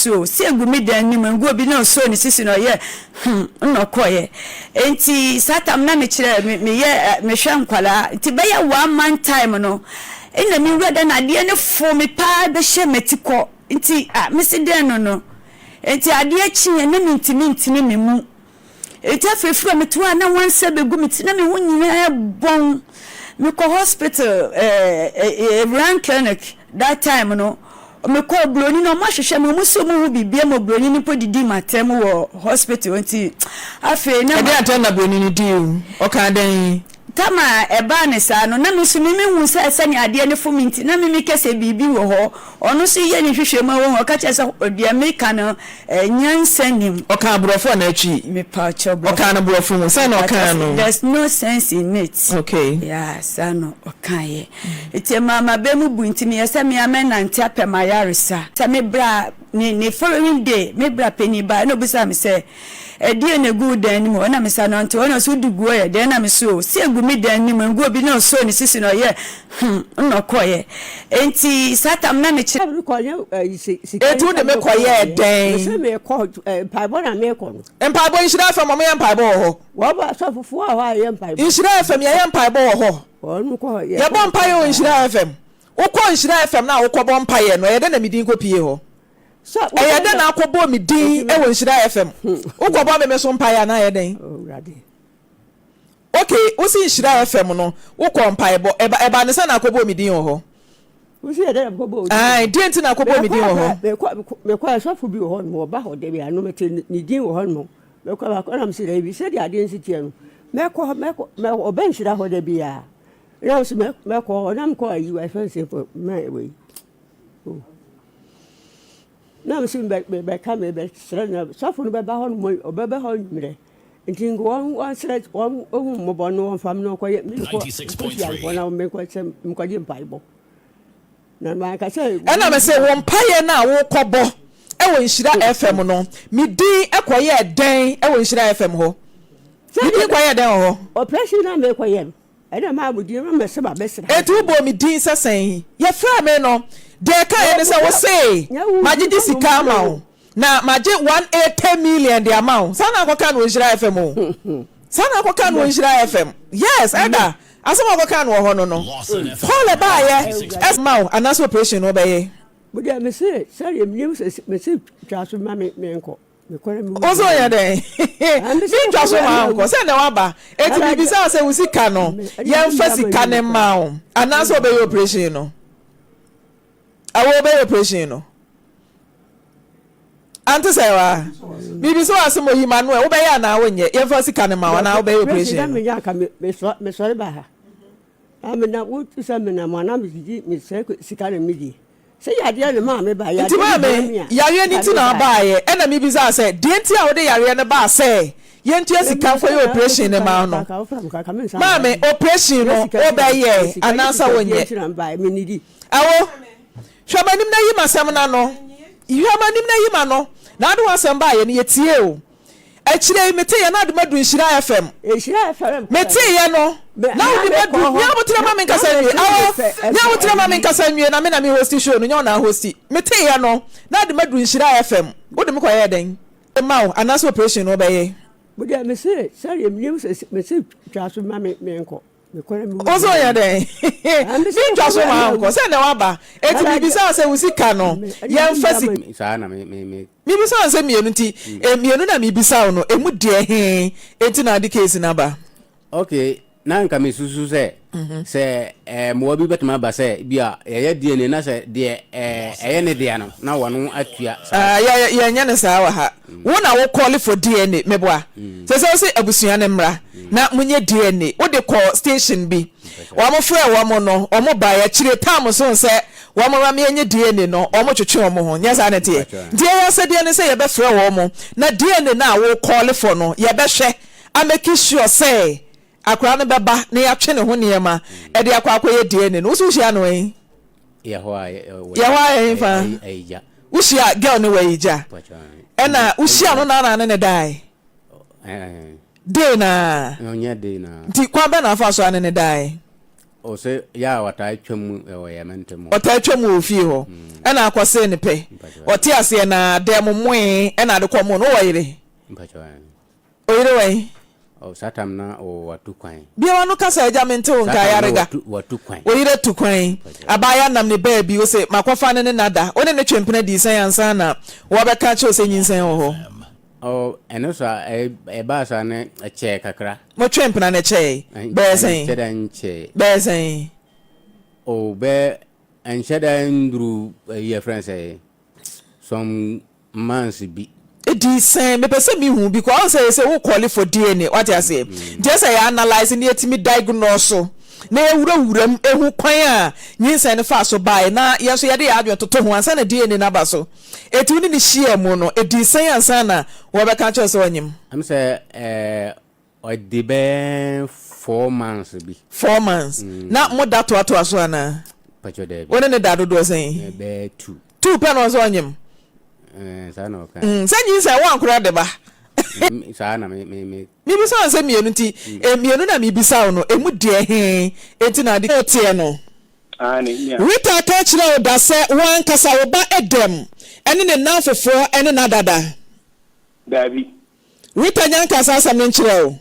So sɛ egu me dan no mu ngu obi na ɔsɔɔ ne sisi na ɔyɛ hmm na ɔkɔeɛ. Nti saa tam na mekyerɛ me meyɛ mehwɛ nkwadaa nti bɛyɛ one month time no ɛna me wura da na adeɛ no foo me paa bɛhyɛ m'atikɔ nti ah mese dɛn no no nti adeɛ kyeeɛ na mentumi ntene me mu. Enti afei firi a meto a na nwansa bɛgu me ti na me ho nyinaa bɔn. Mekɔ hospital eh, eh, Ewuran clinic that time no, mekɔ oburoni no ɔmo ahwehwɛ me, ɔmo sɛ ɔmo hu biribi ama oburoni no mpo didi m'atɛm wɔ hospital nti afei na. Ɛdeɛn atɛm na buroni no dii wo? Ɔkaa dɛn? Tam a ɛbaa no saa no, na me nso me mehu sɛ sɛnea adeɛ no fo me nti, na me meka sɛ biribi wɔ hɔ. Ɔno nso yɛ ne nhwehwɛmu a wahu, ɔka kyerɛ sɛ deɛ meka no nyansa nnim. Ɔkaa borɔfo anaa Twi? Mepaakyɛw borɔfo. Ɔkaa no borɔfo mu, sɛn na ɔkaa no? There's no sense in it. Okay. Yeah, saa na ɔkaeɛ. Nti ɛmaa m'aba mu bui, nti meyɛ sɛ me ara mɛnante apɛ m'ayaresa. Sɛ me bra, ne ne following day, me bra panin baeɛ na ɔbisaa me sɛ, Ɛdeɛn na ɛgu wo dan no mu hɔ? Ɛna mese, Anantew. Ɛna ɔse, Wode gu hɔ yɛ dɛn? Ɛna mese, O, sɛ ɛgu me dan no mu, ɛngu obi. Na ɔsɔɔ ne sisi na ɔyɛɛ hmm, ɛna ɔkɔeɛ. Enti saa tam na mekyerɛ. Enti wode me kɔyɛɛ dɛn? Mpaebɔ, Nhyira FM, wɔyɛ mpaebɔ wɔ hɔ. Nhyira FM, yɛyɛ mpaebɔ wɔ hɔ. Yɛbɔ mpaeɛ wɔ Nhyira FM. Wokɔ Nhyira FM no a wokɔbɔ mpaeɛ no, ɛyɛ dɛn na me din kɔpie hɔ? Ɛyɛ dɛn na akɔbɔ me din wɔ Nhyira FM? Wokɔbɔ me me so mpaeɛ anaa ɛyɛ dɛn? Ok, wosi Nhyira FM no, wokɔ mpaebɔ, ɛba ɛba ne sɛ na akɔbɔ me din wɔ hɔ? Ae, deɛ nti na akɔbɔ me din wɔ hɔ? Mekɔ asɔfo bi wɔ hɔ nom, ɔba hɔ da bi ano mete ne din wɔ hɔ nom. Mekɔ baako na mesɛ daabi sɛdeɛ adeɛ nsi teɛ no, mɛkɔ hɔ mɛkɔ ɔbɛ nhyira hɔ da biara. Na mesɛ mɛkɔ hɔ na mekɔ ayi wa ɛfɛn sɛ mɛ wei. Oh. Na mese mebɛka mebɛsrɛ na sɔfo no bɛba hɔ nom ɔbɛba hɔ anwummerɛ nti nka wɔn wɔnsrɛ wɔn ohu mmɔbɔ no wɔmfa me no nkɔyɛ menkɔ nkɔhyia nkɔ na menkɔ sɛ menkɔgye mpaebɔ na manka sɛ. Ɛna mese wo mpaeɛ no a wokɔbɔ wɔ Nhyira FM no me din kɔyɛɛ dɛn wɔ Nhyira FM hɔ? Me din kɔyɛɛ dɛn wɔ hɔ? Operation no a mekɔyɛ no Ɛna maa mo din ma mɛsɛ ma bɛsra. Enti wobɔɔ me din sɛ sɛn? Yɛfrɛɛ me no, deɛ ɛkaeɛ ne sɛ wose magyegye sika ama wo, na magye 180 million de ama wo. Saa na akɔka no wɔ Nhyira FM o. Saa na akɔka no wɔ Nhyira FM. Yes, Elder, asɛm a wɔkɔkaa no wɔ hɔ no no. Call ɛbaeɛ ɛs ma wo anaasɛ operation no wobɛyɛ. Mo deɛ mese sɛdeɛ menim sɛ mese twa so ma me menkɔ. Wo so yɛ dɛn? Mentwa so ma nkɔ sɛ na waba. Eti mibisa sɛ wo sika no, yɛmfa sika no mma wo anaasɛ wobɛyɛ operation no? Awo wobɛyɛ operation no? Ante sɛ wa? Mibisa wo asɛm oyi ma no ɛ, wobɛyɛ anaa wonyɛ? Yɛmfa sika no ma wo anaa wobɛyɛ operation no? Mesɔre ba ha. Amena wo sɛ menam anaa medidi mesɛ sika na medi. Sɛ yadeɛ na maa me baeɛ, Nti yadeɛ no maame, hia me a, yareɛ no na nti na me baeɛ. wobaeɛ, ɛna mebisaa sɛ, deɛ nti a wode yareɛ no baa sɛ yɛntua sika Mebisa nkɔyɛ na operation no sika ma na wo no, anka wofrɛ me anka mensan maame, mma bio. operation Nyɛ no sika nti na wobɛyɛ sika nyɛ anaasɛ sika bia wonyɛ? nti na mebaeɛ, mennidi. Awo, hwɛ m'anim na yi m'asɛm no ano, hwɛ m'anim na yi m'ano, na wode w'asɛm baeɛ no, yɛtiee wo. Akyire yi, meteeɛ na ade madu Nhyira FM. Nhyira FM kɔ Meteeɛ no, na wode madu, mekɔ nya hɔ aboterɛ ma na menkasa na nwie. mese Awo, mepɛ nya aboterɛ ma ayi. menkasa nwie, na me na me hosti show no, nyɛ wo na ahosti. Meteeɛ no, na ade madu Nhyira FM. Wode me kɔyɛɛ dɛn? Ma wo, anaasɛ operation no wobɛyɛ? Mo deɛ mese sɛdeɛ menim sɛ mese twa so ma me menkɔ. Wo nso woyɛ dɛn? Mentwa so ma wonkɔ. Sɛ nnɛ woaba, enti mebisa wo sɛ wo sika no, yɛmfa sika. Saa na me me me. Mebisa wo sɛ mmienu nti, mmienu na mebisa wo no, emu deɛ he nti na wode case no aba? Okay, na nka mesusu sɛ, sɛ mmoa bi bɛtumi aba sɛ bi a yɛyɛ DNA na sɛ deɛ ɛyɛ ne dea no na wɔn atua saa. Ah, yɛ yɛnyɛ no saa wɔ ha. Wo na wo call for DNA, meboa. Sɛ sɛ wo se abusua no mmra na monyɛ DNA, wode kɔ station bi. Wɔn frɛ wɔn no, wɔn baeɛ akyire tam so sɛ wɔn mmra meɛnyɛ DNA no, wɔn twetwe wɔn ho. Nyɛ saa na ɛteɛ? Nti yɛn asɛdeɛ ne sɛ yɛbɛfrɛ wɔn na DNA no a wo call for no, yɛbɛhwɛ a make sure sɛ akwadaa no bɛba na yɛatwe ne ho nneɛma de akɔ akɔyɛ DNA no. Wo nso wohyia no ɛn? Yɛ hɔ a Yɛ hɔ a ɛn fa? Ayigya. Wohyia girl no wɔ Ayigya? Ɛna wohyia no na na ne ne dae? Day naa? Ɔnyɛ day naa. Nti kwan bɛn na afa so a ne ne dae? Ɔse yɛ a ɔtaa twa mu wɔ yɛn mantam hɔ. Ɔtaa twa mu wɔ fie hɔ ɛna akɔsee ne pɛ. Ɔte aseɛ na dɛm moe ɛna ade kɔ mo no. Wowɔ yere? Mpakyɛw aane. Oyere wɛn? Oh, saa tam na watu kwan. Bia wano kasa agya mente wo nka ayarega. Watu kwan. Oyere atu kwan. Abaayewa nam ne baabi ose makɔfa no ne nada. Wo ne no twe mpena dii sɛn ansa na wɔbɛka akyerɛ wo sɛ nyinsɛn wɔ hɔ? Oh, ɛno saa, ɛbaa saa no ɛkyɛɛ kakra. Motwee mpena no ɛkyɛɛ? Bɛyɛ sɛn? Ɛnkyɛ da nkyɛɛ. Bɛyɛ sɛn? Oh, bɛyɛ, ɛnkyɛ da nduru ɛyi yɛfrɛ no sɛ some months bi. Ɛdii sɛn? Mepɛ sɛ mehu because woahu sɛ sɛ wo call for DNA wate aseɛ nti ɛsɛ yɛ analyse na yɛtumi diagnose na yɛwurawura mu ɛhu kwan a nyinsɛn no faa so baeɛ na yɛn nso yɛde yɛn adwene toto ho ansa na DNA no aba so. Enti wo ne no hyiaa mu no, ɛdii sɛn ansa na wɔbɛka akyerɛ wo sɛ ɔnyem? Ɛm sɛ ɛɛ ɔde bɛyɛ 4 months bi. 4 months. Na mo da toatoa so anaa? Pakyɛ daabi. Wo ne no da dodoɔ sɛn? Bɛyɛ two. Two pɛ na ɔsɛ ɔnyem? Ɛɛ saa na ɔka. Sɛ nyinsɛn woankora de ba. Saa na me me me. Mebisa wo sɛ mmienu nti, mmienu na mebisa wo no, ɛmu deɛ he nti na ade. Woteɛ no? Aane, nua. Rita ka kyerɛɛ wo da sɛ wo ankasa wo ba Edem ne ne nnamfofoɔ ne no adada? Daabi. Rita nya nkaa saa asɛm no nkyerɛɛ wo?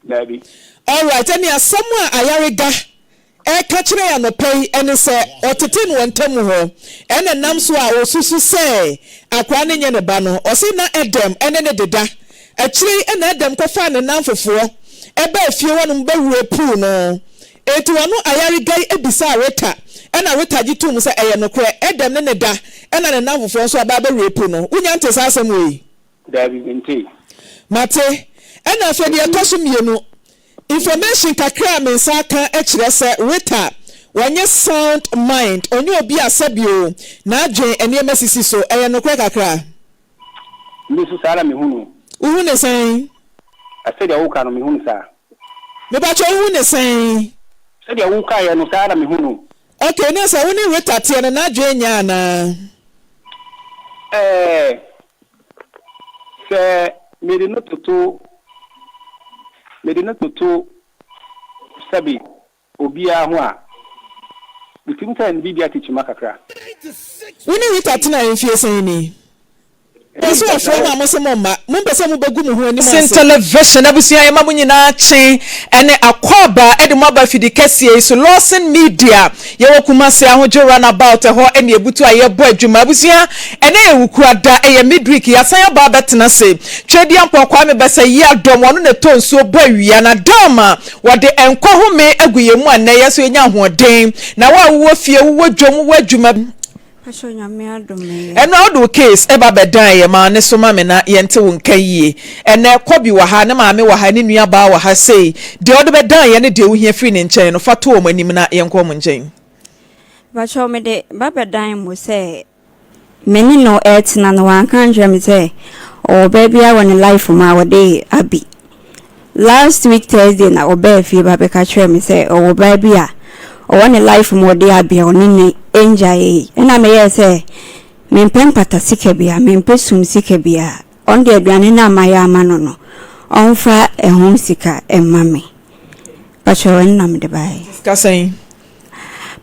Daabi. Alright, ɛnneɛ asɛm a Ayariga reka kyerɛ yɛn anɔpa yi ne sɛ ɔtetee no wɔ ntam hɔ, ɛna ɛnam so a ɔsusu sɛ akwadaa no nyɛ ne ba no, ɔse na Edem ne no deda. Akyire yi na Edem kɔfaa ne nnamfofoɔ baa fie hɔnom bɛwura pool no. Enti ɔno Ayariga yi bisaa Rita, ɛna Rita gye toom sɛ ɛyɛ nokorɛ, Edem ne ne da ɛna ne nnamfofoɔ nso aba abɛwura pool no. Wonya ntee saa asɛm wei? Daabi, mentee. Mate. Ɛna afei deɛ ɛtɔ so mmienu, information kakra a me nsa aka kyerɛ sɛ Rita ɔnyɛ sound mind, ɔnyɛ obi a sɛbio n'adwen nneɛma sisi so. Ɛyɛ nokorɛ kakra? Me nso saa na mehu no. Wohu no sɛn? Sɛdeɛ woka no, mehu no saa. Mepakyɛ wohu no sɛn? Sɛdeɛ wokaeɛ no, saa na mehu no. Okay, na sɛ wo ne Rita teɛ no, n'adwen nyɛ anaa? Ɛɛ, sɛ mede no toto, mede no toto sɛbe obiara ho a, metumi sɛ ne biribi ate kyima kakra. Wo ne Rita tenae mfie sɛn ni? Mepɛ sɛ wɔfrɛ mo a mose momma. Mompɛ sɛ mobɛgu mo ho anim Sin ase. Television abusua yɛma mo nyinaa kye ne akwaaba de mo aba afidi kɛseɛ yi so Lawson Media yɛwɔ Kumasi Ahodwo run about ɛhɔ ne abutu a yɛbɔ adwuma abusua ɛnɛ yɛ Wukuada ɛyɛ midweek yɛasan aba abɛtena ase Tweaduampɔn Kwame Bɛsɛ Yiadom ɔno na ɛtɔ nsuo bɔ awia na dam a wɔde nkwa home agu yɛn mu a nnɛ yɛn nso yɛnya ahoɔden na wo a wowɔ fie wowɔ dwom wowɔ adwuma Pacho Nyame adom me yɛ. Ɛno a wode wo case ba bɛdan yɛ ma ne so ma me na yɛnte wo nka yie. Ɛnɛ Kobi wɔ ha, ne maame wɔ ha, ne nua baa wɔ ha sei. Deɛ wode bɛdan yɛ ne deɛ wohia firi ne nkyɛn no fa to wɔn anim na yɛnkɔ wɔn nkyɛn. Pacho mede ba bɛdan mo sɛ me ne no ɛretena no wanka ankyerɛ me sɛ ɔwɔ baa biara wɔ ne life mu a ɔde Abi. Last week Thursday na ɔbaa fie ba bɛka kyerɛɛ me sɛ ɔwɔ baa bi a ɔwɔ ne life mu ɔde abea ɔne ne ngyaee. Ɛna meyɛɛ sɛ mempɛ mpata sika biara, mempɛ sum sika biara. Ɔno deɛ aduane no a mayɛ ama no no, ɔmfa ɛho sika mma me. Pakyɛw ɛno na mede baeɛ. Sika sɛn?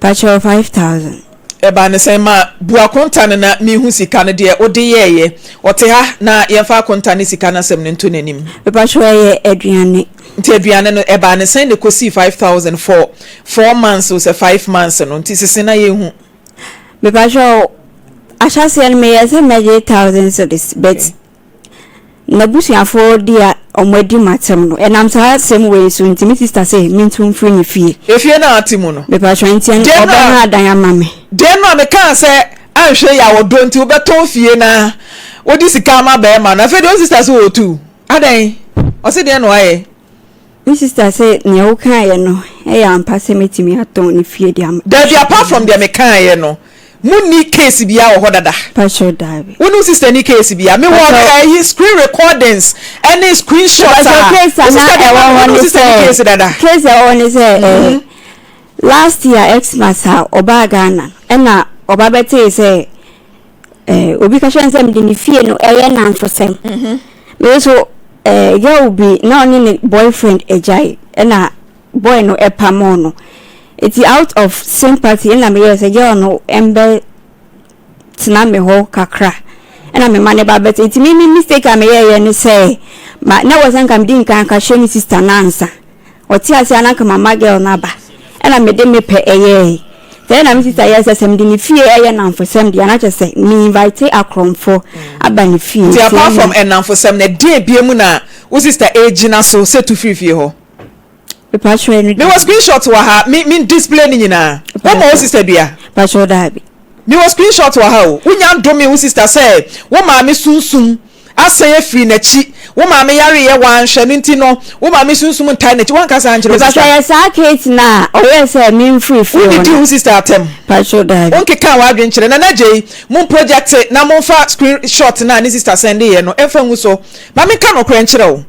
Pakyɛw 5000. Ɛbaa ne sɛn? Ma bu akonta no na menhu sika no deɛ wode yɛeɛ. Ɔte ha na yɛmfa akonta ne sika no asɛm no nto n'anim. Mepakyɛw ɛyɛ aduane. Nti aduane no ɛbaa ne sɛn na ɛkɔsii 5000 for 4 months o sɛ 5 months no nti sese na yɛnhu. Mepakyɛw ahyɛaseɛ no meyɛɛ sɛ mɛgye thousand cedis but n'abusuafoɔ di a wɔn adi m'atɛm no ɛnam saa asɛm wei so nti me sister sɛ mentu mfiri ne fie. Efie no a ate mu no. Mepakyɛw nti ɛno Deɛ no a ɔbɛha adan ama me. Deɛ no a mekaa sɛ anhwɛ yi a ɔdɔ nti wobɛtɔn fie na wode sika ama barima no afei deɛ wo sister sɛ ɔretu adɛn ɔse deɛn na wayɛ. Me sister sɛ nea wokaeɛ no yɛ ampa sɛ mɛtumi atɔn ne fie de ama. Dabi apart from deɛ mekaeɛ no monni case biara wɔ hɔ dada? Pakyɛw dabi. Wo ne wo sister nni case biara? Mewɔ ɛyi screen recordings ɛne screen shots a Pakyɛw case wo a na sister deɛ ɛwɔ ma hɔ wo ne wo ne sister nni sɛ case dada? case a ɛwɔ hɔ ne sɛ ɛɛ last year Xmas a ɔbaa Ghana ɛna ɔba bɛtee sɛ Eh, obi ka kyerɛ no sɛ mede ne fie no ɛyɛ nnamfosɛm. Me nso eh, girl bi na ɔne ne boyfriend agyae ɛna boy no ɛpamoo no. Eti out of sympathy ɛna meyɛɛ sɛ girl no ɛmbɛ tena me hɔ kakra ɛna me ma ne ba bɛte. Nti me me mistake a meyɛɛyɛ ne sɛ ma na wɔ sɛ nka medi nkan ka kyerɛ me sister no ansa. Ɔte ase a na nka mama girl no aba ɛna mede me pɛ ɛyɛɛe. Nti ɛna me sister yɛɛ sɛ sɛ mede ne fie ɛyɛ nnamfosɛm deɛ a na kyerɛ sɛ me invite akorɔmfoɔ aba ne fie. Nti Nti apart ɛna. from nnamfosɛm no ɛdeɛn biom na wo sister ɛgyina so sɛ tu firi fie hɔ? Mepakyɛw ɛno Mewɔ deɛ. screenshot wɔ ha, me me display ne nyinaa. Woma wo sister dua? Mepakyɛw daabi. Mewɔ screenshot wɔ ha o. Wonya ndome wo sister sɛ wo maame sunsum asan afiri n'akyi. Wo maame yareɛ wanhwɛ no nti no wo maame sunsum ntae n'akyi. Wanka saa ankyerɛ wo sister? Mepakyɛw ɛyɛ saa Kate no a ɔyɛɛ sɛ memfiri fie hɔ Wonnidii no. wo sister atɛm? Mepakyɛw daabi. Wonkekaa w'adwene nkyerɛ? Nana Gyei, mo project na momfa screenshot no a ne sister sɛndeeɛ no mfa ngu so. Ma menka nokorɛ nkyerɛ wo.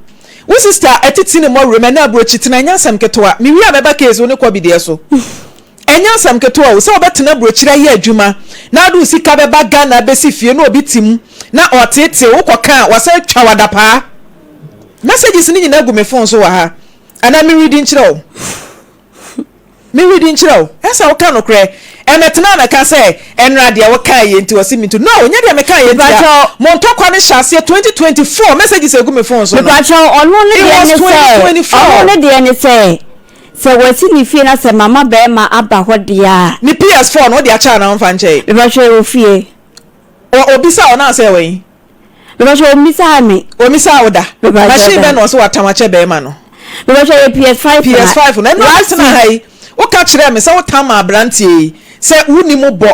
Wo sister atiti ne mmɔwerɛ mu ɛnɛ aburokyi tena ɛnyɛ asɛm ketewa. Mewie a mɛba case wo ne Kɔbi deɛ so. Ɛnyɛ asɛm ketewa o sɛ wobɛtena aburokyire ayɛ adwuma na wode wo sika bɛba Ghana abɛsi fie na obi te mu na ɔreteetee wo wokɔka a wasan atwa wo adapaa. Messages no nyinaa gu me phone so wɔ ha anaa meredi nkyerɛ wo. Me redi nkyerɛ wo, ɛsɛ sɛ woka nokorɛ. Ɛmɛtena amɛka sɛ, ɛnora deɛ wokaa yɛ nti wɔse mentu. No, nyɛ deɛ mekaa yɛ ntia. Mepakyɛw. Mo ntɔkwa no hyɛ aseɛ 2024, messages a ɛgu me phone so no. Mepakyɛw, ɔno ne It deɛ was ne sɛ, 2024. ɔno ne deɛ ne sɛ, sɛ wasi ne fie na sɛ mama bɛɛma aba hɔ deɛ a. Ne PS4 no wode akyɛ anaa womfa nkyɛe? Mepakyɛw, ɛwɔ fie. Ɔ, obisaa wo na ansɛ ɛwɔ he? Mepakyɛw ommisaa me. Ommisaa wo da? Mepakyɛw Machine da. bɛn na ɔse watam akyɛ bɛɛma no? Mepakyɛw ɛyɛ PS5 na. PS5 no. Ɛno a Last wotena ha yi, woka kyerɛɛ me sɛ wotam maa abranteɛ yi sɛ wonni mo bɔ.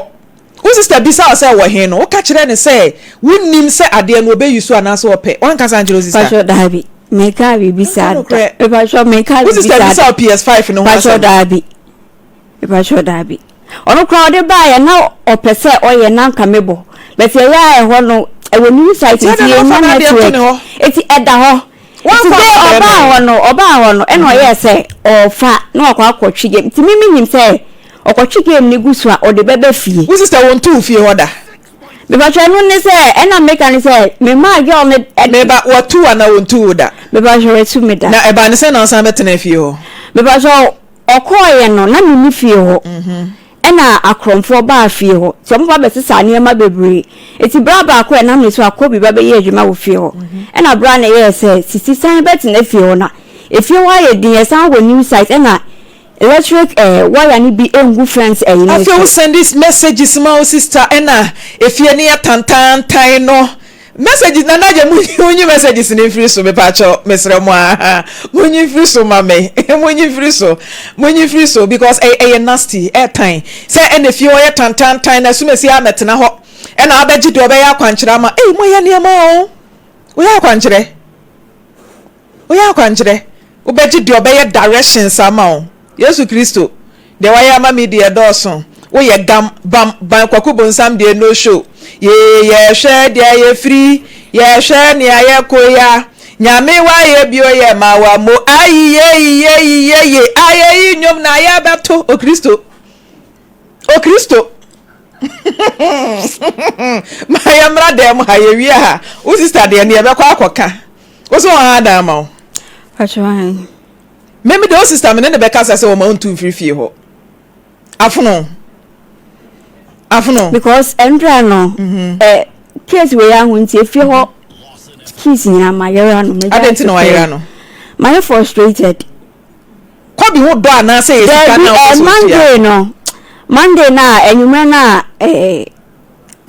Wo sister bisaa wo sɛ ɛwɔ he no, woka kyerɛɛ no sɛ wonnim sɛ adeɛ no ɔbɛ use anaasɛ ɔpɛ. Woanka saa ankyerɛ wo sister? Mepakyɛw daabi. Menkaa biribi Woanka saa da. nokorɛ. Mepakyɛw menkaa Wo biribi sister saa bisaa da. wo PS5 no ho Mepakyɛw asɛm? daabi. Mepakyɛw daabi. Ɔno koraa ɔde baeɛ na ɔpɛ sɛ ɔyɛ na anka mebɔ but yɛyɛ a ɛhɔ no ɛwɔ new site Nti nti adɛn na yɛnnya wofa n'adeɛ to network ne hɔ? eti ɛda hɔ. Nti Woamfa dɛ amma bɛrima ɔbaa yi? hɔ no ɔbaa hɔ no ɛna ɔyɛɛ sɛ ɔɔfa na wakɔ akɔtwe game nti me menim sɛ ɔkɔtwe game no gu so a ɔde bɛba fie. Wo sister wɔntu wo fie hɔ da? Mepakyɛw ɛno ne sɛ ɛna meka ne sɛ memaa girl no ɛ. Meba watu wo anaa wɔntu wo da? Mepakyɛw watu me da. Na ɛbaa ne sɛn na wosan bɛtenaa fie hɔ? Mepakyɛw Ɔkɔeɛ no, na menni fie hɔ. Ɛnna akorɔmfoɔ baa fie hɔ, nti wɔba bɛsesaa nneɛma bebree. Enti berɛ baako a ɛnam ne so a Kobi ba bɛyɛɛ adwuma wɔ fie hɔ. Ɛnna berɛ a na ɛyɛɛ sɛ Sisi san bɛtena fie hɔ no, efie hɔ ayɛ din, ɛsan wɔ new site, ɛnna electric eh, wire no bi ngu fence ɛyi no Afei so. wo sɛnde messages ma wo sister ɛna efie no yɛ tantaantan no Messages Nana agya munyi messages no mfiri so mepakyɛw mesrɛ mo aa munyi mfiri so ma me munyi mfiri so munyi mfiri so because ɛyɛ ɛyɛ nasty ɛtan sɛ ɛna fie hɔ yɛ tantantan na asumasi a mɛtena hɔ ɛna abɛgye deɛ ɔbɛyɛ akwankyerɛ ama ei moyɛ nneɛma o woyɛ akwankyerɛ Woyɛ akwankyerɛ, wobɛgye deɛ ɔbɛyɛ directions ama wo. Yesu Kristo, deɛ wayɛ ama me deɛ ɛdɔɔso. Woyɛ gam, bam, ban, Kwaku Bonsam deɛ no show. Yee, yɛhwɛ deɛ yɛfiri, yɛhwɛ nea yɛkɔ ya. Nyame wayɛ bio yɛ ma wa mo. Ayi ye ye ye ye, ayeyi nnwom na yɛbɛto. O Kristo, O Kristo. Ma yɛmmra dan mu ha, yɛwie a, wo sister deɛ ne yɛbɛkɔ akɔka. Wo so wɔn ha dan ama wo? Pacho ayi. Me me de wo sister me ne ne bɛkasa sɛ wɔma ntu mfiri fie hɔ. Afono. Afono. Because ɛndra no, mm-hmm. eh, case wei aho nti efie hɔ keys nyinaa ma yɛra no. Adɛn nti na wayera no? Mayɛ frustrated. Kɔbi ho dɔ anaasɛ yɛ sika na wopɛ sɛ otua? Monday no, Monday no a anwummerɛ no a eh,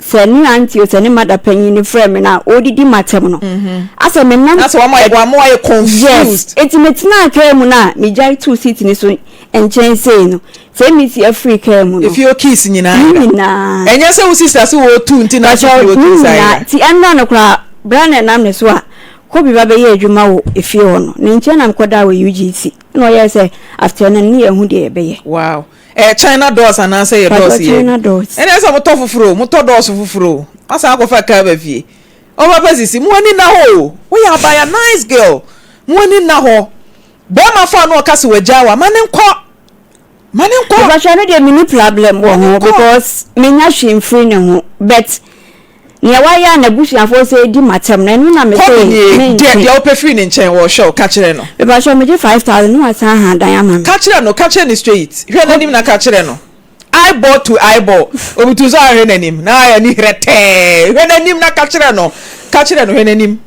sɛ ne auntie o sɛ ne mother panyin no frɛ me no a ɔredidi m'atɛm no mhm. asɛ me nam asɛ wɔn ayɛ wɔn ayɛ confused yes eti me tenaa kaa mu no a megyae tuu seat no so nkyɛn sei no sɛ mi si afiri kaa mu no efi o keys nyinaa ne nyinaa ɛnyɛ sɛ wo sister sɛ wɔtu nti na sɛ o keys ayɛ ti ɛnna no koraa bra na ɛnam ne so a Kobe ba bɛyɛɛ adwuma wɔ efie hɔ no, ne nkyɛn na mekɔdaa wɔ UGC. Ɛna ɔyɛɛ sɛ after no ne yɛahu deɛ yɛbɛyɛ. Wow. Ɛyɛ China doors anaasɛ yɛ doors yɛ? China doors. Ɛna ɛsɛ motɔ foforɔ o, motɔ doors foforɔ o. Wasan akɔfa kaa ba fie. Ɔpapa sisi, mo ani nna hɔ o. Woyɛ abaya nice girl. Mo ani nna hɔ. Bɛrima fa no ɔka sɛ wagyaa wa, ma ne nkɔ. Ma ne nkɔ. Mepakyɛ no deɛ menni problem wɔ ho because menya hwee mfiri ne ho but. Nea wayɛ a n'abusuafoɔ sɛ di m'atɛm no, ɛno na mese Kɔbi nie, mente. deɛ deɛ wopɛ firi ne nkyɛn, wɔrehwɛ wo, ka kyerɛ no. Mepakyɛw megye 5000 na wasan aha dan ama me. Ka kyerɛ no, ka kyerɛ no straight, hwɛ n'anim na ka kyerɛ no, eyeball to eyeball, obutu so ahwɛ n'anim na ayɛ ani herɛtɛɛ, hwɛ n'anim na ka kyerɛ no, ka kyerɛ no, hwɛ n'anim,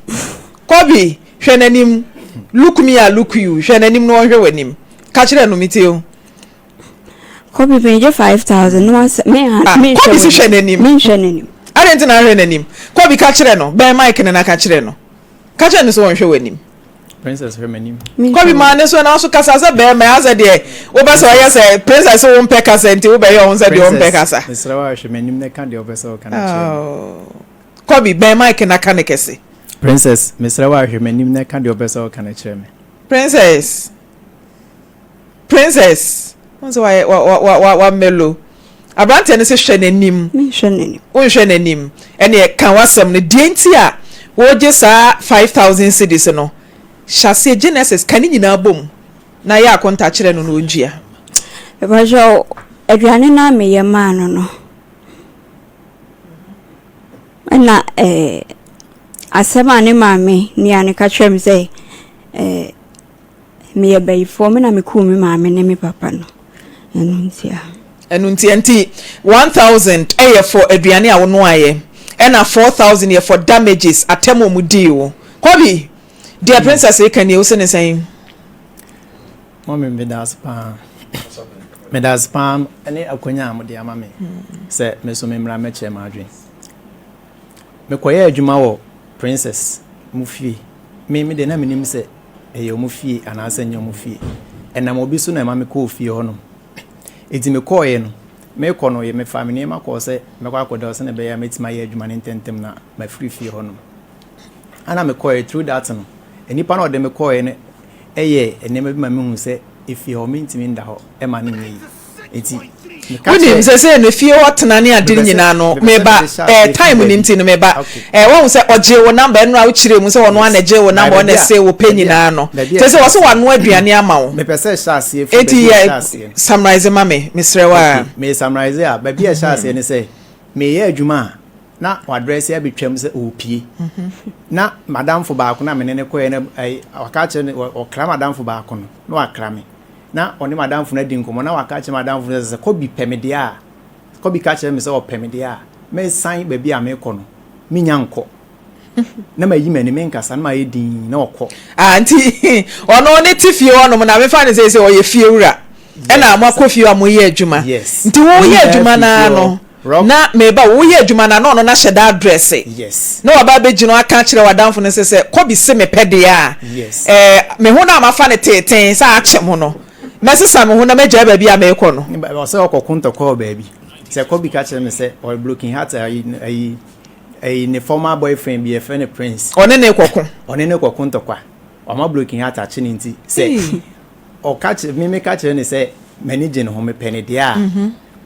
Kɔbi, hwɛ n'anim, look me I look you, hwɛ n'anim na ɔnhwɛ w'anim, ka kyerɛ no, metie o. Kobe megye 5000 na wasɛ me ha Ah, menhwɛ Kobe si hwɛ w'anim n'anim. menhwɛ n'anim. Adɛn nti na ahwɛ n'anim? Kobe ka kyerɛ no, bɛn mic no na ka kyerɛ no. Ka kyerɛ no sɛ ɔnhwɛ w'anim. Princess hwɛ m'anim. Menhwɛ Kobe maa w'anim. ne so na so kasa sɛ bɛrima asɛ deɛ wobɛ sɛ ɔyɛ sɛ princess sɛ wompɛ kasa nti wobɛyɛ ɔho sɛ deɛ ɔmpɛ Princess, kasa. mesrɛ wo a hwɛ m'anim na ka deɛ wopɛ sɛ woka no kyerɛ me. Oh. Kobe bɛn mic na ka ne kɛse. Princess, mesrɛ wo a hwɛ m'anim na ka deɛ wopɛ sɛ woka no kyerɛ me. Princess. Princess, wohu sɛ wayɛ wa wa wa wa wa mellow. Aberanteɛ no sɛ hwɛ n'anim. Menhwɛ n'anim. Wonhwɛ n'anim. Ɛneɛ ka w'asɛm no. Deɛ nti a wogye saa 5000 cedis no, hyɛ aseɛ Genesis ka ne nyinaa bom na yɛ akonta kyerɛ no na ɔntua. Mepakyɛw, aduane no a meyɛ maa no no, ɛna ɛɛ asɛm a ne maame nua no ka kyerɛɛ me sɛ ɛɛ. Meyɛ bayifoɔ, me na mekuu me maame ne me papa no, ɛno ntia. Ɛno ntia nti 1000 yɛ for aduane a wonoaeɛ ɛna 4000 yɛ for damages atɛm a wɔn dii wo. Kobi, deɛ princess reka nie wo se ne sɛn? Mummy meda ase paa. Meda ase paa ne akwanya a mode ama me sɛ me nso memmra mmɛkyerɛ m'adwene. Mekɔyɛɛ adwuma wɔ Princess mo fie. Me me deɛ na menim sɛ ɛyɛ wɔn fie anaasɛ ɛnyɛ wɔn fie. Ɛnam obi so na ɛma mekɔɔ fie hɔnom. Enti mekɔeɛ no, merekɔ no, mefaa me nneɛma kɔɔ sɛ mɛkɔ akɔda hɔ sɛdeɛ ɛbɛyɛ a mɛtumi ayɛ adwuma no ntɛmntɛm na mafiri fie hɔnom. Ɛna mekɔeɛ, through that no, nnipa no a ɔde me kɔeɛ no yɛɛ nneɛma bi ma mehu sɛ efie hɔ mentumi nda hɔ ma no nyɛ yie. Enti meka Wonim kyerɛɛ. sɛ sɛ no fie hɔ tena ne ade Mepɛ sɛ nyinaa no mepɛ sɛ meba mede hyɛ eh, aseɛ firi time no baabi. nti no meba Okay. eh, wahu sɛ ɔgyee wo number ɛno a wokyerɛ mu sɛ ɔno ara na Yes. ɛgyee wo By number ɔna baabi a ɛsee wo pɛ baabi a nyinaa no baabi a kyerɛ sɛ ɛhyɛ wɔ sɛ aseɛ. wanoa aduane ama wo Mepɛ sɛ ɛhyɛ aseɛ firi enti baabi a yɛ ɛhyɛ aseɛ no. summarize ma me mesrɛ wo Okay, a. me summarize a baabi a ɛhyɛ aseɛ ne sɛ meyɛ adwuma a na wadrɛse abɛtwam sɛ ɔrepie na madamfo baako na mene ne kɔɛ na waka akyerɛ no ɔkra madamfo baako no na wakra me na ɔne madamfo no adi nkɔmmɔ na waka akyerɛ madamfo no sɛ sɛ Kobi pɛ me deɛ a Kobi ka kyerɛ me sɛ ɔpɛ me deɛ a mɛsan baabi a mekɔ no menya nkɔ na mayi m'ani menkasa na mayɛ din na ɔkɔ. Ah, nti ɔno ne te fie hɔnom na mefa no sɛ sɛ ɔyɛ fie wura ɛna moakɔ fie a moyɛ adwuma nti woyɛ adwuma no ara no Na meba o, woyɛ adwuma no a na ɔno no ahyɛ da adrɛse na waba abɛgyina hɔ aka akyerɛ w'adamfo no sɛ sɛ Kobe se mepɛ deɛ a, ɛɛ, me ho no a mafa no teetee sɛ akyem no, mɛsesa me ho na magyae baabi a merekɔ no. Ɔsɛ ɔkɔko ntɔkwa wɔ baabi. Sɛ Kobe ka kyerɛ me sɛ ɔyɛ broken heart ayi ayi ayi ne former boyfriend bi yɛfrɛ no Prince. Ɔne no rekɔko. Ɔne no rekɔko ntɔkwa. Wama broken heart akye no nti sɛ ɔka kyerɛ me meka kyerɛ no sɛ m'ani gye ne ho mepɛ ne deɛ a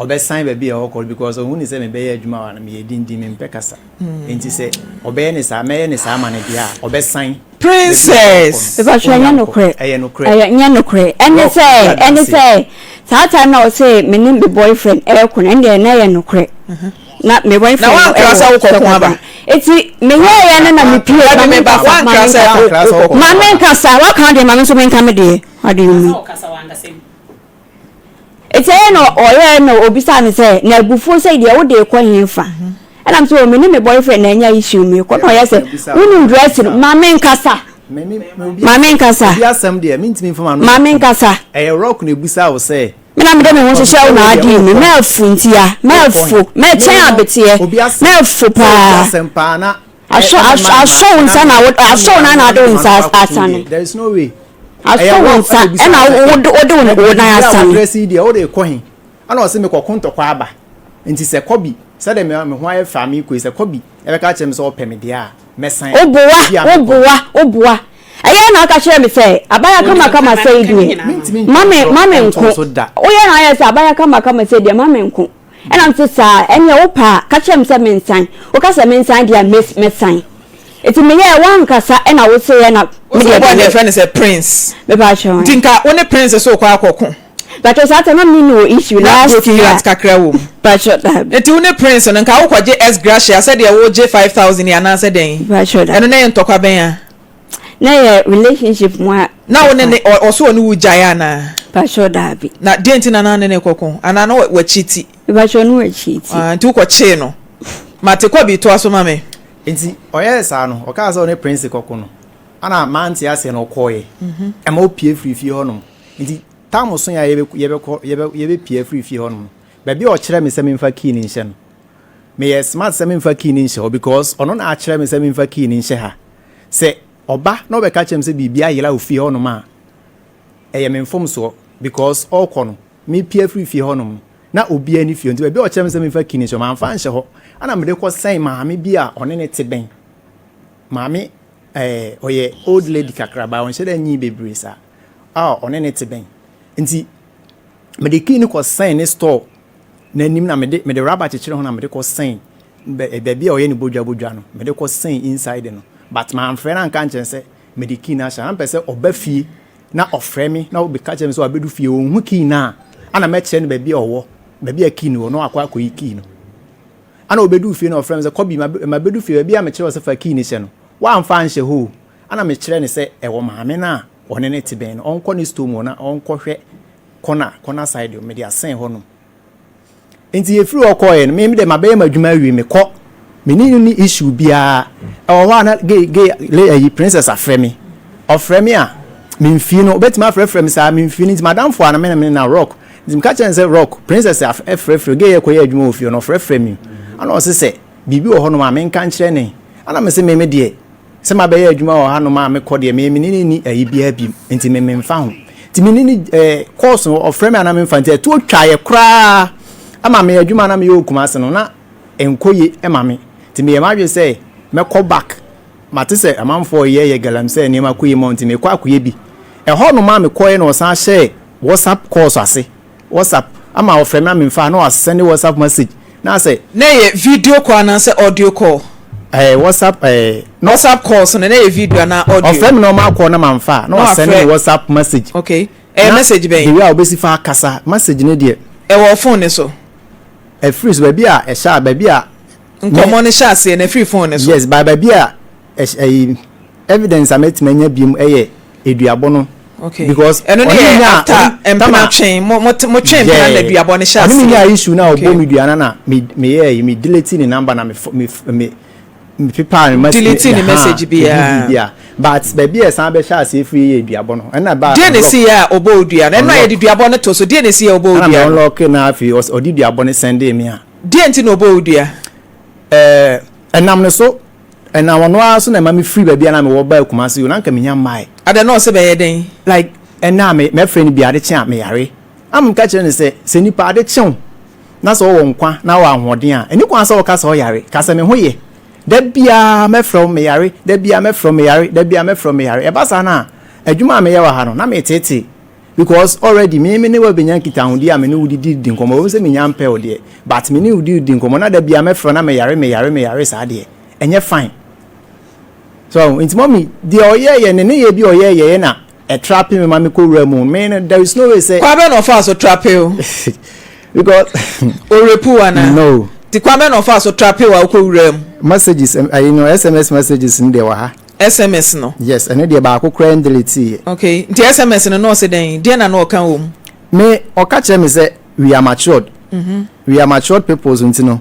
ɔbɛsan baabi a ɔkɔ no because ɔhu ne sɛ mebɛyɛ adwuma wɔ no meyɛ dindin mempɛ kasa nti sɛ ɔbɛyɛ ne saa mɛyɛ ne saa ma ne deɛ a ɔbɛsan Princess. Mepakyɛ ɛnyɛ nokorɛ. Ɛyɛ nokorɛ. Ɛyɛ nyɛ nokorɛ. Ɛne sɛ ɛne sɛ saa time na ɔsɛ me ne me boyfriend ɛɛko no ɛndeɛ na ɛyɛ nokorɛ. Na me boyfriend Na no wankra sɛ ɛwɔ wokɔko aba. sɛkɔdan. Eti meyɛɛyɛ no na mepie Dabi ma me ba menkasa ma wankra sɛ menkasa wokɔko ma aba. menkasa waka wo deɛ ma me nso menka me deɛ what do you mean. Eti ɛyɛ na ɔyɛɛ na obisaa me sɛ na abufuo sɛ deɛ wode rekɔ henfa ɛna me sɛ oh me ne me boyfriend na anya issue merekɔ na ɔyɛ sɛ wonim dress no ma menkasa ma menkasa ma menkasa. Ɛyɛ rock na ebusa wo sɛ. Me na mede me ho hyehyɛ wo na adi mi mɛɛfo ntia mɛɛfo mɛkyɛn abeteɛ mɛɛfo paa asɔ asɔ asɔ wo nsa na wo asɔ wo nan na ade wo nsa asane asɔ wo nsa ɛna wode wode wo nan asane. Deɛ wode kɔ he ɛna ɔsɛ mekɔko ntɔkwa aba nti sɛ kɔbi sɛdeɛ me ho ayɛ fɛ a mekɔ yi sɛ kɔbi ɛbɛka kyerɛ me sɛ ɔpɛ me deɛ a mɛsan. Woboa woboa woboa Ɛyɛ na ɔka kyerɛ me sɛ, Abaya kamakama sɛi deɛ, ma me, ma me nko. Woyɛ na ayɛ sɛ abaya kamakama sɛi deɛ, ma me nko. Ɛna mese, Saa, ɛneɛ wopɛ a, ka kyerɛ me sɛ mensan. Woka sɛ mensan deɛ a, mes, mɛsan. Enti meyɛɛ, woankasa ɛna woseeɛ na Wo me sɛ deɛ wo boy no meyɛɛ. yɛfrɛ no sɛ Prince. Mepa kyɛw. Nti nka wo ne Prince so rekɔ akɔko. Pacho saa time na me ne wɔ issue Na last broken year. heart kakra wɔ mu. Pacho dabi. Nti wo ne Prince no nka wokɔgye ex gratia sɛdeɛ wogye 5000 yi anaasɛ dɛn? Pacho dabi. Ɛno na ɛyɛ ntɔkwa bɛn a? Na ɛyɛ relationship mu a. Na wo ne ne ɔso ɔne wo gyae anaa? Pacho dabi. Na deɛ nti na na ne ne kɔko anaa na wakyiti? Pacho no wakyiti. Ah, nti wokɔkyee no. Mate kɔ bi toa so ma me. Nti ɔyɛɛ saa no, ɔkaa sɛ ɔne Prince kɔko no, ɛna mante aseɛ no ɔkɔeɛ. Ɛma ɔpue firii fie hɔnom. Nti tam so a yɛbɛkɔ yɛbɛpue afiri fie hɔnom no, baabi a ɔkyerɛ me sɛ memfa key no nhyɛ no, meyɛ smart sɛ memfa key no nhyɛ hɔ because ɔno na akyerɛ me sɛ memfa key no nhyɛ ha. Sɛ ɔba na ɔbɛka kyerɛ me sɛ biribi ayera wɔ fie hɔnom a, ɛyɛ me mfomsoɔ because ɔrekɔ no, mepue afiri fie hɔnom no, na obiara nni fie hɔ. Nti baabi a ɔkyerɛ me sɛ memfa key no nhyɛ hɔ, mamfa anhyɛ hɔ. Ɛna mede kɔsɛn maame bi a ɔne no te bɛn. Maame ɛɛ ɔyɛ old lady kakra but ɔnhyɛ da nyii bebree saa a ɔne no te bɛn. Nti mede key no kɔsɛn ne store n'anim na mede mede rubber kyekyere ho na mede kɔsɛn bɛ baabi a ɔyɛ ne bodwa bodwa no mede kɔsɛn inside no but mamfrɛ no anka ankyerɛ no sɛ mede key no ahyɛ ha. Na mepɛ sɛ ɔba fie na ɔfrɛ me na ɔbɛka kyerɛ me sɛ wabɛdu fie ɔnhu key no a ana mɛkyerɛ no baabi a ɔwɔ baabi a key no wɔ na wakɔ akɔyi key no. Ana ɔbɛduu fie na ɔfrɛ me sɛ Kɔbi mabɛdu fie baabi a mekyerɛ wo sɛ fa key no hyɛ no woamfa anhyɛ hɔ o. Ana mekyerɛ no sɛ ɛwɔ maame no a ɔne no te bɛn no ɔnkɔ ne store mu hɔ na ɔnkɔhwɛ corner corner side hɔ mede asɛn hɔ nom. Nti yɛfiri hɔ kɔeɛ no me deɛ mabɛyɛ m'adwuma awie mekɔ me ne no ni issue biara ɛwɔ hɔ a na gay gay le ayi princess afrɛ me ɔfrɛ me a memfii no ɔbɛtumi afrɛfrɛ me saa memfii no nti madamfo a na me ne me na rock nti meka kyerɛ no sɛ rock princess afrɛfrɛ gay yɛ kɔyɛ adwuma wɔ fie no ɔfrɛfrɛ me ana ɔse sɛ biribi wɔ hɔ nom a menka nkyerɛ ne ana me se me me deɛ Sɛ mabɛyɛ adwuma wɔ hanom a mekɔ deɛ me me ne no nni ayi biara bio nti me memfa ho nti me ne no ɛɛ course no ɔfrɛ me a na memfa nti ɛtoɔ twaeɛ koraa ama me adwuma na meyɛ wɔ Kumasi no na ɛnkɔ ye ma me nti meyɛ m'adwene sɛ mɛkɔ back mate sɛ amanfoɔ yɛ yɛ galamsey nneɛma kɔ yie ma wɔn nti mekɔ akɔyɛ bi ɛhɔ nom a mekɔɛ na ɔsan hyɛɛ WhatsApp course ase WhatsApp ama ɔfrɛ me a memfa a na wasɛnde WhatsApp message na asɛ. Na ɛyɛ video call anaasɛ audio call? Ɛɛ WhatsApp ɛɛ. WhatsApp calls no na ɛyɛ video anaa audio? Ɔfrɛ me normal call na mamfa a na wasɛnde me WhatsApp message. Okay, ɛyɛ message bɛn? Na the way a wobɛsi fa akasa message no deɛ. Ɛwɔ phone no so? Ɛfiri so baabi a ɛhyɛ a baabi a. Nkɔmmɔ no hyɛ aseɛ no ɛfiri phone no so? Yes, but baabi a ɛyi evidence a mɛtumi anya biom yɛ eduabɔ no. Okay. Because ɛno ne yɛ after mpena twe mo mo mo twe mpena na duabɔ no hyɛ aseɛ. Ɔne mi nya issue na ɔbɔ mi dua na na me me yɛ yi me delete ne number na me me me me pepa ne message. Delete ne message biara. Bia but baabi a ɛsan bɛhyɛ aseɛ firi yɛ duabɔ no ɛna ba. Deɛ na esi yɛ a ɔbɔ odua no ɛno a yɛde duabɔ no to so deɛ na esi yɛ ɔbɔ odua no. Ɛna me unlock na afei ɔde duabɔ no sɛndee me a. Deɛ nti na ɔbɔ odua. Ɛɛ ɛnam ne so. Ɛnam ɔno ara so na ɛma me firi baabi a na mewɔ baa Kumasi o, na anka menya mmae. Adɛn, na ɔse bɛyɛ dɛn? Like, ɛnnɛ a me, mɛfrɛ no bi ade kye a, meyare. Na meka kyerɛ no sɛ, sɛ nipa ade kye wo, na sɛ wowɔ nkwa na wowɔ ahoɔden a, ɛnni kwan sɛ woka sɛ woyare. Ka sɛ me ho yɛ. Da biara mɛfrɛ wo, meyare, da biara mɛfrɛ wo, meyare, da biara mɛfrɛ wo, meyare. Ɛba saa no a, adwuma a meyɛ wɔ ha no, na meteetee. Because already me me ne wo abɛnya nkitahodie a me ne wo didi di nkɔmmɔ, ɛwom sɛ mennya mpɛ wo deɛ, but me ne wo di di nkɔmmɔ na da biara mɛfrɛ wo na meyare meyare meyare saa deɛ, ɛnyɛ fine. So nti mummy deɛ ɔyɛɛyɛ ne nneyɛɛ bi a ɔyɛɛyɛɛ na ɛtrape me ma me kɔ wura mu, me no there is no way sɛ. Kwan bɛn na ɔfaa so trape wo? Because. Ɔrepu wo anaa? No. Nti kwan bɛn na ɔfaa so trape wo a wokɔ wuraa mu? Messages, ayi no SMS messages no deɛ wɔ ha. SMS no. Yes, ɛno deɛ baako koraa ndelete yɛ. Okay, nti SMS no na ɔse dɛn? Deɛn na na ɔka wɔ mu? Me, ɔka kyerɛ me sɛ we are matured. We are matured peoples nti no,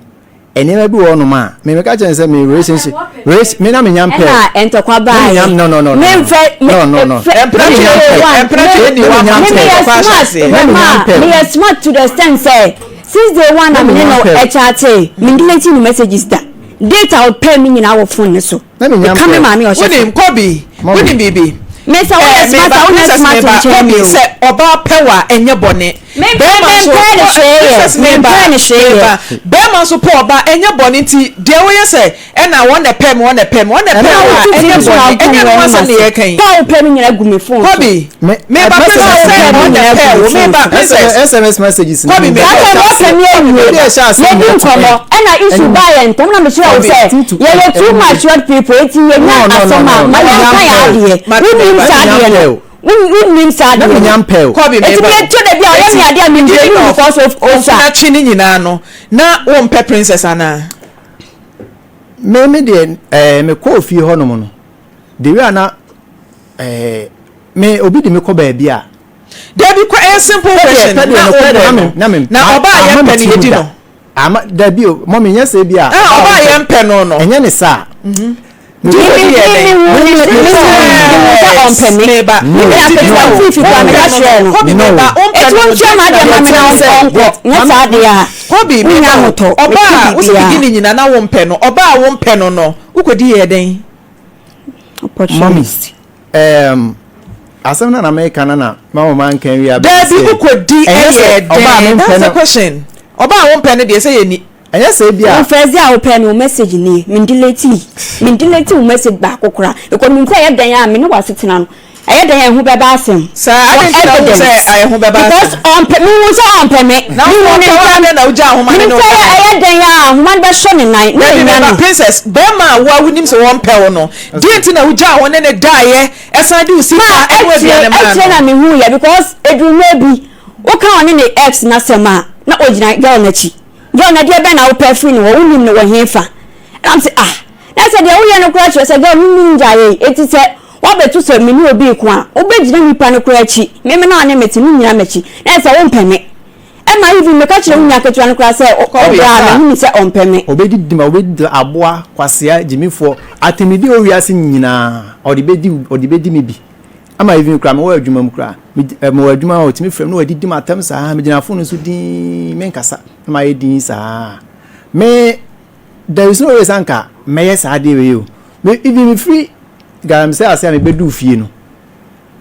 nneɛma bi wɔ hɔnom a, me meka kyerɛ no sɛ me relationship, relation, me na menya mpɛ. Ɛna ntɔkwa Na baeɛ. menya, no, no, no, no, Me mfɛ, me, no, no, no. fɛ, Ɛmpena me twe, day one, ɛmpena twe me, ni wa ma me ntɔkwa meyɛ ahyɛ smart, aseɛ. Na hwɛ menya maa, mpɛ. meyɛ smart to the extent sɛ, since day one Na a me ne menya no mpɛ. ɛkyatee, me ndelete ne messages da. Date a ɔpɛɛ me nyinaa wɔ phone ne so. Na menya Meka me mpɛ. maame a ɔhyɛ Wonim, fam. Kobi, Mommy. wonim biribi? Me sɛ woyɛ Eh, smart meba, a wonyɛ Princess smart meba, nkyɛn me Kobi, o. sɛ ɔbaa pɛ wo a, ɛnyɛ bɔne. Me Bɛrima nso, mempɛ ne kɔ, hwee yɛ. Princess meba, Mempɛ ne hwee yɛ. meba. Bɛrima nso pɛ ɔbaa, ɛnyɛ bɔne nti, deɛ woyɛ sɛ, ɛna wɔn na ɛpɛ me, wɔn na ɛpɛ me, wɔn na ɛpɛ Ɛna wo wo a, titi ɛnyɛ nso na bɔne, wogu ɛnyɛ me ɛno ho w'anim asɛm na ase. yɛreka yi. Pɛ a wopɛ no nyinaa gu me phone so. Kobi, Me, meba, messages Princess Pɛ sɛ a wopɛ no wɔn na nyinaa ɛpɛ gu me wo, phone meba, so. Princess. SMS messages no. Kobi, meba. Saa time wopɛ me awie. Ebi a ɛhyɛ aseɛ Yɛdi nyinaa to nkɔmmɔ. end. Ɛna issue Ɛne- baeɛ ntɛm na mekyerɛ wo Kobi. sɛ Tutu. yɛyɛ too matured people enti yɛnya No, no, no, asɛm a no. ma yɛnka yɛn adeɛ. Mate, Wonim meba. saa adeɛ no. Wonnim saa Na adeɛ menya no. mpɛ o. Kɔbi Enti meba me o. ɛtɔ da bi a ɔyɛ Enti me adeɛ a me beginning blame no of because of ɔsua. Ofunakye ne nyinaa no na wompɛ princess anaa? Me me deɛ ɛɛ mekɔɔ fie hɔnom no, the way a na ɛɛ me obi de me kɔ baabi a. Dabi kɔ ɛyɛ simple Pɛ deɛ question pɛ deɛ na nokorɛ deɛ wompɛ na me no na me na ɔbaa a amma me yɛmpɛ no ti mu yɛdi da. no. Ama dabi o mɔmi nyɛ sɛ bi a. Ah ɔbaa a yɛmpɛ no no. Ɛnyɛ ne saa. Nti Me wokɔdi me yɛ me dɛn? me hu ne me me hu me hu sɛ ɔmpɛ me. Meba. Me me Nti aketewa no mfimfini koraa wompɛ meka no kyerɛɛ no no. Kobi No. meba wompɛ Eti no no wontua deɛ m'adeɛ nti ma na me na yɛkyerɛ sɛ ɔnkɔ. Nyɛ saa deɛ a Kobi wonnya meba o ahotɔ. ɔbaa Meka a wose biribiara. beginning nyinaa na wompɛ no ɔbaa a wompɛ no no wokɔdi yɛ dɛn? Mɔmi Opportunist. ɛɛm asɛm no na meka no na mama manka awie abɛsi Dabi sɛ wokɔdi ɛnyɛ sɛ yɛ ɔbaa dɛn? mempɛ That's the no question. Ɔbaa a wompɛ no deɛ sɛ yɛnni. Ɛnyɛ sɛ ebia. Wo first day a wopɛɛ no wo message nie, me ndeletee, me ndeletee wo message baako koraa because menim sɛ ɛyɛ dɛn a me ne w'asetena no ɛyɛ dɛn a ɛho bɛba asɛm. Saa, For adɛn nti na wohu sɛ evidence ɛho bɛba because asɛm? ɔmpɛ, mehu sɛ ɔmpɛ me, Na wo mehu ɔmpɛ ne wo a ntɛm, adɛn na wogyaa ahoma ne menim no sɛ ɛyɛ daeɛ? ɛyɛ dɛn a ahoma no bɛsɔ ne nan na Dabi manya meba, no. Princess, bɛrima a wo a wonim sɛ ɔmpɛ wo no, deɛn nti na wogyaa hɔ ne no daeɛ ɛsan de wo sika Ma ne akyire w'aduane maa akyire no? na mehuiɛ because ɛduru mmerɛ bi woka ɔne ne ex no asɛm a na ɔgyina girl no akyi. Girl no ɛdeɛ bɛn na wopɛ afiri ne hɔ, wonim no wɔ hefa? Ɛna mese ah, na sɛ deɛ woyɛ no koraa kyerɛ sɛ girl no nnim gyaeɛ yi, enti sɛ woabɛto sɛ me ne obi reko a, wobɛgyina nipa no koraa akyi, me me na ɔne me te no nnyina m'akyi, na ayɛ sɛ wompɛ me. Ɛma even meka kyerɛ wo nua ketewa no koraa sɛ Kɔbe ɔbra a a mehu no sɛ ɔmpɛ me. Ɔbɛdidi ma ɔbɛdidi aboa, kwasea, gyimifoɔ, atemmudeɛ a ɛwɔ wiase nyinaa ɔde bɛdi ɔde bɛdi me bi. Ama even koraa mewɔ adwuma mu koraa, me mewɔ adwuma a ɔtumi frɛ me na wadidi m'atɛm saa, megyina phone no so dinn, menkasa na mayɛ dinn saa. Me there is no way sɛ anka mɛyɛ saa adeɛ wei o. Me even mefiri galamsey ase a mebɛduu fie no,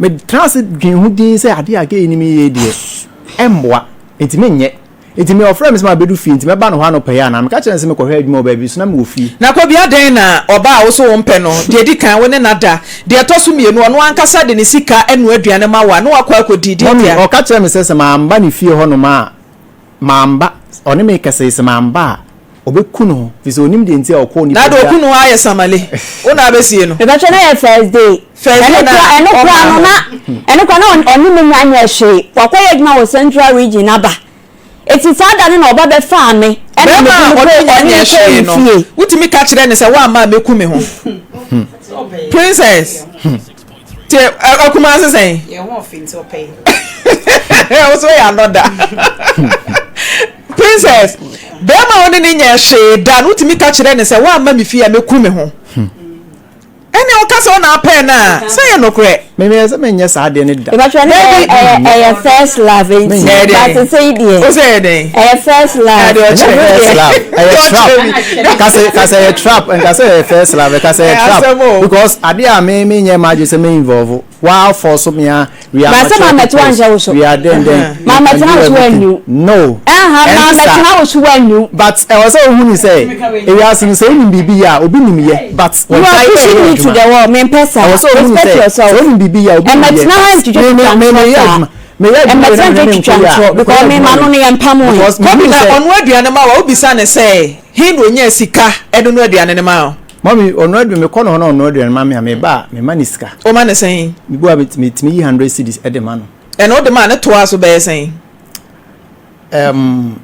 Metenaa ase dwen ho dinn sɛ adeɛ a gay no meyɛ yi deɛ, ɛmmoa, enti menyɛ. Enti me ɔfrɛɛ me sɛ mabedu fie nti mɛba ne hɔ anɔpa yi anaa? Meka kyerɛɛ no sɛ mekɔhwɛ adwuma wɔ baabi so na mewɔ fie. Na Kobi adɛn na ɔbaa a wo so wompɛ no, deɛ ɛdi kan wo ne no ada, deɛ ɛtɔ so mmienu ɔno ankasa de ne sika noa aduane ma wo a na woakɔ akɔdi, deɛ Mummy, ntia? ɔka kyerɛɛ me sɛ sɛ mamba ne fie hɔnom a, mamba, ɔne me kɛsɛe sɛ mamba a, ɔbɛku ne ho, firi sɛ ɔnim deɛ nti a ɔkɔɔ nipa Na deɛ biara. ɔku ne ho ayɛ samale, wo na abɛsie no. Mepakyɛ na yɛ first day. First day Ɛno na koraa ɛno ɔmaa koraa no hɔ. na ɛno koraa na ɔne me nya nyɛ hwee. Wakɔyɛ adwuma wɔ central region aba. Eti saa da no na ɔba bɛfaa me ɛna Bɛrima mede a no ɔne kɔɔ nya ɔne nyɛ me kɔɔ hwee ne no, fie. wotumi ka kyerɛ no sɛ woamma a mɛku me ho. Princess. Tie Kumasi sɛn? Yɛn ho ɔfɛ nti ɔpɛ yi. Wo so yɛ anɔda. Princess, bɛrima a wo ne ne nyɛ hwee da no wotumi ka kyerɛ ne sɛ woamma me fie a mɛku me ho. Ɛne woka sɛ wo na apɛɛ no a, sɛ yɛ nokorɛ. Meyɛ sɛ menyɛ saa adeɛ no da. Mebatwa ne ɛyɛ ɛyɛ first love nti. But sɛ yi deɛ. Wo sɛ yɛ dɛn? Ɛyɛ first love. Ɛyɛ first love. Ɛyɛ trap. Kase kase ɛyɛ trap. Nkase ɛyɛ first love. Kase ɛyɛ trap. Because adeɛ a me me nyɛ maa gye sɛ me involve. Wa force me a we are mature people. We are den den. Maa mɛtena wo so anyiw. No. Ɛha maa mɛtena wo so anyiw. But ɛwɔ sɛ ohun ni sɛ ewiase no sɛ onim biribi yɛ a obi nim yɛ but You are pushing me to the wall. Mempɛ saa. Ɛwɔ sɛ ohun ni Respect sɛ yourself. sɛ onim biribi yɛ a obi nim yɛ. Ɛmɛtena ha ntwitwa Me twitwa me me ntorɔ yɛ saa. adwuma. Meyɛ adwuma wei na Ɛmɛtena me ne ntwitwa nkɔ twitwa yɛ a ntorɔ mekɔyɛ because me adwuma ma no wei. no yɛ mpam ɛ. Because Kobi menim na sɛ ɔnoa aduane ma wo a wobisa no sɛ he na onyaa sika de noa aduane no maa wo? Mummy, ɔnoa aduane, mekɔ ne hɔ na ɔnoa aduane ma me a, meba a, mema no sika. Woma no sɛn? Mebu a, metumi yi hundred cedis de ma no. Ɛna wode ma a, ne toa so bɛyɛ sɛn? Um,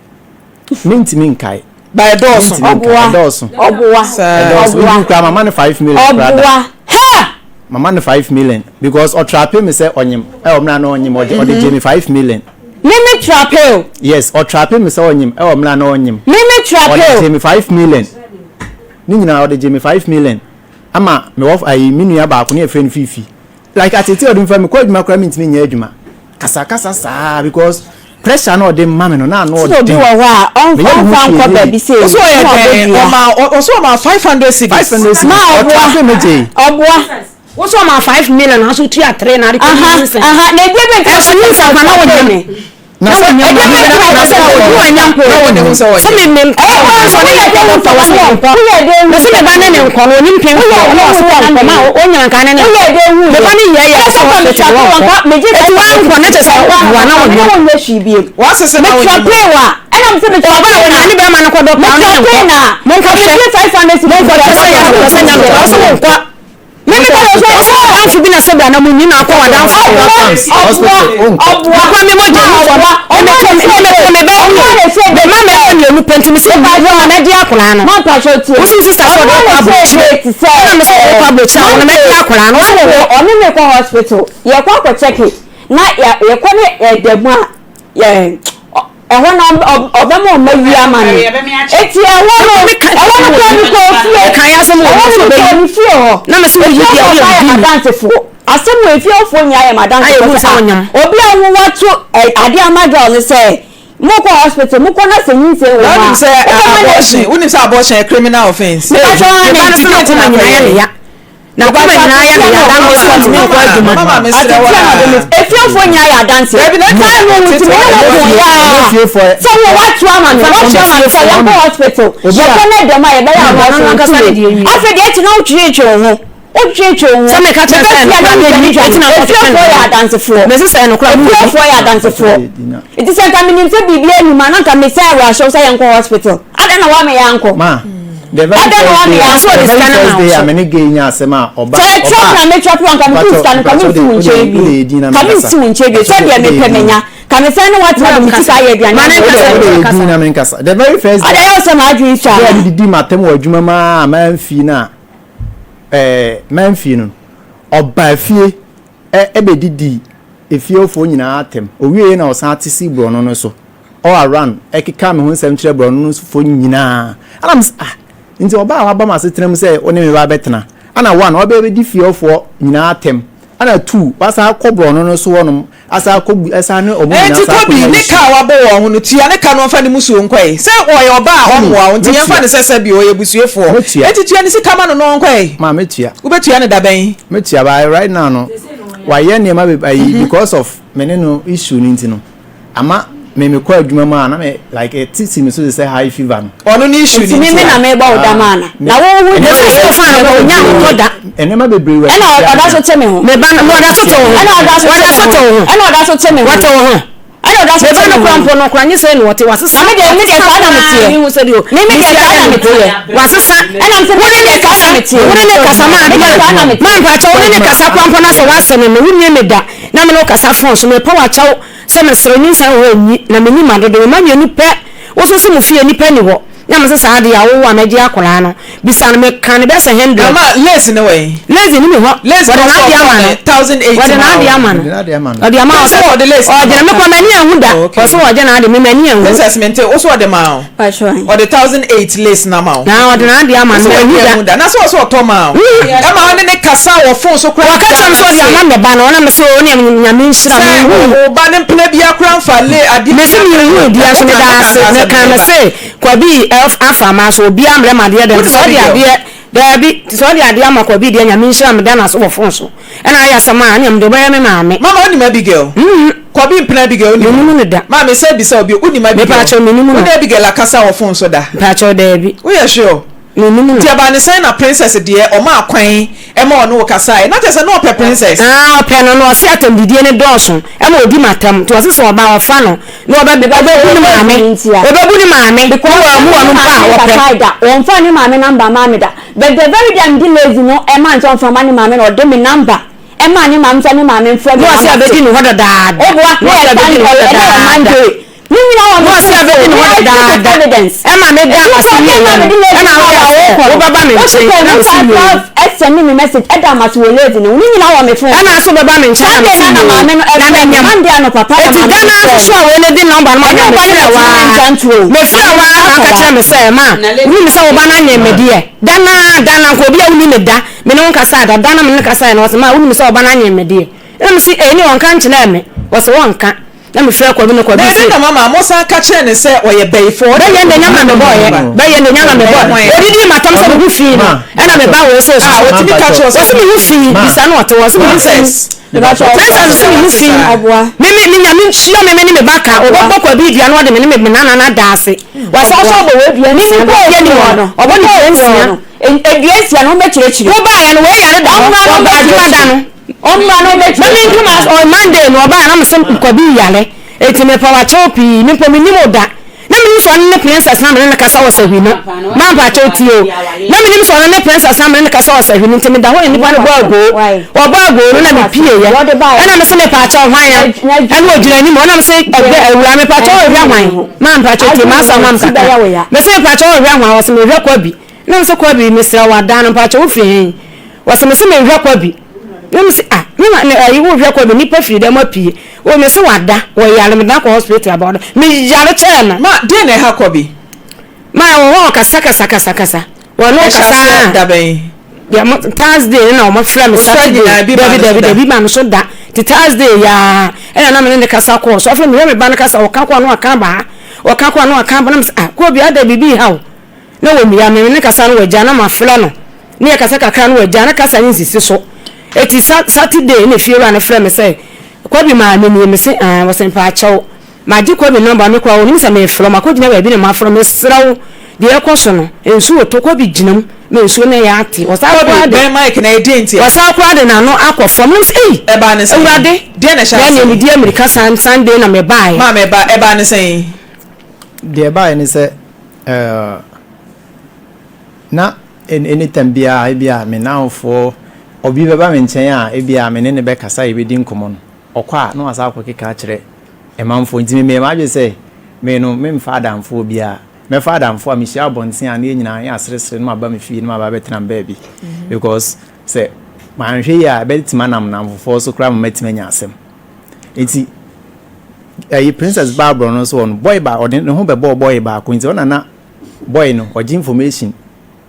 mentumi nkae. Ba ɛdɔɔso. Ɔboa. Ɛdɔɔso. Ɔboa. Ɛdɔɔso. Ɔboa. Even koraa mama no 5 million koraa da. Ɔboa. Ha! Mama no 5 million because ɔtrape me sɛ ɔnyem ɛwɔ mmerɛ a na ɔnyem ɔde gye me 5 million. Me me trape o. Yes, ɔtrape me sɛ ɔnyem ɛwɔ mmerɛ a na ɔnyem. Me me trape Ɔde o. gye me 5 million. Ne nyinaa ɔde gye me 5 million ama me wɔ ayi me nua baako ne yɛfrɛ no Fifi. Like atete a ɔde me fa mekɔ adwuma koraa mentumi nyɛ adwuma. Kasakasa saa because pressure na ɔde ma me no na ano Sɛ obi ɔden. wɔ hɔ a Meyɛ me ho ɔmfa hwee nkɔ nyɛ baabi yie. sɛ Ɔsɛ ɔyɛ na ɔbɔ dɛn? dua. Ɔma ɔsɛ ɔma 500 cedis. 500 cedis. Ma ɔboa. Ɔtrape me gyee. Ɔboa. Wo sɛ ɔma 5 million aso tua three na ade kɔ Aha nyinsɛn. aha na ebi bɛ nti Ɛso nyinsɛn kwa na ɔtrape wonyam. me. Na Na sɛ wonyam. Ebi bɛ nti na Na ɔsɛ sɛ ɔnyam. Wonyam mpo. Na wɔne ho sɛ Sɛ ɔnyam. me me Ɛyɛ kwan sɛ ɔne woyɛ ne dɛn nkɔ hu fa wɔ sɛ sɛ ɔnkɔ. woyɛ dɛn hu Na sɛ me ba ne ne nkɔ no onim pɛn Woyɛ kɔ na dɛn ɔsɛ hu ɔnkɔ ma onya nka ne ne Woyɛ dɛn hu Me ba ne yɛ yɛ Ɛsɛ sɛ sɛ ɔsɛ metwa ɔnkɔ. wɔnka megye Eti wankɔ ne kyɛ sɛ ɔboa na ɔne ɔnyam. wonyɛ hwee biem. Wɔasese na Metwa wonyam. pee wa ɛna mesɛ metwa Ɔba a pee na wɔnya ne bɛrima no kɔ dɔkta ɔne metwa ne pee nkɔ. na Monkɔ hwɛ. megye 500 cedis Monkɔ hwɛ sɛ yɛ sɛ nyame ɔsɛ wɔnkɔ. Me me kɔ Ɔsɛ ɔsɛ ɔamfo bi na sɛ. bra na mo nyi na akɔ w'adamfo hɔ. Ɔboa, ɔboa, Mekɔ me mogya mu fam. ɔboa, Me ɔboa me ne me sɛ me me bɛyɛ ɔboa ne sɛ me ma me ma mmienu pɛ nti me se Mepa wo a mɛgye akwadaa no. Ma mpakyɛw tie. Wo se wo sister sɛ ɔde Ɔboa wo kɔ ne sɛ aburokyire. date sɛ Ɛna me sɛ ɔde wo kɔ aburokyire a wo no mɛgye akwadaa no. Wo se wo Monday wɔ. ɔne me kɔ hospital yɛkɔ akɔ check na yɛkɔ ne ɛda mu a yɛ ɛhɔ no ɔbɛma ɔma yi ama me eti ɛhɔ no ɛhɔ no kura mi kɔ fie ɛhɔ no mi kɔ mi fie hɔ efie hɔ yɛ madansefoɔ asɛm wɔ efie hɔfoɔ nyinaa yɛ madansefoɔ sɛ ah obi a wo wato adeɛ ama girl no sɛ mo kɔ hospital mo kɔ na sɛ nyinsɛn wɔ mu a wobɛma no adi. Wonim sɛ abortion yɛ criminal offence. Meba no sɛ n'akoma nyinaa yɛ ne ya. N'akoma nyinaa yɛ no ya da no ɔsɛ ɔntumi nkɔ adwuma. Ateteɛ na ɔde me efiefoɔ nyinaa yɛ adanseɛ. Saa no nti me ne wo ko yaa sɛ wo wato ama me wato ama me sɛ yɛnkɔ hospital yɛkɔ na dɛm a yɛbɛyɛ abortion nti afei deɛ ɛte na wotwetwe wo ho wotwetwe wo ho Sɛ meka kyerɛ sɛ mebɛfia ɛnokora na menni metwitwa eti no na nkɔtwetwe efiefoɔ ne yɛ ho. adansefoɔ Mese sɛ ɛnokora menni. efiefoɔ yɛ adansefoɔ nti sɛ nka menim sɛ biribi anim a na nka mesɛ awerɛhyɛw sɛ yɛnkɔ hospital adɛn na woama yɛankɔ Ma, the very Adɛn na first woama day yɛankɔ Ɔsɛ the ɔde very sika no first ma day wo a so. me ne gay nya asɛm a ɔba Sɛ ɔba trap na me trap nka me mpakyɛw sika no ka me mpakyɛw nsi wo de nkyɛn wode bio wode edin na ka me menkasa nsi wo nkyɛn bio mpakyɛw sɛdeɛ wode mepɛ edin menya ka me sɛn ne woatena de me sika ayɛ aduane Ma ne ama nkasa, wo wode nkasa. edin na menkasa the very first Ɔde day ayɛ wo sɛ m'adwene sua day a anaa? medidi m'atɛm wɔ adwuma mu a mamfii no a ɛɛ mamfii no ɔbaa fie ɛ ɛbɛdidi efiefoɔ nyinaa atɛm owieɛ na ɔsan te si borɔno no so all around ɛkeka me ho nsɛm kyerɛ borɔno no sofoɔ nyinaa ɛna me sɛ ah nti ɔbaa a waba m'asetena mu sɛ wo ne me ba bɛtena ɛna one ɔbɛ bɛdi fiefoɔ nyinaa atɛm ɛna two wasan akɔ borɔno no so hɔnom asan akɔ bu ɛsan ne ɔmo nyinaa Enti san Kobi, akɔnya ne issue ka a wabɔ wɔn ho no, tua ne ka na ɔmfa ne mmusuo nkɔe. Sɛ ɔyɛ ɔbaa a Mummy, ɔmmoa wo nti, yɛmfa mɛtua no sɛ sɛbi ɔyɛ abusuafoɔ. mɛtua Enti tua ne sika ma no na ɔnkɔe. maa mɛtua Wobɛtua no da bɛn? mɛtua but right now no wayɛ nneɛma be ayi because of me ne no issue no nti no ama me mekɔ adwuma mu a na me like ɛte si me so te sɛ high fever no. Ɔno ne issue Nti no me nti me a. na mebɔ wo dam Ah, ana? me Na wo wo nneɛma Mese deɛ sɛ ɔfa no ɔnya ahotɔ da. nneɛma bebree wɔ ɛna atia ɔda me. so te me ho Me ba no ɔda so te wo ho. ɛna ɔda so te Ɔda me so ho te wo ho. ɛna ɔda so te me ho Wɔte wo ho. ɛna ɔda so Me te ba me no ho kora mpo no kora nye sɛ na ɔte wasesa. Na me deɛ me deɛ Wasesa saa na koraa meteɛ mehu sɛ deɛ me me deɛ mesi saa ayɛ na no. meteɛ Wasesa. ɛna me sɛ Wo me ne deɛ ne saa na kasa. meteɛ Wo ne ne kasa ma me deɛ saa na adeɛ. meteɛ Ma mpakyɛ wo ne ne kasa kora mpo na sɛ wasɛm me wo nie me da na me ne wo kasa phone so mepɛ wakyɛw sɛ mesrɛ nyinsɛn wɔ hɔ nyi na menyi ma dodo me ma mmienu pɛ wo so se mo fie nipa ni hɔ na mese saa deɛ a wowo a mɛgye akwadaa no bisa no meka no bɛsɛ Na hundred ma lace ne wɔ he? lazy ni mi hɔ Lace wɔde no ɔsɛ n'adeɛ ɔtɔ ama ne no 1008 wɔde ma n'adeɛ wo. ama no Ɔde n'adeɛ ama no. ɔde ama Sɛ ɔsɛ ɔde lace no ɔgyina ma me wo. kɔ m'ani anhu da Oh, okay. ɔsɛ ɔgye n'ade me m'ani anhu Princess mente wo so ɔde maa wo. Patrɔ. Ɔde 1008 lace no ama wo. Na ɔde n'adeɛ ama no Wo sɛ m'anhu w'ani da anhu da. Na sɛ ɔsɛ ɔtɔ maa wo. Ɛma wo ne ne kasa wɔ phone so koraa wɔka da kyerɛ me no sɛ ɔde ase. ama me ba no ɔna me sɛ ɔne nyame nhyira Sɛ me wo ba ne mpena biara koraa mfa le adeɛ mese biara menhu mbrɛ bia wo. so Woka meda woka ase saa asɛm meka no me meba. se kwabi afa ma so obia mbrɛ ma adeɛ dɛ nti Wonim sɛ ɔde Abigail? adeɛ daabi nti sɛ ɔde adeɛ ama kwabi deɛ nyame nhyira meda no ase wɔ phone so ɛna ayɛ asɛm a ɛne mede wobɛyɛ me maame Mama wonim Abigail? Kwabi mpena Abigail wonim menim no? no da Maame sɛ bisa wo bio wonim Abigail? mepaakyɛw menim Wo no ne Abigail akasa wɔ phone so da? mepaakyɛw daabi Woyɛ sure? menim no Nti ɛbaa ne sɛn na Princess deɛ ɔmaa kwan ma ɔne wo kasaeɛ? Na kyerɛ sɛ na ɔpɛ Princess. Ah ɔpɛ no na ɔse atɛmdidie no dɔɔso ɛma ɔdi m'atɛm nti ɔse sɛ ɔba a ɔfa no na ɔbɛ ɔbɛbu ne maame ɔbɛbu ne maame na Because wammu ne ɔno mpo a maame ɔpɛ. nkasae da wɔmfaa ne maame number mmaa me da but the very day a mede lazy no ɛmaa no sɛ ɔmfa mma ne maame no ɔde me number ɛmaa ne maame sɛ ne maame mfrɛ me Na na ɔse mate abɛdi ne hɔ dadaada Woboa na na ɔse yɛ abɛdi ne Sunday hɔ ɛna yɛ dadaada. Monday Ne nyina wɔ Na me ɔse phone abɛdi so ne me hɔ I keep with dadaada evidence ɛma me da Ɛti ase wokɔ wieɛ ɔde no ma mede lazy ɛna ma wokaa wo a sɛ wokɔ no wobɛba me wote nkyɛn sɛ na nipa mese yoo. koraa ɛsɛne me message ɛda mase wɔ lazy no ho ne nyina wɔ me phone so Ɛna nso bɛba me nkyɛn na Sunday mese na na yoo maame no na ɛfrɛ me manyam. Monday anɔpa pa na Eti maame da no no ara frɛ nso so me a wei no de number no ma Ɛnyɛ me wo ba no mefrɛ na wo ɛtumi ara ngya ntorɔ o mefrɛ maame wo no ara na aka akwadaa. kyerɛ me sɛ ma wonim sɛ wo ba no anyem me deɛ da no ara da no ara nka obi a wonni me da me ne wo nkasaa da da no a me ne no kasaeɛ no ɔse ma wonim sɛ wo ba no anyem me deɛ ɛna mese ee ne ɔnka nkyerɛɛ me ɔse ɔnka na mefrɛ Kwabi no Kwabi Na se. ɛdɛn na mama mosan ka kyerɛɛ no sɛ ɔyɛ bayifoɔ? Bɛyɛ ndɛ nyama me bɔɔyɛ bɛyɛ ndɛ nyama me bɔɔyɛ odidi matam sɛ me ho fii no ɛna me ba wei so Ah, otumi ka kyerɛ wo sɛ wɔse me ho fii bisa no ɔte hɔ ɔse me ho fii Princess. Princess se me ho fii me me me nyame nhyira me me ne me ba ka ɔbɛbɔ Kwabi dua no ɔde me ne me nana no ada ase wɔse ɔsɛ ɔbɔ wei dua nsia no ɔyɛ ni wɔ no ɔbɔ ne dua nsia Dua nsia no wɔbɛkyerɛkyerɛ wo baayɛ no wei yare da hɔ ɔba adwuma da no Ɔmmra na ɔmmɛkyerɛ. Na me ntoma on Monday no ɔbaa na mese Kwabi yare eti mepa wakyɛw pii me mpo menim wo da na me. menim sɛ ɔno ne princess na mene no kasa wɔ sahwi no. Ma mpakyɛw tie o. Na menim sɛ ɔno ne princess na mene no kasa wɔ sahwi no nti meda hɔ na nipa no bɔ agoo. Ɔbɔ agoo no na mepieeɛ. Ɛna mese mepaakyɛw hwan a? Ɛna ɔgyina anim hɔ na mese ɛgbɛ awura mepaakyɛw ɔhwɛ hwan? Ma mpakyɛw tie m'asɛm ma me kakra. Mese mepaakyɛw ɔhwɛ hwan? Ɔse mehwɛ Kwabi. Na mese Kwabi mesrɛ wo adan no mpakyɛw wofiri he? Ɔse mese mehwɛ Kwabi. Na mese ah me ma ayi wohwɛ Kwabi nipa firi dɛm apue. O mese wada ɔyare mede no akɔ hospital aba ɔda meyare kyɛɛ no. Ma deɛn na ɛha Kwabi? Ma ɛwɔ hɔ ɔkasa kasa kasa kasa wɔne wo Ɛhyɛ kasa aseɛ a da bɛn? deɛ mo Thursday no na wɔn frɛ me Wo sra Saturday nyinaa ebi maa dabi no so dabi da? dabi maa me so da ti Thursday yaa ɛna na me ne ne kasa kɔɔ so afei mehwɛ me ba no kasa ɔka kɔ a na waka aba ha ɔka kɔ a na waka aba na me sɛ ah kɔ obi ada biribi ha o na wɔmia me me ne kasa no wɔagya na mafrɛ no ne yɛ kasa kakra no wɔagya na kasa no nsisi so eti sa Saturday na efiewura no frɛ me sɛ Kwabi maame nie me se ah wɔsɛ mpaakyɛw Magye Kobe nɔmba me koraa ɔnim sɛ merefrɛ wo makɔgyina baabi na mafrɛ wo mesrɛ wo deɛ ɛrekɔ so no nsuo retɔ Kobe gyina mu ma nsuo no ɛyɛ ate ɔsan Kobe koraa de bɛn mic na ɛdeɛn ntia? ɔsan koraa de n'ano akɔ fam na mesɛ ei Ɛbaa ne sɛn? Awurade Deɛn na ɛhyɛ bɛɛ aseɛ? neɛ medi amirika san Sunday na mebaeɛ. Maame ɛba ɛbaa ne sɛn? Deɛ ɛbaeɛ ne sɛ eh, na anytime biara ebia me nnamfoɔ obi bɛba me nkyɛn a ebia me ne no bɛkasa yɛbɛdi nkɔmmɔ no ɔkɔ a na wasan akɔkeka akyerɛ manfoɔ nti me meyɛ m'adwene sɛ me no memfa adamfoɔ biara mɛfa adamfoɔ a mehyia abɔnten a na yɛn nyinaa yɛ aseresere na maba me fie na maba abɛtena me baabi because sɛ manhwɛ yie a ɛbɛtumi anam nnamfofoɔ so koraa ma matumi anya asɛm nti ɛyi princess Barbara no nso wɔ no boy ba ɔde ne ho bɛbɔɔ boy baako nti ɔna na boy no ɔgye information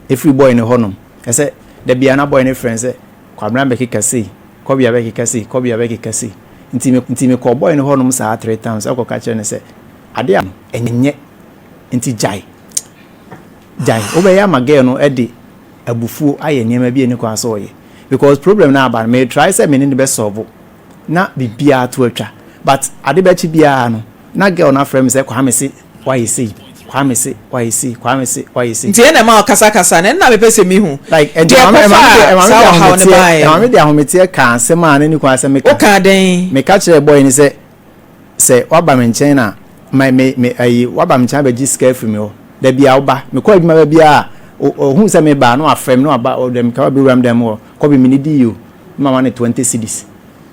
ɛfiri boy no hɔnom ɛsɛ da biara na boy no frɛ no sɛ Kwabena bɛkeka sei, Kɔbea bɛkeka sei, Kɔbea bɛkeka sei. Nti me nti mekɔɔ boy no hɔnom saa three times ɛkɔka kyerɛ no sɛ ade a no ɛnyɛ nti gyae. Gyae. Wobɛyɛ ama girl no de abufuo ayɛ nneɛma bi a ɛni kwan sɛ ɔyɛ. Because problem no aba no, me try sɛ me ne no bɛ solve na biribiara to atwa. But ade bɛkye biara no, na girl no afrɛ me sɛ Kwame se wayɛ sei, Kwame se wayɛ sei, Kwame se wayɛ sei. Nti ɛna ɛma ɔkasakasa no, ɛno na mepɛ sɛ mehu. Like, ɛnti Deɛ ɛma me ɛma me de ɛkɔfaa ɛma me saa de ɔhaw no ahometeɛ baeɛ ɛma no. me de ahometeɛ kaa asɛm a na ɛni kwan sɛ meka. Wokaa dɛn? Meka kyerɛɛ boy no sɛ sɛ waba me nkyɛn na ma me me ayi waba me nkyɛn abɛgye sika afiri me hɔ. Da biara woba, mekɔ adwuma ba biara a, ɔhu sɛ meba a na wafrɛ me na waba ɔde me ka wabɛwura me dan mu hɔ, Kɔbe menidi yi o, na mama no 20 cedis.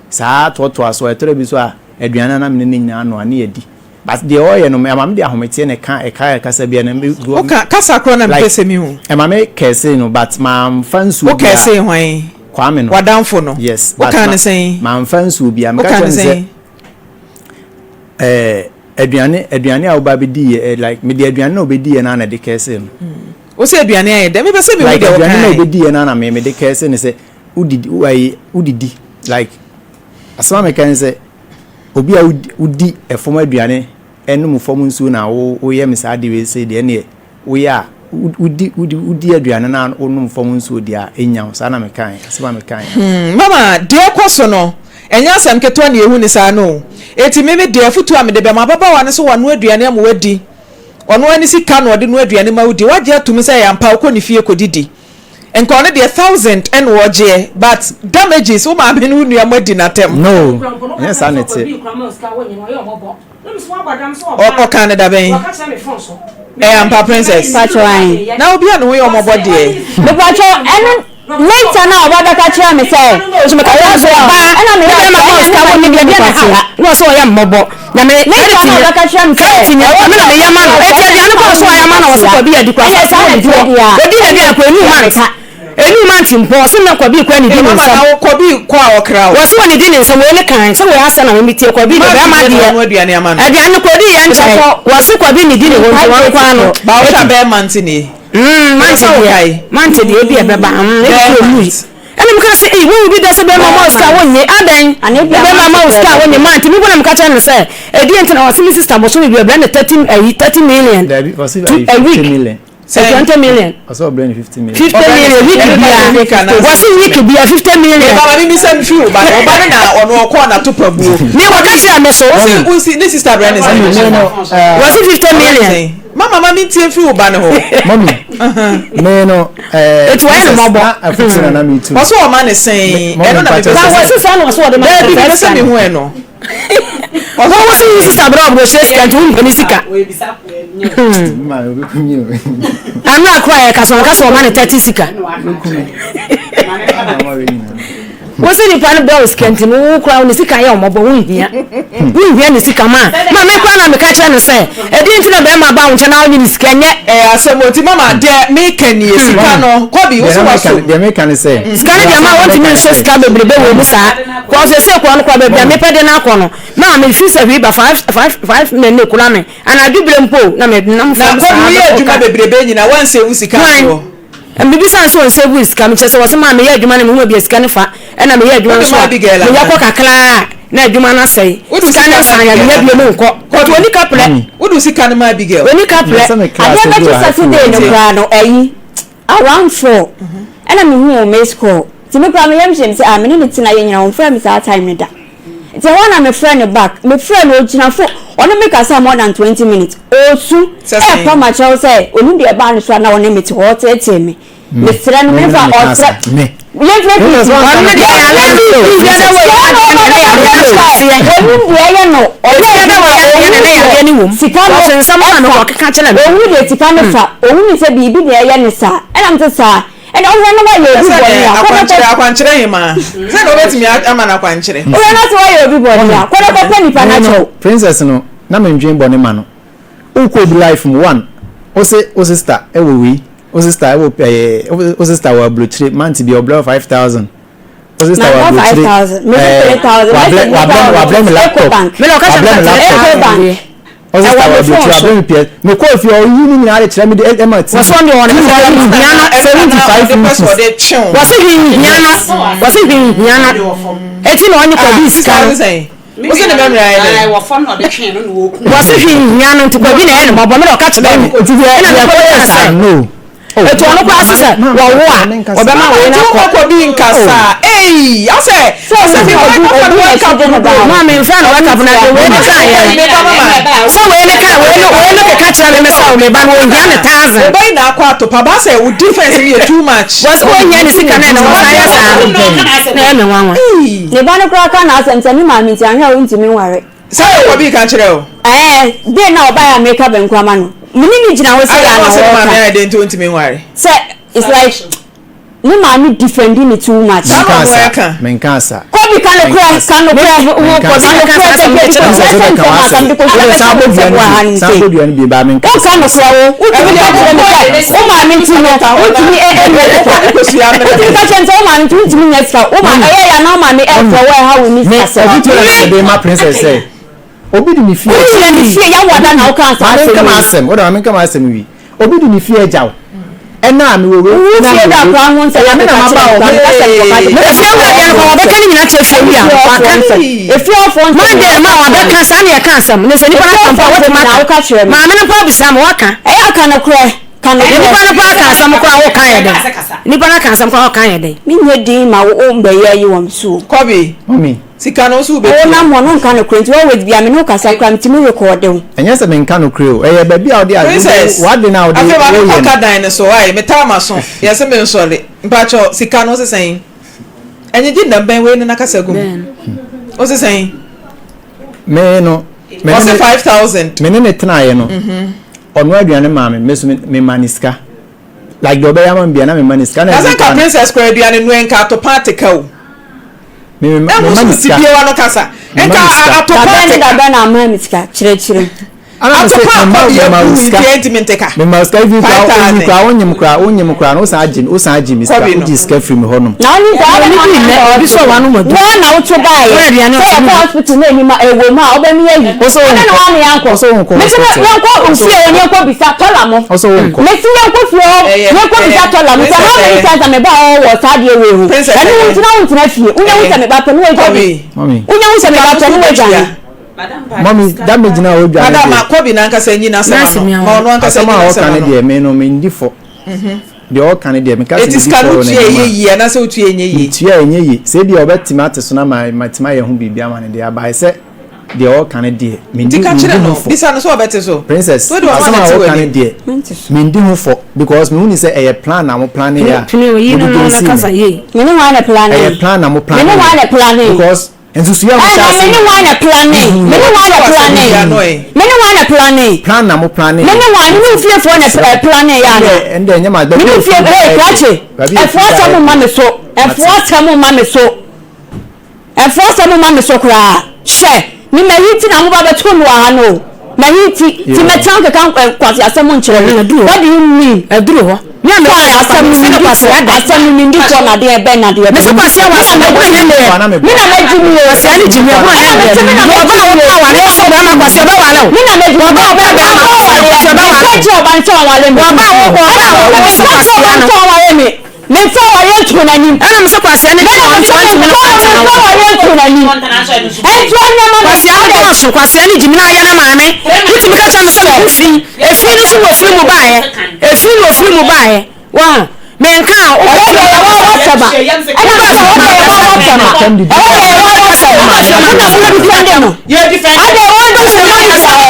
Saa toatoa so, ɛtɔ da bi nso a, aduane a na me ne no nyinaa noa ne yɛdi. But deɛ ɔyɛ no, ɛma me de ahometeɛ na ɛka ɛka kasa bi a na me Wo ka kasa korɔ na mepɛ like sɛ mehu. ɛma me kɛse no but mamfa nsuo Wo biara. kɛsee hwan? Kwame no. W'adamfo no. Yes, Wo but kaa ma no sɛn? mamfa nsuo biara. Wo Meka kaa kyerɛ no no sɛ sɛn? ɛɛ aduane aduane a woba bɛdi yɛ eh, like mede aduane na ɔbɛdi yɛ no ara na ɛde kɛse no. Wo sɛ aduane ayɛ dɛ? Mepɛ sɛ mehu Like deɛ wo aduane na kae. ɔbɛdi yɛ no ara na me mede kɛse no sɛ wodidi wo ayi wodidi like asɛm a meka ne sɛ obi a wodi fam aduane nom fam nsuo na woyɛ me saa adeɛ wei sei deɛ ɛneɛ woyɛ a wodi wodi wodi aduane na wonom fam nsuo deɛ a ɛnya wo saa na mekae asɛm a mekae. Hmm mama deɛ ɛkɔ so no ɛnyɛ asɛm ketewa na yɛhu no saa no o enti me me deɛ afutuo a mede bɛma ababaawa no sɛ wanoa aduane ama wadi ɔno ara ne sika na ɔde noa aduane ma wodi wagye atom sɛ ɛyɛ ampa wokɔ ne fie kɔdidi Nka ɔno deɛ thousand ɛna ɔgyeɛ but damages wo maame ne wo nua mo adi n'atɛm. No, ɛnyɛ saa na ɛteɛ. Ɔkaa no dabɛn? Ɛyɛ ampa princess? Pacho ae. Na obi a ne ho yɛ ɔmɔbɔ deɛ. Mepacho ɛno later na ɔba bɛka kyerɛ me sɛ ɔyɛ girl ɛna meyɛ ɔsɛ ɛna me ma ne deɛ ne Na ɔsɛ ɔyɛ mmɔbɔ. Na me Later credit na nyɛ ɔbɛka kyerɛ me sɛ credit nyɛ ɔwɔ me na meyɛ ma no. Eti aduane kɔ so ayɛ ma no ɔsɛ kɔ bi adi kɔ ɛyɛ asase saa wɔ na ne di ɛteɛ hɔ. deɛ a Odi n'aduane kɔ enu ɛyɛ mant. meka. Enu mant mpo ɔsɛ na kɔ bi kɔ ne di Ee ne mama nsam. na wo kɔ bi kɔ a ɔkra wo. Wɔse wɔ ne di ne nsam wei ne kan sɛ wei asɛ na me metie kɔ bi de Mant bɛrima deɛ na deɛ ɔno aduane ama no. aduane kɔ di yɛ nkyɛn wɔse kɔ bi ne di ne hɔ nti wɔn nko ano. Ba wohwɛ a bɛyɛ mant nie. Mm mant Ɛsɛ wo deɛ kae. mant deɛ ebi ɛbɛba mm ebi Bɛyɛ kɔ mant. emui. Ɛna meka sɛ, Ei, wohu bi da sɛ bɛrima ma wo sika a wonnye? Adɛn? Anaa Ne ebia bɛrima ma wo mante sika a koraa wonnye? bi. Mante. Me mpo na meka kyerɛ no sɛ, Ɛdeɛn nti na ɔse me sister bosome bi ɔbrɛ no 30, ayi, 30 million Dabi, ɔse to ayi a 50 week. million. Sɛ 20 million. Ɔsɛ ɔbrɛ no 50 million. 50 Ɔbrɛ no million week ɛno na biara. ɛyɛ week anaa Wɔse week biara 50 million. Me ba ma me bisa mfiri wo ba no, wo ba no na ɔno ɔkɔɔ n'atopa buo. Me wɔka kyerɛ me so. Ɔse wo si ne sister brɛ ne sɛn? Mami, me no, eh, Wɔse 50 Ɔbrɛ ne million. sɛn? Mama ma mentie mfiri wo ba no hɔ. Mami, me no, eh, Eti wɔyɛ no princess, mmɔbɔ. na afutuo na na metu. Ɔsɛ ɔma ne sɛn? Mami, Ɛno na mepɛ mpakyɛ Na sɛ wɔse saa na wɔse wɔde ma Daabi no mepɛ sɛ sɛ mehu ɛno. Wɔn wo se wo sista brɛ ɔbrɛ hyɛ sika nti wo mpɛ ne sika. Ano akora yɛ kasa ɔka sɛ ɔma ne tɛte sika. Wo se nipa no brɛ wo sika nti no wo kora ne sika yɛ ɔmɔbɔ wo nhia wo nhia ne sika ma ma me kora na meka kyerɛ no sɛ ɛdeɛ nti na bɛrima ba wo nkyɛn na wonye ne sika nyɛ. Ɛyɛ asɛm o nti mama deɛ meka nie sika no kɔbi wo so waso. Deɛ meka ne sɛ. Sika no deɛ ma wɔntumi nsɔ sika bebrebe wɔ mu saa kɔ sɛ sɛ kɔ no kɔ baabi a mepɛ de no akɔ no ma mefiri sɛ hwii ba 5 5 5 na ne kura me Anadwo berɛ mpo na me nam fam saa. Na kɔbi woyɛ adwuma bebrebe nyina wansave sika ntoɔ. Hwan? Mebisa no sɛ ɔnsave sika, mekyerɛ sɛ wɔse maa meyɛ adwuma na mehu baabi a sika no fa, ɛna meyɛ adwuma nso a meyɛ kɔ kakra a na adwuma no asɛe, sika no nsan a menya bio menkɔ, cause wɔnni kaprɛ. Wode sika no ma Abigail? Wɔnni kaprɛ. Adeɛ bɛkye Saturday no koraa no ayi around 4 ɛna mehuu miss call nti me koraa me yam hyee me sɛ ah me ne no tena yɛ nyina ɔmfrɛɛ me saa time no da. Nti ɛhɔ ara na mefrɛ no back, mefrɛ no ogyina fo ɔne me kasa more than 20 minutes, ɔresu ɛrepa makyɛw sɛ onim deɛ ɛbaa ne so a na ɔne me te hɔ ɔreteetee me, mesrɛ no memfa ɔsrɛ yɛmfrɛ PC, Ɔno deɛ yare no sɛ na ɔba bɛka kyerɛ me sɛ onim deɛ ɛyɛ no, ɔyɛ adwuma a ɔhu deɛ sika no ɛfa, ɔhu deɛ sika no fa, ɔhu ne sɛ biribi na ɛyɛ no saa, ɛna mete saa. Ɛnna wohwɛ na woayɛ obi bɔne a, kɔ na kɔ. Akwankyerɛ, akwankyerɛ hemaa. Sɛ na wobɛtumi ama no akwankyerɛ. Wohwɛ na sɛ woayɛ obi bɔne a, kɔ na kɔpɛ nipa no akyɛw. Princess no, na mendwen bɔne ma no. Wokɔ obi life mu, one, wose wo sister wɔ wei, wo sister wɔ ɛɛ, wo sister wɔ abrokyire, month biara ɔbrɛ wo 5000. Wo sister wɔ abrokyire, ɛɛ, wabrɛ, wabrɛ, wabrɛ me laptop, wabrɛ me laptop. Ɔsɛ sɛ Ɛwɔ ne ɔde phone tua so. bɛ mi pɛ me kɔɔ fie ɔyi ne nyinaa de kyerɛ me de ɛma ti Wɔsɛ ɔno deɛ ɔno deɛ hwee nhia no. 75 inches. Wɔsɛ hwee nhia no. Wɔsɛ hwee nhia no. Eti na ɔnye Kwabi sika no. Wosɛ ne mɛmmerɛ ayɛ dɛn? Wɔsɛ hwee nhia no nti Kwabi na ɛyɛ ne mmɔbɔ. Me deɛ ɔka kyerɛ me. Nti deɛ Ɛna deɛ mekɔ ɛkɔyɛ kaa saa sɛ. no. Etu ɔno koraa se sɛ wɔwo a ɔbɛma wei no akɔ. Ɔkɔ bi nkasa eii asɛ asɛ mi wake up and wake up no do. Maa mi nfɛ na wake up na de wei ne kaa yɛ sɛ wei ne kaa wei no wei no keka kyerɛ mi mi sɛ ɔmo ba no ohia ne thousand. Ɔba yi na akɔ atopa ba sɛ wo defense no yɛ too much. Wɔsɛ ohia ne sika na ɛna wɔsan yɛ saa na ɛyɛ mi nwanwa. Ne ba no koraa ka n'asɛm sɛ ne maame nti anhwɛ a ɔntumi nware. Saa na ɔkɔ bi ka kyerɛ wo. Ɛɛ, day no a ɔbaeɛ a mereka banku ama no, me ne no gyina hɔ sei a na Adɛn na ɔsɛ ne maame ɔreka. ayɛ dɛn nti ɔntumi nware? Sɛ it's like ne maame defendi no too much. Saa na Menkaa ɔno saa. ɛka. Menkaa saa. Kobi ka nokorɛ, ka nokorɛ, Menkaa ka saa. nokorɛ, baabi a Menkaa mekɔhyia sɛ sɛ wobɛka nsɛm a w'asɛm. anka mede kɔhyia Wode bɛka san wo bɔ nsɛm dua wɔ no ha bio. no San sei. bɔ dua no bio baa menkaa Wonka saa. nokorɛ wo, wotumi ka kyerɛ me sɛ wo maame nti no wontumi nyɛ sika. Wotumi ka kyerɛ me sɛ wo maame nti wontumi nyɛ sika. Wo maame, ɛyɛ yɛ a na wo maame ɛrefrɛ wo ɛha wo ne Me, sikasɛm. afotuo na mede ma princess sɛ Obi de ne fie agya. Wogyina ne fie ya wada na woka saa Maame asɛm nka yi. m'asɛm, wo de maame nka m'asɛm wi. Obi de ne fie agya wo. Ɛna a mewɔ wei, Wo ɛna fie mewɔ da wei. koraa ho nsɛm Ɛyɛ me na akeka maba kyerɛ o. me koraa meka sɛ mekɔka Me kyerɛ Efie wura deɛ no kɔ wabɛka ne nyinaa kyerɛ fie wura waka. Efie hɔfoɔ nsɛm Monday na ma woka kyerɛ wabɛka me. saa na yɛka asɛm ne sɛ nipa no Efie aka mpo a hɔfoɔ watumi nsɛm na aka. woka kyerɛ me. Maame no mpo abisa me waka. Ɛyɛ a ka nokorɛ, ka nokorɛ. Nipa no koraa aka asɛm koraa a woka yɛ dɛn? Nipa no aka asɛm koraa a woka yɛ dɛn? Menyɛ din ma wo wombɛyɛ ayi wɔ me so o. Kɔbe. Mummy. Sika no nso Wo wobɛtua. nam hɔ no nka nokorɛ nti always bia me ne wo kasa koraa metumi recorde wo. Ɛnyɛ sɛ menka nokorɛ o, ɛyɛ baabi a wode ade, Princess, w'ade no a wode afei ma woyɛ menkɔ no. ka dan no so wai, metaa m'aso, yɛse mensɔre, mpakyɛw sika no wose sɛn? Ɛnyegye nnam bɛn wei no na kasa gu mu, wose sɛn? Me no, me ne Ɔse ne, 5000. me ne ne tenaeɛ no, ɔnoa aduane maa me, me nso me, mema no sika. Like deɛ ɔbɛyɛ ama me biara na mema no sika. Na Na sɛ ɛno nka koraa no, Princess koraa aduane noa nka atopa ateka o. me, me, Na mema wo no so sika. ti biewa no kasa. Mema Nka no sika. atopa Dabɛn ne ateka. dabɛn na ama me sika kyerɛkyerɛ mu. Ana me se Atopa mema akɔ mema deɛ wo bu sika. nti ɛntimi nteka. Mema wo sika even koraa even 5000. koraa wonyem koraa wonyem koraa no wosan agye wosan agye me sika Kɔbi no. wogye sika firi me hɔ nom. Na wonim sɛ Ɛna ɔbɛma ɔne bi nnɛ obi sɛ ɔwa no madu. Woa na woto baeɛ Wɔn aduane sɛ ɔsɛ yɛkɔ bi. hospital na anim a ɛwɔ mu a wobɛmi ayi. Wo sɛ Adɛn na wonkɔ woame ankɔ? wo sɛ wonkɔ Mese hospital. yɛnkɔ Wo sɛ fie hɔ na yɛnkɔ bisa tɔla mo. Wo sɛ wonkɔ. Mese yɛnkɔ fie hɔ Ɛyɛ yɛnkɔ bisa ɛyɛ tɔla mo sɛ Princess how many ɛyɛ times na meba hɔ wɔ saa adeɛ wei ho. Princess Ɛno wo ɛyɛ nti na wontena fie. Wonya hu ɛyɛ sɛ meba pɛ na woadwane. Kɔbi. Mummy. Wonya hu sɛ Sika meba no pɛ so na woadwane. wobɛtua. Mummy damage no a wodwane Madam deɛ. Akɔbi n'ankasa nyi n'asɛm Nurse ano. mi Ma awo. ɔno ankasa Asɛm nyi a n'asɛm ɔka no ano. deɛ me no mendi fɔ. Deɛ ɔka no deɛ meka sɛ Eti medi sika fɔ no wɔ wotua n'anim ɛyɛ a. yie anaasɛ wotua ɛnyɛ yie? Metua a ɛnyɛ yie. Sɛ ebia ɔbɛtumi ate so na ma matumi ayɛ ho biribi ama no deɛ aba ayɛ sɛ deɛ ɔreka no deɛ mendi Nti ka mendi kyerɛ ho no, fɔ. bisa no sɛ ɔbɛte so. Princess, Wode wama asɛm no a te woka no w'anim. deɛ Mente so. mendi ho fɔ because mehu ne sɛ ɛyɛ plan na mo plane yɛ a Pene oyi mode no no na gɛnsi kasa me. yie. Me ne hwan na Ɛyɛ plane? plan na mo Me ne plane hwan yɛ na plane? because. Nsusuiɛ a mo hyɛ Ɛna ase me ne hwan na plane? Me ne hwan na plane? Me ne hwan na plane? Plan na mo plane. Me ne hwan? Me ne wo fiefoɔ na plane yɛ ana? Ɛnde ɛnyɛ ma Me ne wo fie ee krakye. Ɛfoɔ asɛm mma me so. Ɛfoɔ asɛm mma me so. Ɛfoɔ asɛm mma me so koraa. Hwɛ, me mahi nti na mo ba bɛto me wɔ ha no o. Mahi nti, nti mɛtena hɔ keka nkwaseasɛm nkyerɛ me. What do you mean? Ɛduru hɔ. Fine, asɛm no mendi fɔ, asɛm no mendi fɔ na adeɛ bɛn na adeɛ bɛn. Mese kwasia wa asɛm ɛboro hɛn deɛ. Me na mɛgye mu o. Kwasia ne gyimi ɛboro hɛn deɛ. Ɔba a wopɛ aware wo so bɛrima kwasia ɔbɛware wo. Me na mɛgye mu. Ɔba a wopɛ bɛrima kwasia ɔbɛware wo. Meka kyerɛ ɔba no sɛ ɔnware me. Ɔba a wopɛ ɔba a wo so Meka kyerɛ ɔba kwasia no no. sɛ ɔnware me. Memfa awareɛ nto n'anim. Ɛna mese kwasia ne gyimi ɔnto ɔntumi no fa ntena Memfa wo. awareɛ nto n'anim. Ɛnti ɔnyɛ ma me. Kwasia no dɔɔso kwasia ne gyimi na ayɛ na maame. Wotumi ka kyerɛ no sɛ me ho fi. Efi no so wɔ firi mu baeɛ. Efi na ofiri mu baeɛ. Wahu? Menka a, Ɛhɔ wobɛfiri deɛ yɛwɔ mu awɔ sɛma. Ɛna Wobɛfiri sɛ mu ɛhɔ deɛ yɛwɔ awɔ sɛma. akasa. Ɛhɔ deɛ yɛwɔ awɔ sɛma. Wobɛfiri mu Mo na akasa. mo defend no. Adɛ wɔn di ne ho di hɔ.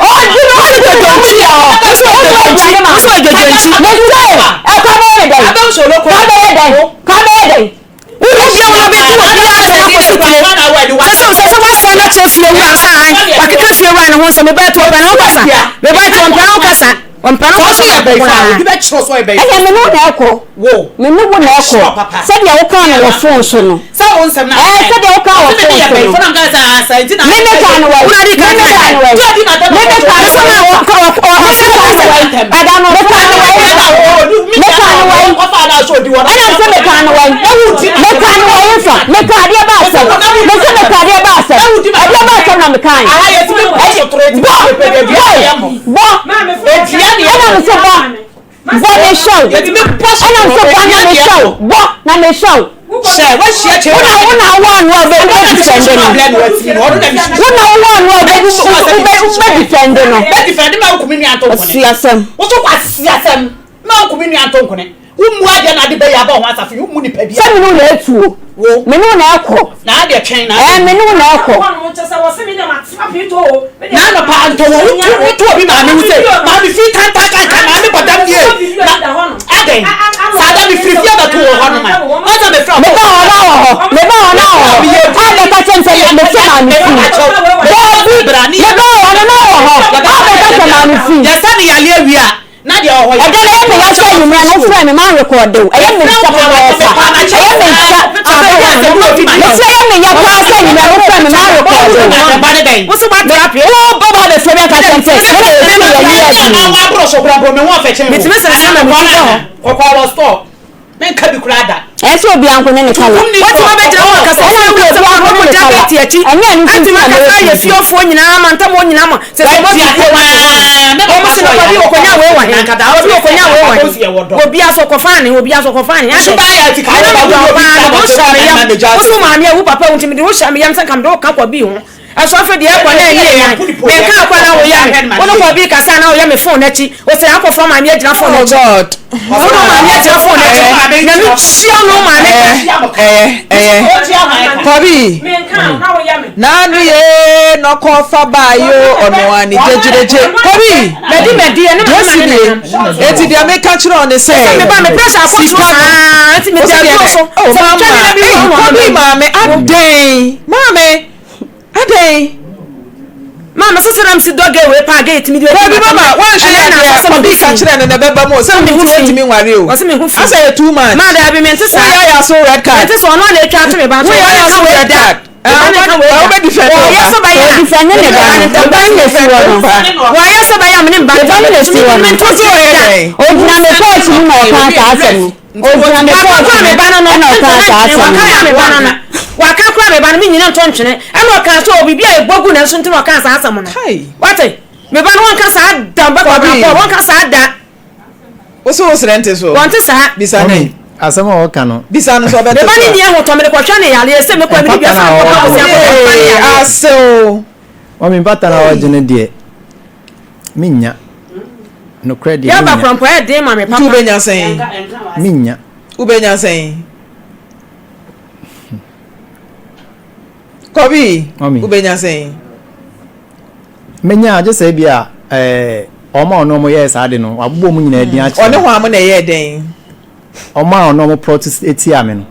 Ɔdi ne ho di ne ho di hɔ. Woso odwodwonkyi. Woso odwodwonkyi. Mese ɛka bɛyɛ ne dɛn? Ka bɛyɛ dɛn? Ka bɛyɛ dɛn? Wohu bio na ɔbɛdi obiara asɛm akɔsi tire. Sɛ sɛ sɛ sɛ woasɛe no akyerɛ fiewura no sɛ ae, wakeka fiewura no ho nsɛm, mebɛɛ to ɔmpɛ ne ho kasa. Mebɛɛ to ɔmpɛ ne ho kasa. Ɔmpɛ ne ho kasa baako koraa. Ɛnneɛ me ne wo na ɛkɔ. Me ne wo na ɛkɔ. Sɛdeɛ wokaa no wɔ fon so no. Ɛɛ, sɛdeɛ wokaa wɔ fon so no. Me mekaa no wɔ he? Wura di Me kan mekaa kan. no wɔ he? Me mekaa no wɔ he? Me mekaa no wɔ he? Ada no, mekaa no wɔ he? Mekaa no wɔ he? Ɛna sɛ mekaa no wɔ he? Mekaa no wɔ he fa? Mekaa adeɛ ba asɛm. Mese mekaa adeɛ ba asɛm. Adeɛ ba asɛm na mekaa he. Bɔ! Bɔ! Bɔ! Ɛna mese bɔ! Bɔ mehyɛ wo. Ɛna mese bɔ na mehyɛ wo. Bɔ na mehyɛ wo. Wo na wo na wowɔ ano a wobɛ wobɛ defend no. Wo na wowɔ ano a wobɛ wobɛ wobɛ defend no. Ɔsiasɛm. Sɛ me ne wo na atu o. Me ne wo na ɛkɔ. Ɛɛ me ne wo na ɛkɔ. Meba hɔ na wɔ hɔ. Meba hɔ na wɔ hɔ. A bɛka kyerɛ me sɛ mese maame fi. Daabi. Meba hɔ no na wɔ hɔ. A bɛka sɛ maame fi. Ɛda no ɛyɛ me ya sɛ anwummerɛ no wofrɛ me manrekɔɔde wo. Ɛyɛ me ya papaapa. Ɛyɛ me ya Mese ɛyɛ me ya paa sɛ anwummerɛ no wofrɛ me manrekɔɔde wo. Wo ba ba bɛfrɛ me aka kyerɛ me sɛ me na me yɛ yɛ Ɛyɛ sɛ obiara nko ne ne kala. Wotumi abɛgyina hɔ akasa Ɛna sɛ nso wura sɛ obiara nko ne wɔn ne kala. jacket akyi. Ɛnyɛ ɛno nso Atumi nti na akasa meyɛ ayɛ tuntum. fiefoɔ nyinaa mantam hɔ nyinaa ma sɛ sɛ wɔatu fie wɔn wɔn se no kɔbi wɔkɔnya wei wɔ he kɔbi wɔkɔnya wei wɔ he obiara so kɔfa ne obiara so kɔfa ne adɛ mena medɔ wo paa mede wo hyɛ me yam wo so maame a wo papa wo nti mede wo hyɛ me yam sɛ nka mede wo ka kɔbi ho Ɛso afei deɛ ɛkɔ na ɛnyɛ nyan. Menka akɔ na woyɛ me. Wo ne kɔ bi kasa na woyɛ me phone n'akyi. Ose akɔfra maame agyina phone Oh n'akyi. God. Wo ne maame agyina phone n'akyi. Nyame tua no maame ka. Ɛyɛ ɛyɛ ɛyɛ. Kɔbi. N'ano ye nɔkɔ fa baa yo ɔno ani gyegyeregye. Kɔbi. Mɛdi mɛdi ɛne Deɛ maame si na ne nie. nam. Eti deɛ meka kyerɛ wo ne sɛ. Sɛ me ba me pressure akɔ soro Sika no. saa nti me Wosi da deɛ aduro dɛ. so. Oh Sɛ mama. metwa ne na bi Ei wɔ hɔ Kɔbi maame adɛn. Maame. Adɛn? Maame sisi na msi dɔ gay wei paa gay tumi di Dabi mama wanhwɛ yɛ adeɛ kɔbi ka kyerɛ no na ɛbɛba mu o sɛ wo kunu ntumi nware o Ɔsi me ho fi. Asɛ yɛ too much. Maa dabi mente saa. Woyɛ ayɛ aso red card. Mente saa ɔno a na etwa ato me ba nso. Woyɛ ayɛ aso red card. Ɛba ne ka wei da. Wobɛ defend wo ba. Wɔyɛ sɛ bɛyɛ a. Ɔdifɛnde ne ba no. Ne ba no na esi hɔ no. Wɔyɛ sɛ bɛyɛ a me ne mba Ne ba no na esi hɔ no. Mente Wosi ɔyɛ dɛn? Ogyina me pɔɔkye mu na ɔkaa saa asɛm no. Ogyina me Waka pɔɔkye kora me mu ba no no ɛna ɔkaa saa asɛm Waka no. kora me ba no no Waka kora me ba no me nyina nto ntwene ɛna ɔkaa sɛ obibi a ɛbɔ gu nanso nti na ɔkaa saa asɛm no. Kai. Wate? Me ba no wɔnka saa da bɛkɔ Kɔbi. abrabɔ wɔnka saa da. Wosi wo srɛ nte so. Wɔnte saa. Bisa Mami, ne. asɛm a ɔka no. Bisa no sɛ ɔbɛte Me so ba no a. nni ahotɔ mede kɔhwɛ ne yareɛ sɛ mekɔ mede dua Mpata sɛ na mekɔka ɔwɔ bosea hɔ. kɔhwɛ ne Ee, yareɛ. asew. Mami, mpata na ɔgye no deɛ, mennya. Nokorɛ deɛ, Yɛba mennya. korɔmpɔ ɛyɛ den ma me Nti papa. wobɛnya sɛn? Mennya. Wobɛnya sɛn? Kɔbi, Mami. wobɛnya sɛn? Menya a, gye sɛ ebia ɛɛ wɔn a ɔne wɔn yɛɛ saa ade no, wɔabobɔ wɔn nyinaa din akyerɛ Ɔne me. hwan mo na ɛyɛɛ dɛn? Wɔn a ɔne wɔn plɔto tiaa me no.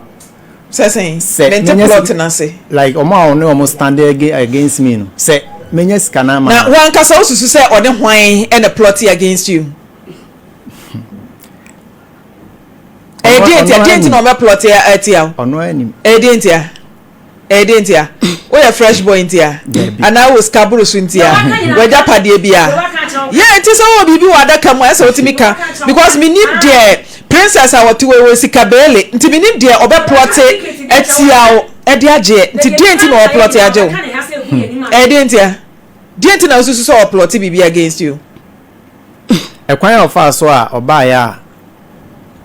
Sɛ sɛn? Sɛ Mente menya plot sika no ase. like ɔmo a ɔne ɔmo stand against me no sɛ menya sika no ama Na no wo a. ankasa wosusu sɛ ɔne hwan na plɔte against you? Ɛyɛ Ɔno deɛ ntia? ɔno Deɛ ara nti na nim. ɔbɛ plɔte atia wo? Ɔno ara nim. Ɛyɛ deɛ ntia? Ɛyɛ deɛ ntia? Woyɛ fresh boy ntia? Dabi. Anaa wowɔ sika boro so ntia? W'agyapadeɛ bi a? Yeah, nti sɛ wowɔ biribi wɔ adaka mu a ɛsɛ wotumi ka because menim deɛ princess a wɔte wɔ wɔ sika beele nti menim deɛ ɔbɛ plɔte atia wo ɛde agyeɛ nti deɛ nti na ɔplɔte agye wo? Ɛyɛ deɛ ntia? Deɛ nti na wosusu sɛ ɔplɔte biribi against you? Ɛkwan a ɔfaa so a ɔbaeɛ a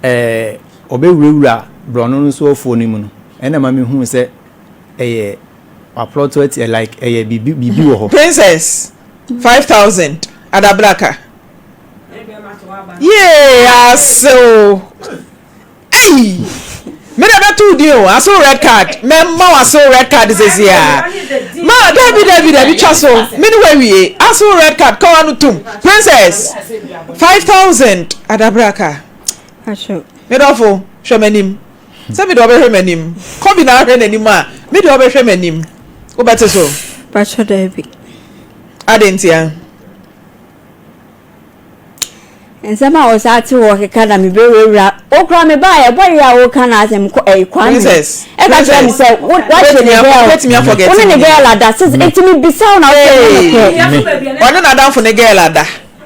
ɛɛ ɔbɛwurawura borɔno no so afuo no mu no, ɛna ɛma mehuu sɛ ɛyɛ waplɔto atia like ɛyɛ biribi biribi wɔ hɔ. Princess, 5000 adabraka. Yee asew. Ei! Me na bɛto wo din o, asew red card. Mɛma wo asew red card sɛsi a. Ma dabi dabi dabi twa so. Me ne wawie. Asew red card ka w'ano tom. Princess, 5000 adabraka. Me dɔfo, hwɛ m'anim. Sɛ me deɛ ɔbɛhwɛ m'anim. Kɔbi na ahwɛ n'anim a, me deɛ ɔbɛhwɛ m'anim. Wobɛte so? Pacho dabi. Adɛn ntia? Nsɛm a wɔsan te wɔ keka na mebɛwurawura wo koraa mebaeɛ ɛbɔ yɛ a woka no asɛm kɔ ɛyi Kwame Princess, ɛka kyerɛ me Princess, sɛ wo wahyɛ ne girl wobɛtumi afɔgɛte wo ne me ne girl ada sis nti mebisa wo na wosɛ nyɛ nokorɛ Ɔne n'adamfo ne girl ada.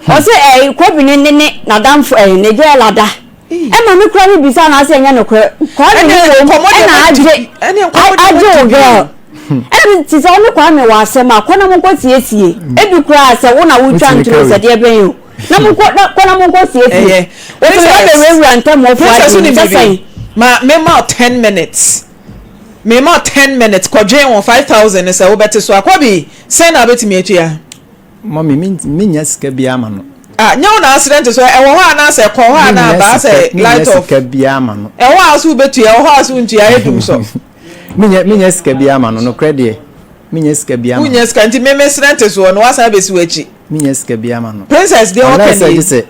Ɔse ɛyi Kobe ne ne ne n'adamfo ɛyi ne girl ada ɛma me koraa mebisa wo na wosɛ nyɛ nokorɛ Kwame ne Ɛne wom nkɔmmɔ deɛ ɛna wadi agye ɛne nkɔmmɔ deɛ agye wo wadi girl Ɛna me te sɛ wo ne Kwame wɔ asɛm a, kɔ na monkɔ siesie. Ebi koraa sɛ wo na wotwa Wotumi ntoro ka sɛ wei. deɛ bɛn o. Na monkɔ na kɔ na monkɔ siesie. Ɛyɛ. Wotumi Princess, abɛwurawura ntamuafoɔ Princess adeɛ mu wonim sɛ biribi? sɛn? Ma mema wo ten minutes. Mema wo ten minutes kɔdwen ho 5000 no sɛ wobɛte so a. Kɔbi, sɛn na wobɛtumi atua? Mummy, me mennya sika biara ma no. Ah, nyɛ wo na accident so, ɛwɔ hɔ anaasɛ ɛkɔ hɔ anaa Mennya aba sika, asɛ mennya light off. sika biara ma no. Ɛwɔ hɔ a so wobɛtua, ɛwɔ hɔ a so wontua, ayɛ dum sɔ. Mennya, mennya sika biara ma no, nokorɛ deɛ, mennya sika biara ma no. Wonnya sika, nti me me accident soɔ no, woasan abɛsi w'akyi. Mennya sika biara ma no. Princess, deɛ wɔka Unless nie. gye sɛ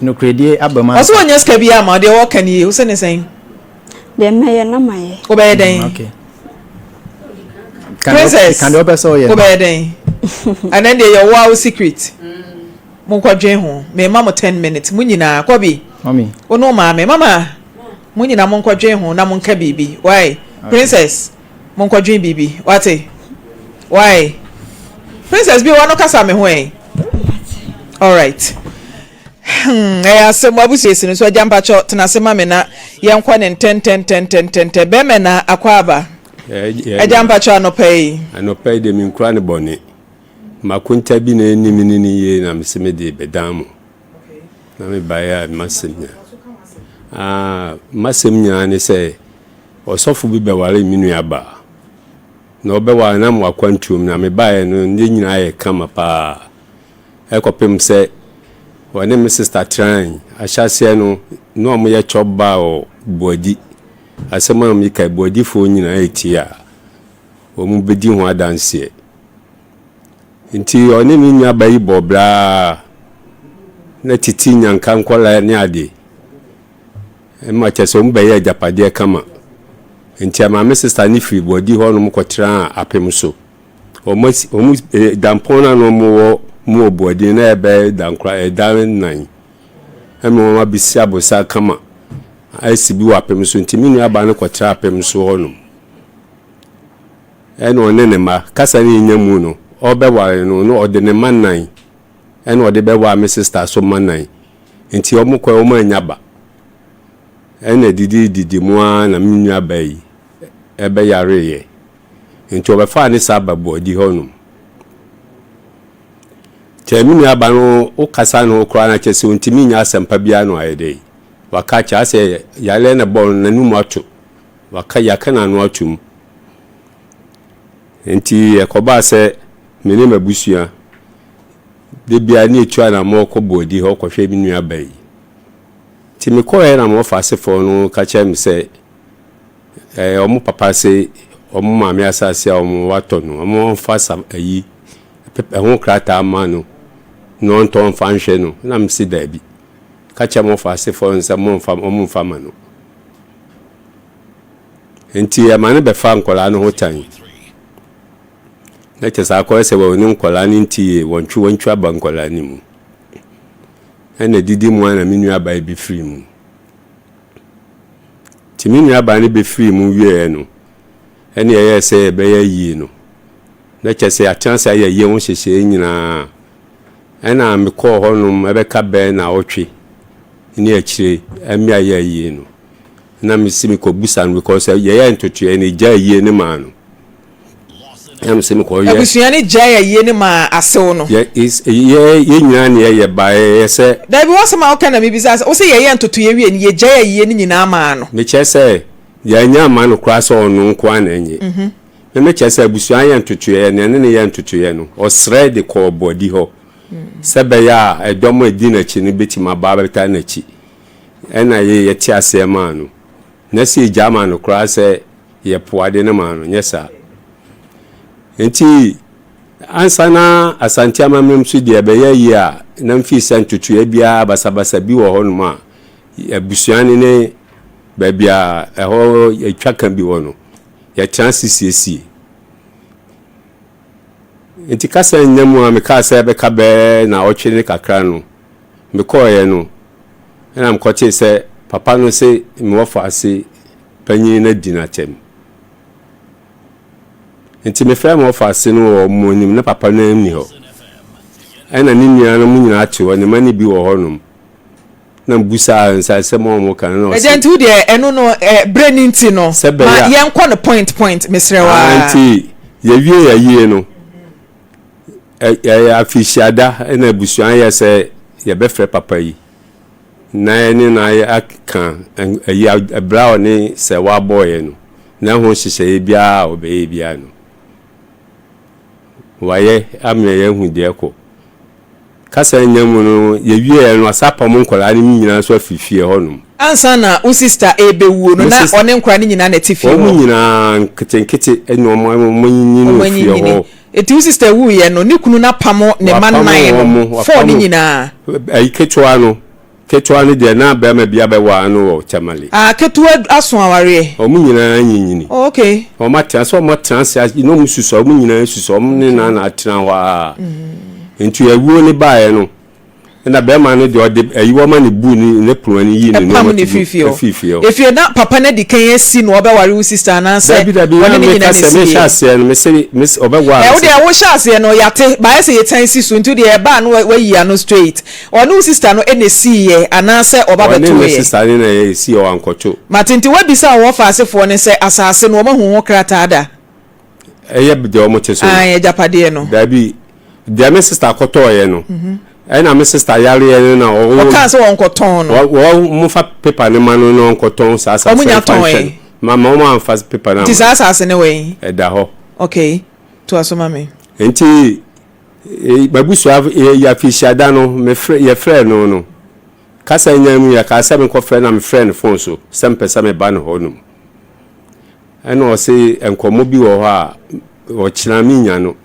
nokorɛdie aba mu Ɔse ansa. ɔnnya sika biara ma wo, deɛ wɔka nie, wose ne sɛn? Deɛ mɛyɛ na mayɛ. Wobɛyɛ dɛn? Mm, okay. Princess, Ka deɛ wopɛ sɛ woyɛ no. wobɛyɛ dɛn? Ɛnɛ deɛ yɛ wo secret. Monkɔdwen ho. Mema mo 10 minutes. Mo nyinaa, Kɔbi, Mami. wo ne wo maame. Mama, mo nyinaa monkɔdwen ho na monka biribi. Why? Okay. Princess, monkɔdwen biribi. Wate? Why? Princess, bi wɔ no kasa me ho ɛ. All right. Hmm, ɛyɛ asɛm w'abusua si no so agya mpakyɛ tena ase ma me na yɛnkɔ ne ntɛntɛntɛntɛntɛ bɛmɛ na akɔ aba agya mpakyɛ anɔpa yi. Anɔpa yi deɛ menkura ne bɔne makonta bi na ɛni me ne ne yie na mese me de bɛdan mo na mebaeɛ a masɛm nyinaa ah, masɛm nyinaa ne sɛ ɔsɔfo bi bɛware me nua baa na ɔbɛware na mo akwantuom na mebaeɛ no ne nyinaa yɛ kama paa Ɛkɔpem sɛ wɔne me sista trae. Ahyɛaseɛ no, na wɔyɛ chop bar wɔ Boadi. Asɛm a meka yi, Boadifoɔ nyinaa retie a, wɔbɛdi ho adanseɛ. Nti ɔne me nuaba yi bɔɔ bra ara, na titi nyanka nkwadaa ne ade. Ɛma kyerɛ sɛ wɔbɛyɛɛ agyapadeɛ kama. Nti ɛmaa me sista no firi Boadi hɔnom kɔtraa Apem so. Wɔn asi wɔn eh, dampɔn no a na wɔwɔ mu wɔ Boadin na ɛbɛyɛ dankora ɛdan nnan. Ɛna wɔn abɛsi abosa kama asi bi wɔ apem so nti me nuabaa no kɔtra apem so hɔnom. Ɛna ɔne ne mma kasa ne yɛnya mu no ɔbɛware no no ɔde ne mma nnan ɛna ɔde bɛware me sista so mma nnan nti wɔn kɔ wɔn anya ba. Ɛna didi didi mu ara na me nuabaa yi ɛbɛyareeɛ. Enti wɔbɛfaa ne saa ba Boadi hɔ nom. Kyɛ me nua ba no wo kasa ne ho koraa na kyɛ sɛ ɔntumi nyɛ asɛmpa biara na wayɛ dɛn waka akyɛ asɛ yareɛ na ɛbɔɔ no n'anum ato waka yɛaka n'ano ato mu. Enti ɛkɔbaa sɛ me ne m'abusua da biara ne yɛtu anammɔn kɔ Boadi hɔ kɔhwɛ me nua ba yi. Nti mekɔeɛ na m'ɔfa asefoɔ no ka kyerɛɛ me sɛ Ɛɛ wɔn papa se wɔn maame asase a wɔn watɔ no, wɔn mfa sa ayi ɛho krataa mma no na ɔntɔ mfa nhwɛ no. Na me se daabi. Ka kyerɛ mo fa asefoɔ no sɛ mo mfa wɔn mfa ma no. Nti ɛma no bɛfa nkwadaa no ho tan. Na kyerɛ sɛ akɔyɛ sɛ wɔne nkwadaa no nte yie, wɔntwe wɔntwi aba nkwadaa no mu. Ɛna didi mu ara na me nuabaa yi bɛfiri mu. Nti me nuabaa no bɛfirii mu wieeɛ no, ɛne ɛyɛɛ sɛ yɛbɛyɛ ayie no. Na kyerɛ sɛ yɛatena ase ayɛ ayie ho nhyehyɛeɛ nyinaa. Ɛna mekɔɔ hɔnom ɛbɛka bɛyɛ nnawɔtwe ne akyire ɛme ayɛ ayie no. Na mese mekɔbusa no because yɛyɛɛ ntotoeɛ no yɛgyaa ayie no maa no. Na mese mekɔyɛ. Abusua no gyae ayie no maa asew no. Yɛ is yɛ yɛn nyinaa na yɛyɛ baeɛ yɛ sɛ. Dabi w'asɛm a woka na mebisa sɛ wose yɛyɛɛ ntotoeɛ wie no yɛgyae ayie no nyinaa maa no. Mekyerɛ sɛ yɛannya amma no koraa sɛ ɔno nko ara na ɛnyɛ. Me mekyerɛ sɛ abusua yɛ ntotoeɛ, nea ɛne no yɛ ntotoeɛ no, ɔsrɛ de kɔɔ Boadi hɔ sɛ ɛbɛyɛ a ɛdɔm a ɛdi n'akyi no bɛtumi aba abɛtaa n'akyi. Ɛna yei yɛte aseɛ maa no. Na sɛ yɛgyaa maa no koraa sɛ yɛpo ade no maa no, nyɛ saa. Nti ansa na Asante amammerɛ mu so deɛ ɛbɛyɛ yie a, na mfii sɛ ntotoeɛ biara basabasa bi wɔ hɔnom a, abusua no ne baabi a ɛhɔ yɛtwa ka bi wɔ no, Yɛtena ase siesie. Nti kasa nnya mu a mekaa sɛ ɛbɛka bɛyɛ naawɔtwe ne kakra no, mekɔeɛ no, ɛna mekɔtee sɛ papa no se me wɔfaase panyin no adi no atɛm. Nti mefrɛɛ me wɔfaase no wɔ wɔn anim, na papa no nni hɔ. Ɛna ne nuanom nyinaa te hɔ, ne mma no bi wɔ hɔnom. Na mebisaa no sɛ asɛm a wɔka no na ɔse. Agya nti wo deɛ ɛno no eh, berɛ no nti no Sɛ ma bɛyɛ a. yɛnkɔ no point point mesrɛ wo Ah, ara. nti yɛwie ayie no, ɛ- ɛyɛ afeehyiada na abusua yɛ sɛ yɛbɛfrɛ papa yi na yɛne no ayɛ aka ɛn- ayi a- ɛberɛ a ɔne Sɛwa bɔeɛ no, na ɛho nhyehyɛeɛ biara a ɔbɛyɛ biara no, wayɛ ama yɛahu deɛ ɛkɔ. Kasa nnya mu no, yɛwieɛ no, ɔsan pamo nkwadaa no nyinaa nso afiri fie hɔnom. Ansa na wo sista rebɛwuo no, Me na sis, ɔne nkwadaa no nyinaa na ɛte fie wɔn hɔ? nyinaa nketenkete na wɔn anyini Wɔn wɔ fie anyinyini. hɔ. Enti wo sista wuiɛ no, ne kunu no apamo ne mma Wapamo nnan no, wɔn, four no wapamo. nyinaa? Ayi ketewa no, Ketewa no deɛ na barima bi abɛware no wɔ Tamale. Ah ketewa aso awareɛ. Wɔn nyinaa anyinyini. Oh okay. Wɔn atena sɛ wɔn atena ase ase na wɔn susua wɔn nyinaa susua wɔn ne na na atena hɔ ara. Nti awuo no baeɛ no ɛna barima no deɛ ɔde ayi wɔma ne bu ne ne pono ani yii ne Ɛpam nneɛma no to gu firi fie hɔ. firi fie hɔ. Efie na papa no adi kan asi na ɔbɛware wo sister anaasɛ Dabi dabi ɔne na ne meka nyinaa na sɛ mehyɛ ɛsiiɛ? aseɛ no mese mese ɔbɛware Ɛ wo sɛ. deɛ wohyɛ aseɛ no yɛate but ayɛ sɛ yɛtan si so nti wo deɛ ɛbaa no wayi ano straight. Ɔne wo sister no na esiiɛ anaasɛ ɔba Ɔne me bɛtooeɛ? sister no na esiiɛ, wankɔto. Mate, nti woabisa wo wɔfaasefoɔ no sɛ asaase no wɔahu ho krataa da? Ɛyɛ deɛ wɔte so no? Ae, agyapadeɛ no. Daabi, deɛ me sister kɔtɔeɛ no, ɛna me sister yareɛ no na ɔwɔ. Ɔkaa sɛ wɔnkɔtɔn no. Wɔ, wɔmfa paper no ma no na ɔnkɔtɔn saa asaase Wɔn no nya mfa nhwɛ tɔnn? no. Ma, ma wɔamfa paper no Nti amma saa no. asaase no wɔ he? Ɛda hɔ. Okay, toa so ma me. Nti M'abusua yɛ afehyia da no, mefrɛ yɛfrɛɛ no no, kasa nnya mu yɛkaa sɛ menkɔfrɛ na mefrɛɛ no fon so sɛ mepɛ sɛ meba ne hɔ nom. Ɛna ɔse nkɔmmɔ bi wɔ hɔ a ɔkyena menya no.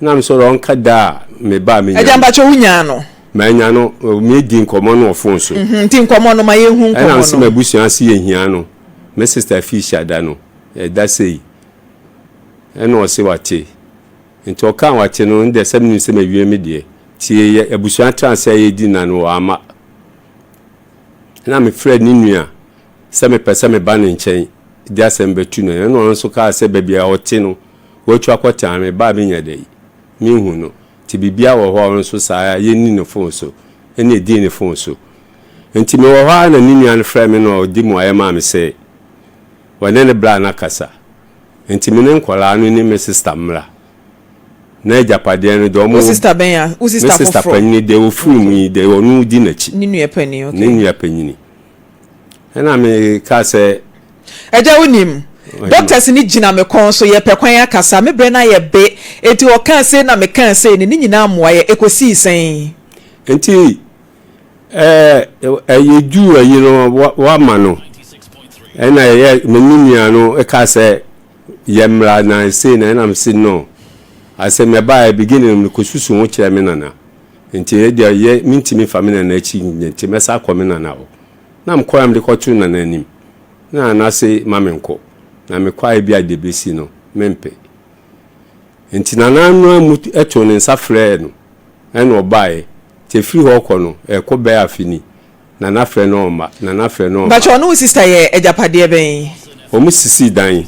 Na me sɛ ɔnka da a meba a menya Agya no. mpakyɛ wonyaa no? Manya no, medi nkɔmmɔ no wɔ fon so. Mhm, nti nkɔmmɔ no ma yɛnhu Ɛna nkɔmmɔ mese no. m'abusua se yɛhia no, me sister afehyia da no, ɛda sei. Ɛna ɔse wate. Nti ɔkaa wakye no ndɛ sɛ menim sɛ mawie me deɛ nti yɛ abusua tra ase a yɛdi nna no wamma na me frɛ ne nua sɛ mepɛ sɛ meba ne nkyɛn de asɛm bɛtu no ɛna ɔno nso kaa sɛ baabi a ɔte no watu akɔtena me ba a menya da yi menhu no nti biribia wɔ hɔ a ɔno nso saa yɛnni ne fon so ɛna ɛdii ne fon so nti mewɔ hɔ a na ne nua no frɛ me na ɔdi mmuaeɛ maa me sɛ wɔne ne bra no akasa Nti me ne nkwadaa no ne me sista mmra. Na agyapadeɛ no deɛ Wo wɔn. sista bɛn a? Wo Me sista sista foforɔ? panyini deɛ ɔfiri mu yi deɛ ɔno di n'akyi. Ne nua panin, okay. Ne nua panyini. Ɛna me kaa sɛ. Agya wonim, doctors no gyina me kɔn so yɛpɛ kwan akasa, me berɛ no ayɛ be, enti ɔkaa sei na mekaa sei no, ne nyinaa mmoa yɛ, ɛkɔsii sɛn? Nti ɛɛ yɛduu ayi no wama no ɛna yɛ me ne nua no kaa sɛ yɛmmra na sei na ɛna mese no asɛm ɛbaeɛ beginning no mekɔsusu ho kyerɛ me nana nti ɛdeɛ yɛ mentumi fa me nana akyi nti mɛsa akɔ me nana hɔ na mekɔɛ mede kɔto nana anim na nana se ma menkɔ. Na mekɔ a ebia deɛ ɛbɛsi no, mempɛ. Nti Nana no ara mu too ne nsa frɛɛ no, ɛna ɔbaeɛ. Nti ɛfiri hɔ rekɔ no, ɛrekɔ bɛyɛ afe ni, Nana frɛ no ɔmma, Nana frɛ no ɔmma. Mpakyɛ ɔne wo sister yɛ agyapadeɛ bɛn? Wɔn sisii dan,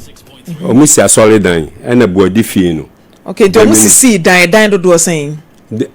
wɔn si asɔredan ɛna Buadi fie no. Okay, nti wɔn sisii dan, dan dodoɔ sɛn?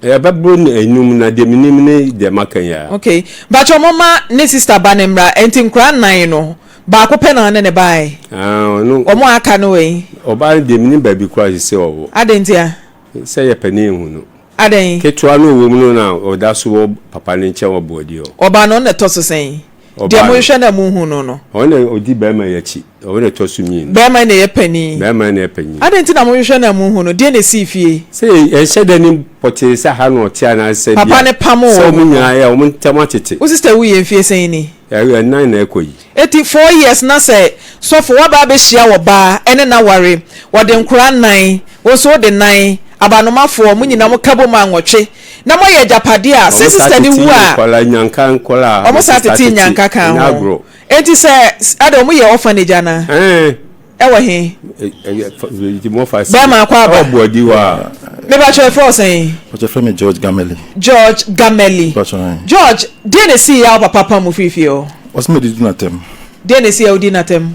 Ɛbɛboro enum na deɛ menim ne deɛ maka yi ara. Okay, mpakyɛ wɔn ma ne sister ba no mmra, nti nkwadaa nnan no baako pɛ na ɔne no baeɛ? Ah, ɔno. Wɔn a aka no wɔ he? Ɔbaa no deɛ menim baabi koraa sisi ɔwɔ. Adɛn ntia? Sɛ yɛ pɛ ne yɛhu no. Adɛn? Ketewa no a ɔwɔ mu no na ɔda so wɔ papa no nkyɛn wɔ Boadi hɔ. Ɔbaa no, ɔno na ɛtɔ so sɛn? Ɔbaa Deɛ no. mohwehwɛ no a monhu no no. Ɔno na ɔdi barima yi akyi. Ɔno na ɛtɔ so mmienu. Barima yi na ɛyɛ panin. Barima yi na ɛyɛ panin. Adɛn nti na mohwehwɛ no a monhu no? Deɛn na ɛsii fie? Sɛ yɛnhyɛ da nnim pɔtee sɛ ha na ɔte anaasɛ Papa bia no pamoo sɛ wɔn wɔn no. nyinaa yɛ wɔn ntam atete. Wo sister wuiɛ mfie sɛn ni? Ɛnan na ɛkɔ yi. Eti 4 years na sɛ sɔfo waba abɛhyia wɔ baa ɛne no aware, wɔde nkora nnan, wo nso wode nnan, abanomafoɔ, mo nyinaa mo ka bom a nwɔtwe, na moayɛ agyapadeɛ a, sɛ Wɔn saa sister no tete wu a, nkwadaa, nyanka nkwadaa, wɔn wɔn saa sister tete tete, nyanka ka ɛnyɛ ho. agorɔ. Enti sɛ, adɛn wɔn yɛ orphanage anaa? Ɛɛ. Ɛwɔ he? Bɛɛma Bɛɛma akɔ aba. Ɛwɔ Boadi hɔ a. Mepakyɛ yɛfrɛ wo sɛn? Mepakyɛ yɛfrɛ me George Gameli. George Gameli. Mepakyɛ ae. George, deɛn na ɛsiiɛ a wo papa pam wo firii fie hɔ? Ɔse medidi n'atɛm. Deɛn na ɛsiiɛ a wodii n'atɛm?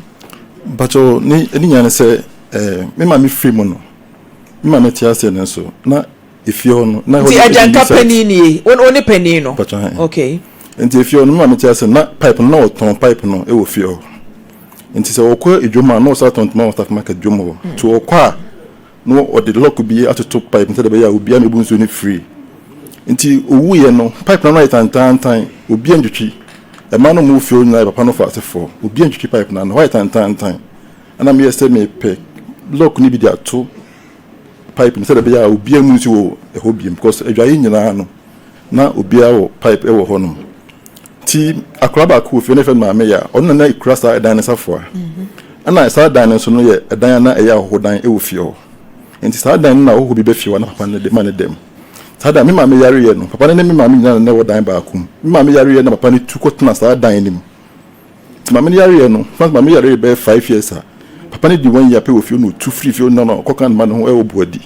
Mepakyɛ ne ne nyinaa ne sɛ eh, me maame firi mu no, me maame te aseɛ nanso na efie hɔ no na ɛhɔ Nti yɛ agyanka AU site. panin nie, wo wo ne panin no? Mepakyɛ ae. Okay. Nti efie hɔ no me maame te aseɛ no na pipe no na wɔtɔn pipe no wɔ fie hɔ. Nti sɛ ɔkɔ dwom a na ɔsan tɔn ntoma wɔ staff market dwom hɔ. Nti ɔkɔ a na ɔde lock bi atoto pipe no sɛdeɛ ɛbɛyɛ a obiara mmɛbu nsuo no free. Nti owuiɛ no pipe no ano ayɛ tantaantan, obiara ntwitwi. Mmaa no a wɔwɔ fie hɔ nyinaa yɛ papa no fa asefoɔ, obiara ntwitwi pipe no ano, ɛhɔ ayɛ tantaantan. Ɛna meyɛ sɛ mepɛ lock no bi de ato pipe no sɛdeɛ ɛbɛyɛ a obiara mmu nsuo wɔ ɛhɔ bio because adwaeɛ nyinaa no na obiara wɔ pipe wɔ hɔnom. Nti akwadaa baako wɔ fie na yɛfrɛ no Maame Yaa. Ɔno na na ɛkura saa ɛdan no safoa. Ɛna saa dan no nso no yɛ ɛdan a na ɛyɛ ahɔhodan wɔ fie hɔ. Nti saa dan no na ahɔhoɔ bi ba fie hɔ a na papa no de ma ne dɛm. Saa dan me maame yareɛ no, papa no ne me maame nyinaa na na ɛwɔ dan baako mu. Me maame yareɛ na papa no tu kɔtena saa dan no mu. Nti maame no yareɛ no, fa maame yareɛ bɛyɛ 5 years a, papa no di one year pɛ wɔ fie hɔ na ɔtu firi fie hɔ na ɔkɔka ne mma no ho wɔ Boadi.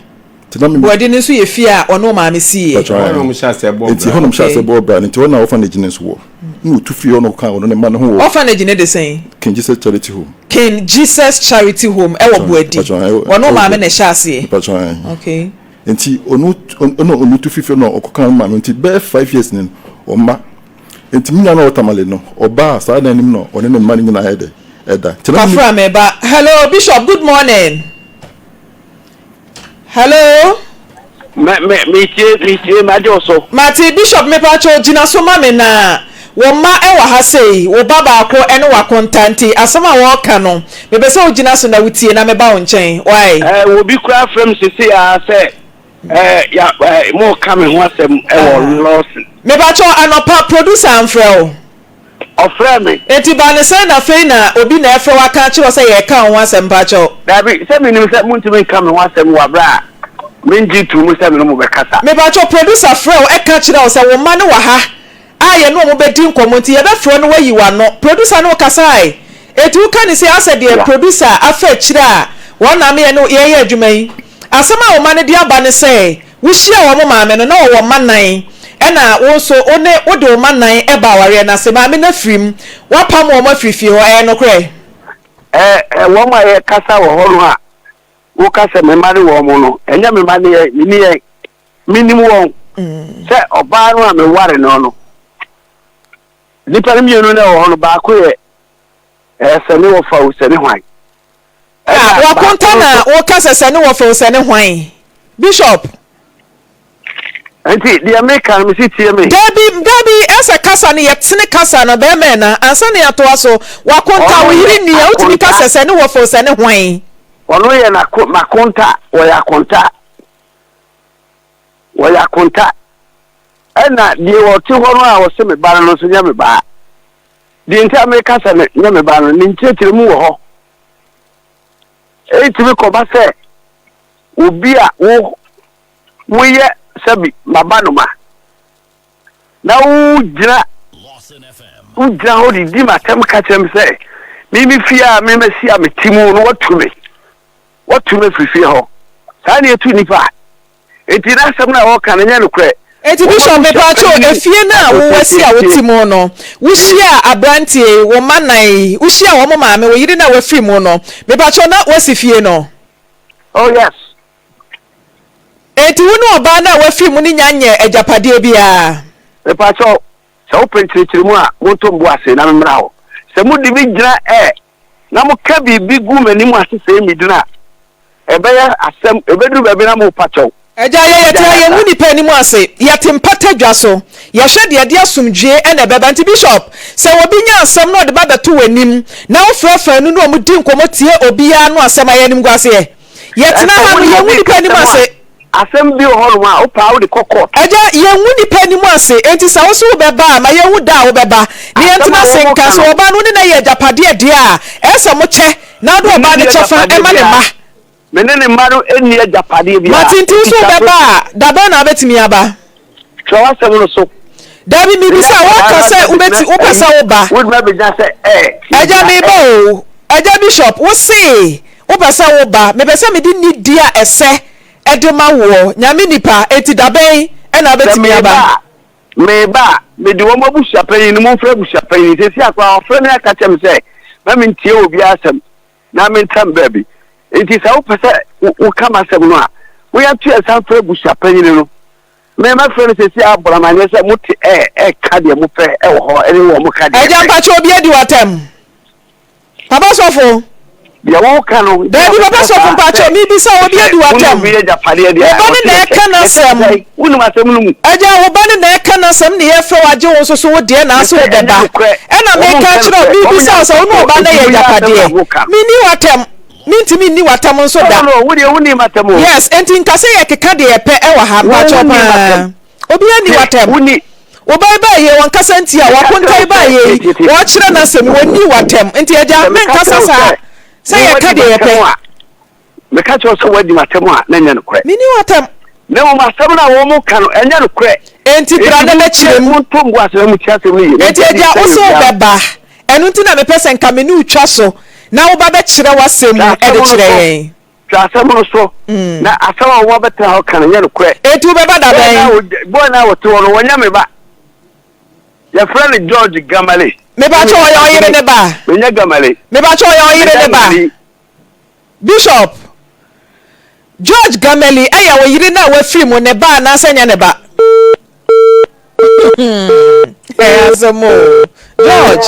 Nti na me. Boadi no nso yɛ fie a ɔne wo maame siiɛ. Mpakyɛw Ɛhɔ na wɔn hyɛ aseɛ bɔɔ Nti bra. ɛhɔ na wɔn hyɛ Okay. aseɛ bɔɔ bra no, nti ɛhɔ na orphanage no nso wɔ. Na wɔtu firi hɔ na wɔkɔkaa ɔno ne mma no ho wɔ. Orphanage no de sɛn? King Jesus Charity Home. King Jesus Charity Home ɛwɔ Mpakyɛw Boadi. mpakyɛw ɛwɔ Ɔne wo ɛwɔ maame na Boadi. ɛhyɛ aseɛ. Mpakyɛw ae. Okay. Nti ɔno ɔno ɔno tu firi fie hɔ na ɔkɔkaa ne maame ho nti bɛyɛ 5 years ni no ɔmma. Nti me nua no a ɔwɔ Tamale no ɔbaa saa dan no mu na ɔne ne mma no nyinaa yɛ dɛ ɛda. Nti na me. Kafra me ba. Hello Bishop good morning. Hello. Me me me tie me tie ma gye so. Mate Bishop mepakyɛw gyina so ma me na wo mma wɔ ha sei wo ba baako ne w'akonta nti asɛm a wɔreka no mepɛ sɛ wogyina so na wotie na meba wo nkyɛn wai. Eh, obi koraa frɛ me sesei ara sɛ eh, ya eh, mo ka me ho asɛm wɔ Lawson. Mepakyɛw anɔpa producer amfrɛ wo? Ɔfrɛɛ me. Enti ba no sɛn na afei na obi na ɛfrɛ wo aka akyerɛ wo sɛ yɛreka wo ho asɛm mpakyɛw? Dabi, sɛ menim sɛ montumi nka me ho asɛm wɔ aberɛ a mengye too mu sɛ me ne mo bɛkasa. Mepakyɛw producer frɛ wo ɛka kyerɛ wo sɛ wo mma no wɔ ha a yɛne wɔn bɛdi nkɔmmɔ nti yɛbɛfrɛ wo na woayi w'ano. Producer ne wo kasae? Enti woka no sei asɛ deɛ producer afa akyire a wɔn na ama yɛne yɛreyɛ adwuma yi. Asɛm a wo mma no de aba ne sɛ Wohyiaa wɔn maame no, na wɔwɔ mma nnan, ɛnna wo nso wo ne wode wo mma nnan baa awareɛ no ase. Maame no afiri mu. Woapam wɔn afiri fie hɔ, ɛyɛ nokorɛ? Ɛ, ɛ, wɔn a yɛkasa wɔ hɔ no a woka sɛ me mma ne wɔn no, ɛnyɛ me mma ne yɛn, menni yɛn. Menim wɔn sɛ ɔbaa no a meware no no, nnipa no mmienu no a ɛwɔ hɔ no, baako yɛ ɛ, sɛ ne wɔfa o, sɛ ne hwan. Ah, Ɛna wakonta baako na nso. woka sɛ sɛ ne wɔfɛ o sɛ ne hwan? Bishop. Nti deɛ meka no mesi tie me. Dabi, dabi, ɛsɛ kasa no yɛtene kasa no bɛrima ɛna ansa na yɛatoa so. Wakonta Ɔno wo yɛ yere nua wotumi ka akonta. sɛ sɛ ne wɔfɛ o sɛ ne hwan? Ɔno yɛ n'ako m'akonta wɔyɛ akonta wɔyɛ akonta ɛna deɛ ɔte hɔ no a ɔse me ba no no nso nyɛ me ba. Deɛ nti a meka sɛ nyɛ me ba no ne nkyerɛkyerɛmu wɔ hɔ. Ɛtumi kɔba sɛ obi a wo woyɛ sɛbi m'abanoma na wogyina wogyina hɔ de di m'atɛm ka kyerɛ me sɛ Me me fie a me masi a mete mu no watu me. Watu me afiri fie hɔ. Saa na yɛtu nnipa. Enti n'asɛm no a ɔreka no nyɛ nokorɛ. Enti Bishop mepaakyɛw efie no a wo wasi a wote mu no wohyiaa abranteɛ yi wo mma nan yi wohyiaa wɔn maame wo yere no a wafiri mu no mepaakyɛw na wasi fie no? Oh yes. Enti wo ne ɔbaa no a wafiri mu no nya nyɛɛ agyapadeɛ biara? Mepaakyɛw sɛ wopɛ nkyerɛkyerɛmu a monto mbo ase na memmra hɔ. Sɛ mode me gyina ɛ na moka biribi gu m'anim ase sɛe me din a, ɛbɛyɛ asɛm, ɛbɛduru baabi na morepa kyɛw. Agya, yɛyɛ Agya taa kasa. yɛngu nnipa anim ase, yɛte mpata dwa so, yɛhwɛ deɛ ɛde asomdwoeɛ na ɛbɛba. Nti Bishop, sɛ obi nya asɛm na ɔde ba bɛto w'anim na wofrɛ faanu ne wɔn di nkɔmmɔ tie obiara ano asɛm a, ɛyɛ animguaseɛ. Yɛtena Sɛ ha wo no, ne yɛngu obi nnipa anim rekasa mu ase. a, asɛm bi wɔ hɔnom a, wopɛ a wode kɔ court. Agya, yɛngu nnipa anim ase, enti sɛ wo nso wobɛba a, ma yɛnhu da a wobɛba, na Asɛm yɛntena a ase nka. wɔka Sɛ no, ɔbaa no, wo ne no ayɛ agyapadeɛ deɛ a, ɛsɛ sɛ mokyɛ, na wode me ne ɔbaa no nni kyɛfa agyapadeɛ ma ne biara. mma. Me ne ne mma no nni agyapadeɛ biara. Mate, nti wo nso Enti wobɛba a, da bɛn na wobɛtumi aba? Twerɛ w'asɛm no so. Dabi, mebisa, woaka sɛ wobɛti, wopɛ sɛ woba. Wode abɛgyina sɛ ɛ. Agya, meba o. Agya Bishop, wo se wopɛ sɛ woba. Mepɛ sɛ mede nidi a ɛsɛ de ma woɔ, Nyame nipa, enti da bɛn na Sɛ wobɛtumi meba aba? a, meba a, mede wɔn abusuapanyin no, momfrɛ abusuapanyin. Seesei a koraa wɔafrɛ me aka kyerɛ me sɛ mma mentie obiara asɛm na mentra me baabi. Enti sɛ wopɛ sɛ woka m'asɛm no a, mo yɛnto yɛn nsa mfrɛ abusuapanyin no. Me mɛfrɛ no seesei abɔ no amanneɛ sɛ mote ɛ ɛka deɛ mopɛ wɔ hɔ ne wɔn ka deɛ Agya pɛ. mpakyɛ obi adi w'atɛm. Papa sɔfo. Deɛ woka no. Daabi papa sɔfo mpakyɛ mebisa obi adi w'atɛm. Wo ne obi agyapadeɛ deɛ Wo a ba no ɔte na yɛkyɛ ɛka yɛkyɛ n'asɛm. sɛn wonim asɛm no mu. Agya wo ba no na ɛka n'asɛm na yɛfrɛ wo agye wo nso so wo deɛ na ase Mesɛ wo ɛnyɛ bɛba nokorɛ ɛna wɔn meka nka akyerɛ wo nokorɛ wɔn mebisa nyɛ wo sɛ wo ne wo nkurɔfoɔ ba no enti yɛ monyɛ asɛm na agyapadeɛ moka. Menni w'atɛm mentumi nni w'atɛm nso No da. no wo deɛ wonni m'atɛm o. Yes enti nka sɛ yɛkeka deɛ yɛpɛ ɛwɔ ha Wo mpakyɛw wonni paa m'atɛm. obiara nni Hwɛ w'atɛm. wonni. Wo ba yi baa yei ɔnkasa ntia wo, Meka akonta kyerɛ yi wo baa sɛ yei tietietie. ɔrekyerɛ n'asɛm yi ɔnnii w'atɛm nti agya Sɛ meka menkasa kyerɛ wo saa sɛ sɛ wo yɛka wadi deɛ m'atɛm yɛpɛ. a, meka kyerɛ wo sɛ woadi m'atɛm a na ɛnyɛ nokorɛ. Menni w'atɛm. Na mmom asɛm no a wɔka no ɛnyɛ nokorɛ. Enti bra Enti na montie, bɛkyerɛ mu. monto mo bo ase na montie asɛm no yie. Enti Montie agya deɛ wo se sɛdeɛ obiara. wobɛba ɛno nti na mepɛ sɛ nka me ne wo twa so na woba bɛkyerɛ w'asɛm Twa mu asɛm de no kyerɛ so. yɛn. Twa asɛm no so. Na asɛm a wɔabɛtena hɔ ka no nyɛ nokorɛ. Enti wobɛba da Bɔɔ bɛn? no a ɔgya, bɔɔ no a ɔte hɔ no, wɔnyɛ me ba. Yɛfrɛ no George Gamale. Mepakyɛ ɔyɛ ɔyere ne ba? Menyɛ Gamale. Mepakyɛ ɔyɛ ɔyere ne ba? Bishop, George Gamale ɛyɛ ɔyere no a wafiri mu ne ba anaasɛ nyɛ ne ba? Ɛyɛ asɛm o. George,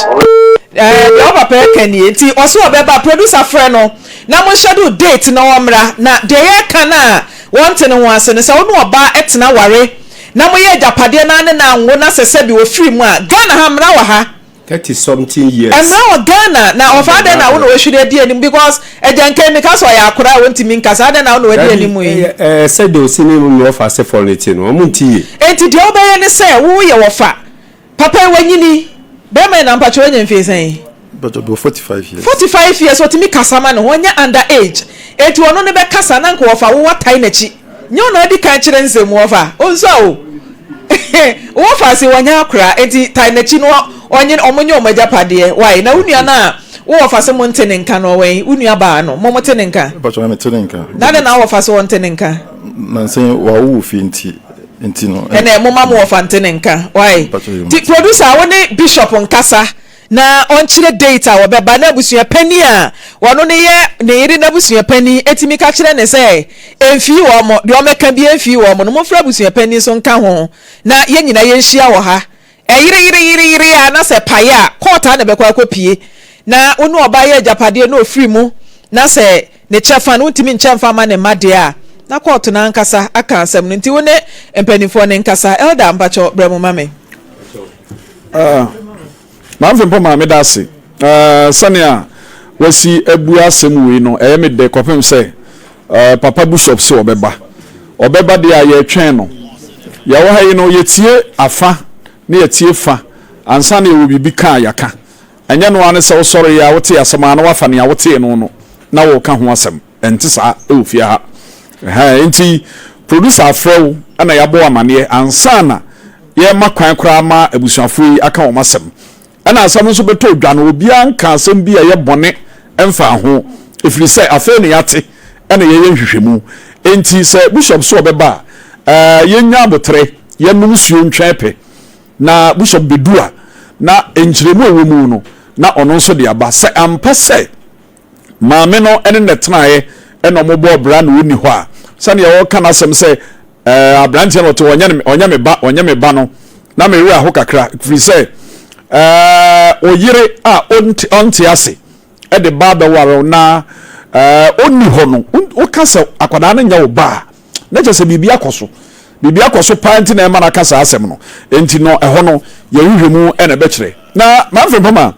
ɛɛ deɛ ɔpapa ɛka nie nti ɔsɛ ɔbɛba producer frɛ no na mo schedule date na ɔmmra na deɛ yɛka no a wɔnte ne ho ase no sɛ wo ne ɔbaa ɛtena ware na moyɛ agyapadeɛ na ne no anwo na sɛ sɛbi ɔfiri mu a Ghana ha mmara wɔ ha. 30 something years. Mmara wɔ Ghana na ɔfa adɛn na wo na wahwiri adi anim because Agyanka yi meka sɛ ɔyɛ akora a ɔntumi nkasa adɛn na wo na wadi anim yi. Dabi ɛɛ sɛdeɛ ɔsi ne ne ɔfa asefoɔ no te no ɔmo nte yie. Enti deɛ wobɛyɛ ne sɛ wo yɛ wɔfa papa yi wanyini bɛrima yi na mpakyɛ wanya mfie sɛn? Mpakyɛ ɔwɔ 45 years. 45 years ɔtumi kasa ma ne ho ɔnyɛ under age enti ɔno ne bɛkasa na nka wɔfa wo watae n'akyi nyɛ wo na adi kan kyerɛ nsɛm mu wɔfa ɔnsua o wɔfa ase wɔnyɛ akora enti tae n'akyi no ɔnye ɔmo nyɛ ɔmo agyapadeɛ why na wo nua no a wo wɔfa se mo nte ne nka no ɔwɛn wo nua baa no mo mo te ne nka. Mpakyɛ na me te ne nka. Na adɛn na wo wɔfa se wɔnte ne nka. Nansa yi wawo wɔ fie nti nti no. Ɛnɛ mo ma mo wɔfa nte ne nka why ti producer wo ne bishop nkasa na ɔnkyerɛ date a wɔbɛba na abusua panin a ɔno no yɛ ne yere n'abusua panin tumi ka kyerɛ no sɛ ɛmfii wɔn, deɛ ɔmmɛka biara mfii wɔn no, momfrɛ abusua panin nso nka ho na yɛn nyinaa yɛnhyia wɔ ha. Ɛyere yere yere yere a na sɛ pae a, court ara na ɛbɛkɔ akɔpie. Na wo ne ɔbaa yɛ agyapadeɛ na ɔfiri mu na sɛ ne kyɛfa no wontumi nkyɛ mfa mma ne mma deɛ a, na kɔɔto no ankasa aka asɛm no. Nti wo ne mpanimfoɔ no nkasa. Elder, mpakyɛw brɛ mo ma me. Ah, Maame Frimpong maa meda ase. Ah, sɛnea wasi abua asɛm wei no, ɛyɛ me dɛ kɔpem sɛ ah, Papa Bishop se ɔbɛba. Ɔbɛba deɛ a yɛretwɛn no. Yɛwɔ ha yi no, yɛtie afa na yɛtie fa ansa na yɛwɔ biribi ka a yɛaka. Ɛnyɛ no ara ne sɛ wosɔreeɛ a wotee asɛm a na woafa nea wotee no no na woreka ho asɛm. Ɛnte saa wɔ fie ha. Ɛhɛn, enti producer afrɛ wo na yɛabɔ wo amaneɛ ansa na yɛrema kwan koraa ma abusuafoɔ yi aka wɔn asɛm. Ɛna asɛm nso bɛtɔ dwa no, obiara nka asɛm bi a ɛyɛ bɔne mfaa ho, ɛfiri sɛ afei na yɛate ɛna yɛyɛ nhwehwɛmu. Enti sɛ Bishop so ɔbɛba a, ɛɛ yɛnya aboterɛ, yɛnom nsuo ntwɛn pɛ na Bishop bɛdu a, na nkyerɛmu a ɛwɔ mu no, na ɔno nso de aba. Sɛ ampa sɛ maame no ne no tenaeɛ ɛna wɔbɔɔ bra na ɔnni hɔ a, sɛdeɛ ɔreka n'asɛm sɛ ɛɛ aberanteɛ no ɔte ɔnyɛ ne ɔnyɛ me ba ɔnyɛ me ba no, na me werɛ aho kakra firi sɛ ɛɛ ɔyere a ɔnte ɔnte ase ɛde ba abɛware wo na ɛɛ ɔnni hɔ no, woka sɛ akwadaa no nyɛ wo ba a, na kyerɛ sɛ biribi akɔ so. Biribi akɔ so paa nti na ɛma no aka saa asɛm no. Enti no ɛhɔ no yɛhwehwɛ mu na ɛbɛkyerɛ. Na Manfred Mpoma,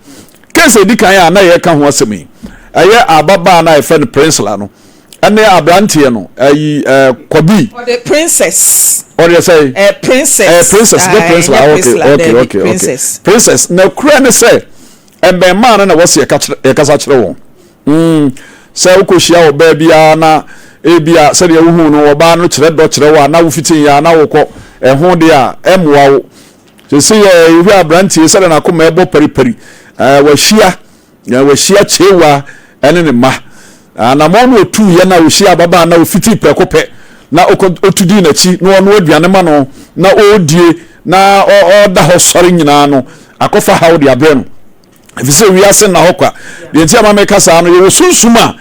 case a ɛdi kan a na yɛreka ho asɛm yi, ɛyɛ ababaa no a yɛfrɛ no Prinsla no ɛne aberanteɛ no, ɛyi ɛɛ Kɔbi. Ɔde Princess. Ɔde sɛ? Ɛɛ Princess. Ɛɛ Princess, nyɛ Prinsla. Ɛnyɛ Okay, Prinsla, okay, daabi, okay, okay. Princess. Princess. Na kura ne sɛ mmɛɛmaa no na wɔsi yɛkasa kyerɛ wɔn. Mm, sɛ wokɔhyia ɔbaa biara na ebia sɛdeɛ wohu no ɔbaa no kyerɛ dɔ kyerɛ wo a na wofiti yɛ a na wokɔ ɛho deɛ a ɛmmoa wo. Sese yɛ yɛhwɛ aberanteɛ sɛdeɛ n'akoma ɛbɔ paripari, ɛɛ wahyia ɛɛ wahyia kyewa ɛne ne mma. Anamɔn no otu yɛ na ohyia ababaa na ofiti prɛko pɛ na ɔkɔ otu di n'akyi na ɔno aduane ma no na ɔredie na ɔda hɔ sɔre nyinaa no akɔfa haw de abrɛ no. Efisɛ wiase nna hɔ kwa. Deɛ nti a ma meka saa no, yɛwɔ sunsum a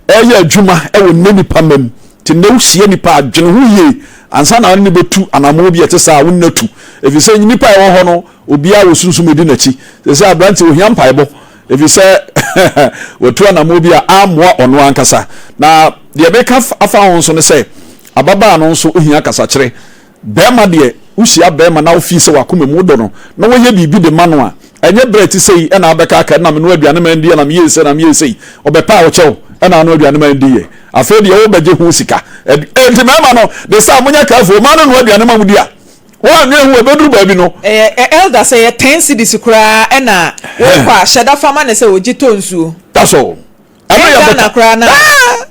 ɛyɛ adwuma wɔ nnɛ nipa mma mu. Nti nnɛ wohyia nipa a, dwene ho yie ansa na wo ne no bɛtu anammɔn bi a ɛte saa a, wo ne no atu. Efisɛ nnipa a ɛwɔ hɔ no, obiara wɔ sunsum a ɛdi n'akyi. Seesei aberanteɛ, ohia mpaebɔ efisɛ watu anammɔn bi a ammoa ɔno ankasa. Na deɛ meka afa ho nso ne sɛ, ababaa no nso hia kasakyerɛ. Barima deɛ, wohyia barima na wofii sɛ w'akoma mu wodɔ no na woyɛ biribi de ma no a, ɛnyɛ berɛ a ɛte sei na wobɛka aka ɛna menoa aduane ma no di ɛna meyɛɛ sei ɛna meyɛɛ sei. Ɔbɛpa a ɔkyɛ wo ɛna anoa aduane ma no di yɛ. Afei deɛ wobɛgye ho sika. Enti mmarima no, de saa monyɛ careful, mmaa no noa aduane ma mo di a, woannwene ho ɛbɛduru baabi no. Ɛyɛ elder sɛ ɛyɛ ten cedis koraa ɛna wokɔ a hyɛ da fa ma no sɛ ogye tɔ nsuo. That's all. Ɛno yɛ Ghana koraa na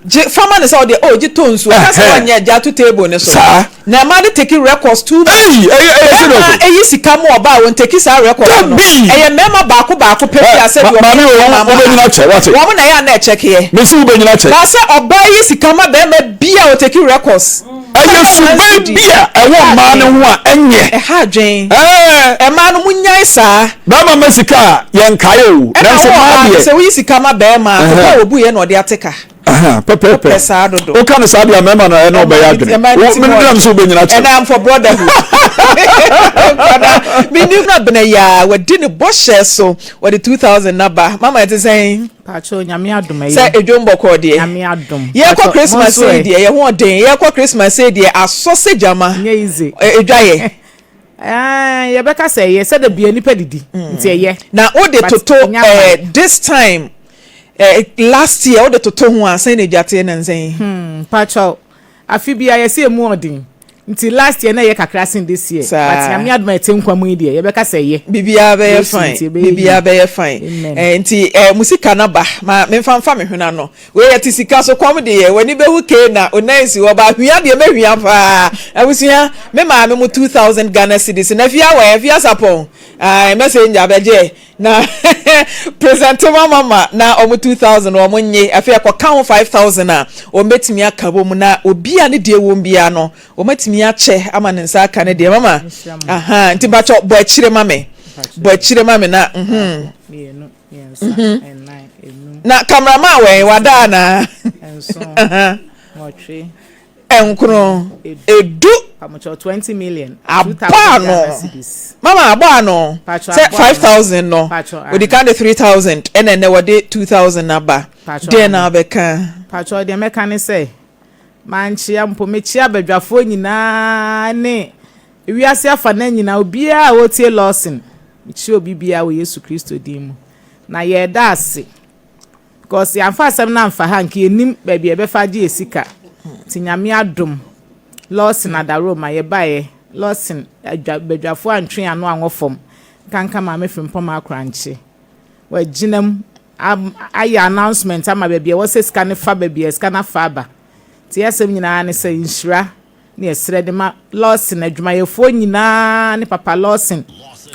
gye fa ma no sɛ ɔdeɛ oh gye tɔ nsuo ɔka sɛ ɔnyɛ gye ato table no so na ɛma de take records too much bɛrima ɛyi sika mu ɔbaa wɔn take saa records no ɛyɛ mmarima baako baako pɛ bi a sɛ deɛ ɔmo yɛ mmarima ma wɔn na ɛyɛ a na ɛkyɛkeɛ baasɛ ɔbaa yi sika ma bɛrima bi a ɔtake records. Ɛyɛ suban bi a ɛwɔ mmaa no ho a ɛnyɛ. Ɛha adwen. Mmaa no monyae saa. Bɛrima ma sika a yɛnkae o. Ɛna Nanso wo mmaa ɔbaa no deɛ. sɛ woyi sika ma bɛrima a, kɔpɛ a wɔbuiɛ na ɔde ate ka. Pɛpɛɛpɛ. Wopɛ saa dodo. Woka no saa deɛ a mmarima no ɛne ɔbɛyɛ adwene. Mmaa no Wo ti me mu nam sɛ ɔden. wobɛnyina kyɛ. And I'm for brotherhood. Nkwadaa, menim no abena yi a, wadi ne bɔhyɛ so, wɔde 2000 no aba. Mama ɛte sɛn? Pacho nyame adom ɛyɛ. Sɛ edwom bɔkɔɔ deɛ. Nyame adom. Yɛkɔ Christmas yi deɛ yɛ ho ɔden yɛkɔ Christmas yi deɛ asɔ sɛ gyama. Nyɛ easy. Edwa yɛ. Ɛɛ yɛbɛka sɛ ɛyɛ sɛ da bia nipa didi nti ɛyɛ. Na wo de toto ɛɛ this time ɛɛ last year wo de toto ho a sɛn na edwa teɛ nansa yi. Hmm pacho Afe biara yɛse emu ɔden nti last year na ɛyɛ kakra sen this year but Nyame adom a yɛte nkwa mu yi deɛ yɛbɛka sɛ ɛyɛ. Biribiara bɛyɛ Yesu fine nti ɛbɛyɛ yie. biribiara bɛyɛ fine Amen. Eh, nti eh, mo sika no aba ma memfa mfa me hwene ano. Wei yɛte sika so kɔm deɛ w'ani bɛhu kee na onan nsi hɔ ba hwia deɛ mɛhwia paa. Abusua me maame mo 2000 Ghana cedis na afie awɔ afie asapɔn ah, messenger bɛgye Na presente ma mama na wɔn 2000 wɔn nye afei ɛkɔka ho 5000 a wɔn bɛtumi aka bɔ mu na obi a ne deɛ wɔm biara no wɔn atumi akyɛ ama ne nsa aka ne deɛ mama aha nti mpakyɛ bɔ akyire ma me bɔ akyire ma me na mhm mhm na cameraman wɛn wada anaa Nkron, edu. Abɔ ano. Mama abɔ ano. Sɛ 5000 no, odi kan de 3000 ɛna ɛnɛ wɔde 2000 aba. Deɛ na abɛka? Pacho deɛ mɛka ne sɛ, mankyea mpo, mekyea badwafoɔ nyinaa ne wiase afanan nyinaa, obiara a ɔretie Lawson, mekyea obi biara wɔ Yesu Kristo din mu. Na yɛreda ase. Because yɛamfa asɛm no amfa ha nka yɛnnim baabi a yɛbɛfa agye yɛ sika. Nti Nyame adom, Lawson Adaroma yɛbaeɛ, Lawson adwa, badwafoɔ antwe yɛn ano anwɔ fam, nkanka Maame Frimpong Akorankye. Wagyina mu ayɛ announcement ama baabi a ɛwɔ sɛ sika no fa, baabi a sika no afa aba. Nti yɛn asɛm nyinaa ne sɛ nhyira ne yɛsrɛ de ma Lawson adwumayɛfoɔ nyinaa ne Papa Lawson.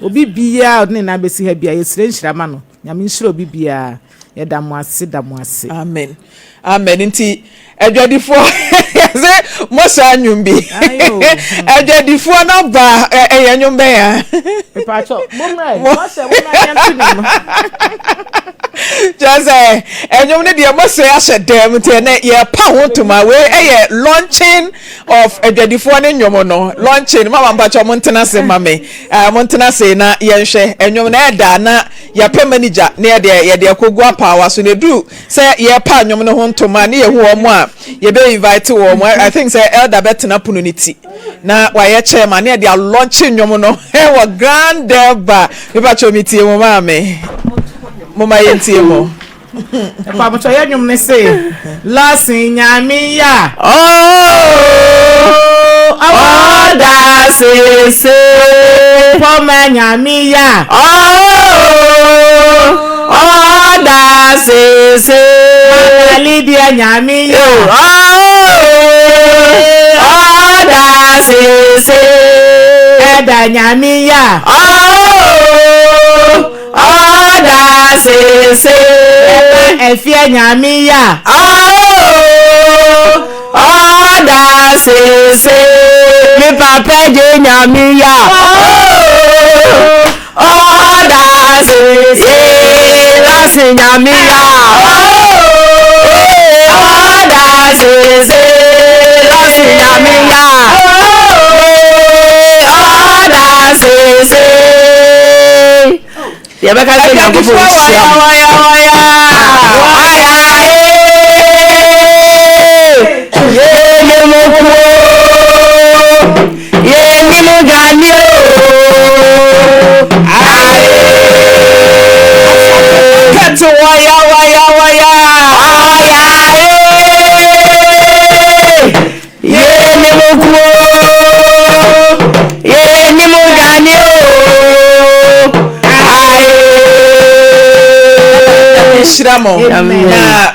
Obi biara a ɔde ne nan bɛsi ha biara, yɛsrɛ nhyira ma no. Nyame nhyira obi biara. Yɛda mo ase, da mo ase. Amen. Amen. Nti adwadifoɔ yɛsɛ mo saa nnwom bi. Adwadifoɔ no aba ɛyɛ nnwom bɛn a? Mepatwɔ, mommra ɛ, mɔhyɛ momma yɛnto nnwom no. Kyerɛ sɛ ɛnwom no deɛ mose ahyɛ dɛm nti ɛnɛ yɛpa ho ntoma. Wei ɛyɛ launching of adwadifoɔ ne nnwom no launching. Mama mpakyɛ mo ntena ase ma me, mo ntena ase na yɛnhwɛ ɛnwom no ɛda na yɛpɛ manager na yɛde yɛde akɔgu apaawa so na ɛduru sɛ yɛpa nnwom no ho ntoma ne yɛhu wɔn a yɛbɛ invite wɔn. I think sɛ elder bɛtena pono no ti na wayɛ chairman ne yɛde alɔnkye nnwom no wɔ Grand Durbar. Mepakyɛ me tie mo maame, moma yɛntie mo. Mpabokyɛ yɛ nnwom ne se Lawson Nyame ya. Oh, ɔda sese. Pɔmɛ Nyame ya. Oh, ɔda sese. Mama Lydia Nyame ya. Oh, ɔda sese. Ɛda Nyame ya. Oh, ɔda sese. Ɛba Ɛfia Nyame ya. Oh, ɔda sese. Me papa gye Nyame ya. Oh, ɔda sese. Lasi Nyame ya. Oh, ɔda sese. Lasi Nyame ya. Oh, ɔda sese. Yɛbɛka sɛ Nyankopɔn nhyira mo. Waya waya waya Yɛne mo kuo, yɛne mo dwane o. Kɛte waya waya waya. Waya yɛne mo kuo, yɛne mo dwane o. Nhyira mo na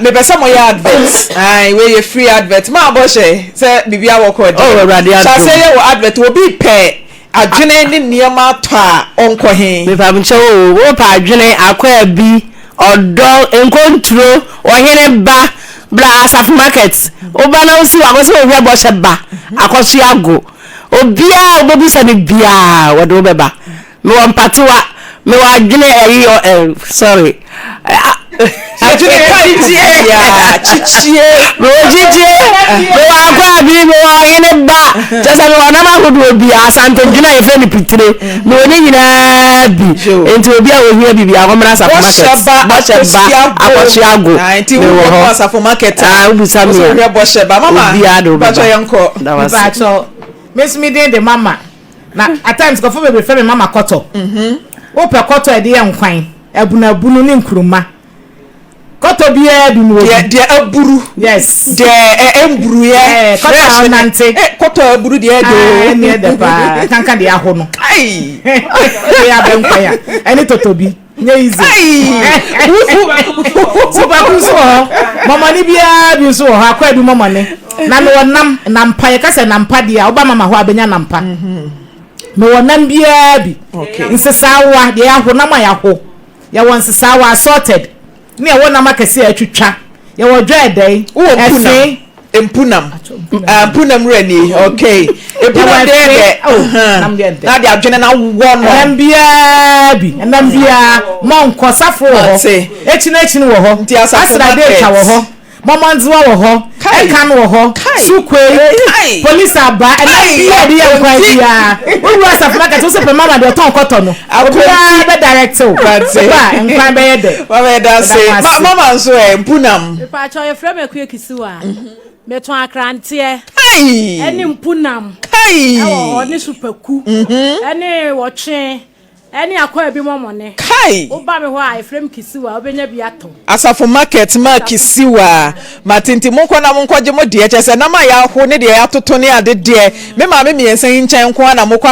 mepɛ sɛ moyɛ advert. Ai, wei yɛ free advert. Ma abɔhyɛ sɛ biribi awɔ kɔ deɛ. Oh, Awurade adom. Hyɛ aseɛ yɛ wɔ advert. Obi pɛ adwene ne nneɛma atɔ a ɔnkɔ he? Mepakyɛw o, wopɛ adwene, akwaa bi, ɔdɔ, nkonturo, ɔhene ba, bra Asafo market. Woba na wosi wakɔ sɛ wohwɛ bɔhyɛ ba, akɔsoa ago. Obiara a wobɛbisa no biara, wɔde wo bɛba. Mewɔ mpatoa, mewɔ adwene ɛyi ɔ ɛ sorry. Adwene type biara, kyikyie. Mewɔ kyikyie, mewɔ akwaabi, mewɔ ɔhene ba, kyerɛ sɛ mewɔ nam ahodoɔ biara, Asante dwene a yɛfrɛ no pitire, mewɔ ne nyinaa bi. Nti obi a ohia biribi a ɔmmra Asafo market. Bɔhyɛ ba Bɔhyɛ ba Akosua Ago. Nti Mewɔ wokɔ hɔ. Asafo market a, Ah, wobisa me a, wohwɛ bɔhyɛ ba. Mama, obiara de wo mpakyɛ bɛba. yɛnkɔ. Da wo ase. Mepakyɛw, me nso me din de Mama. Na at times nkurɔfoɔ bebree frɛ me Mama Kɔtɔ. Wopɛ kɔtɔ a yɛde yɛ nkwan, abunabunu ne nkuruma. Kɔtɔ biara bi mewɔ bi. Deɛ deɛ aburu. Yes. Deɛ ɛ ɛmburuiɛ. Ɛɛ kɔtɔ a Fresh ne. ɔnante. Ɛ kɔtɔ a aburu deɛ ɛdɛ o. Ah, ɛne ɛdɛ paa. Nkanka deɛ aho no. Kai. Wode yɛ abɛnkwan a, ɛne totobi. Nyɛ easy. Kai. Supaku nso wɔ hɔ. Mɔmɔne biara bi nso wɔ hɔ. Akwaa bi mɔmɔne. Na mewɔ nam, nampa. Yɛka sɛ nampa deɛ a, woba mama hɔ a, bɛnya nampa. Mewɔ nam biara bi. Nsesaawa, deɛ yɛaho, nam a yɛaho. Yɛwɔ nsesaawa, assorted, ne yɛwɔ nam akɛseɛ a yɛatwitwa. Yɛwɔ dwɛɛdɛe, Wowɔ mpunam? ɛfe. Mpunam. Ah, mpunam wura ni. Okay. Mpunam Yɛwɔ deɛ ɛfe. dɛ. Oh, nam deɛ dɛ. Na de adwene na wɔ no. Ɛnam biara bi. Ɛnam biara. Mɔnkɔ, safo wɔ hɔ. Mate. Ekyini ekyini wɔ hɔ. Nti asafo Asra market. data wɔ hɔ. Mɔmɔndzewa wɔ hɔ. Kai. Ɛkan wɔ hɔ. Kai. Sukwe. Kai. Polisi aba. Ɛnam Kai. biara de yɛ nkwan Nti. biara. Wowura asafo market, wosɛ pɛ mama deɛ ɔtɔn kɔtɔ no. Obiara bɛ direct wo. Mate. Woba a, nkwan bɛyɛ dɛ. Mama yɛda ase. Yɛda mo Ma ase. mama nso ɛ mpunam. Mepaakyɛw yɛfrɛ me Akua Kisiwa. Metɔn akranteɛ Kai. ɛne mpunam Kai. ɛwɔ hɔ ne supaku ɛne wɔtwe ɛne akɔ ebi mɔmɔne. Kai. Woba me hɔ a yɛfrɛ me Kisiwa wobɛnya bi atɔ. Asafo market ma Kisiwa. Mate nti monkɔ na monkɔgye mo deɛ kyerɛ sɛ nam a yɛaho ne deɛ yɛatoto ne ade deɛ me maame mmiɛnsa yi nkyɛn nko ara na mokɔ.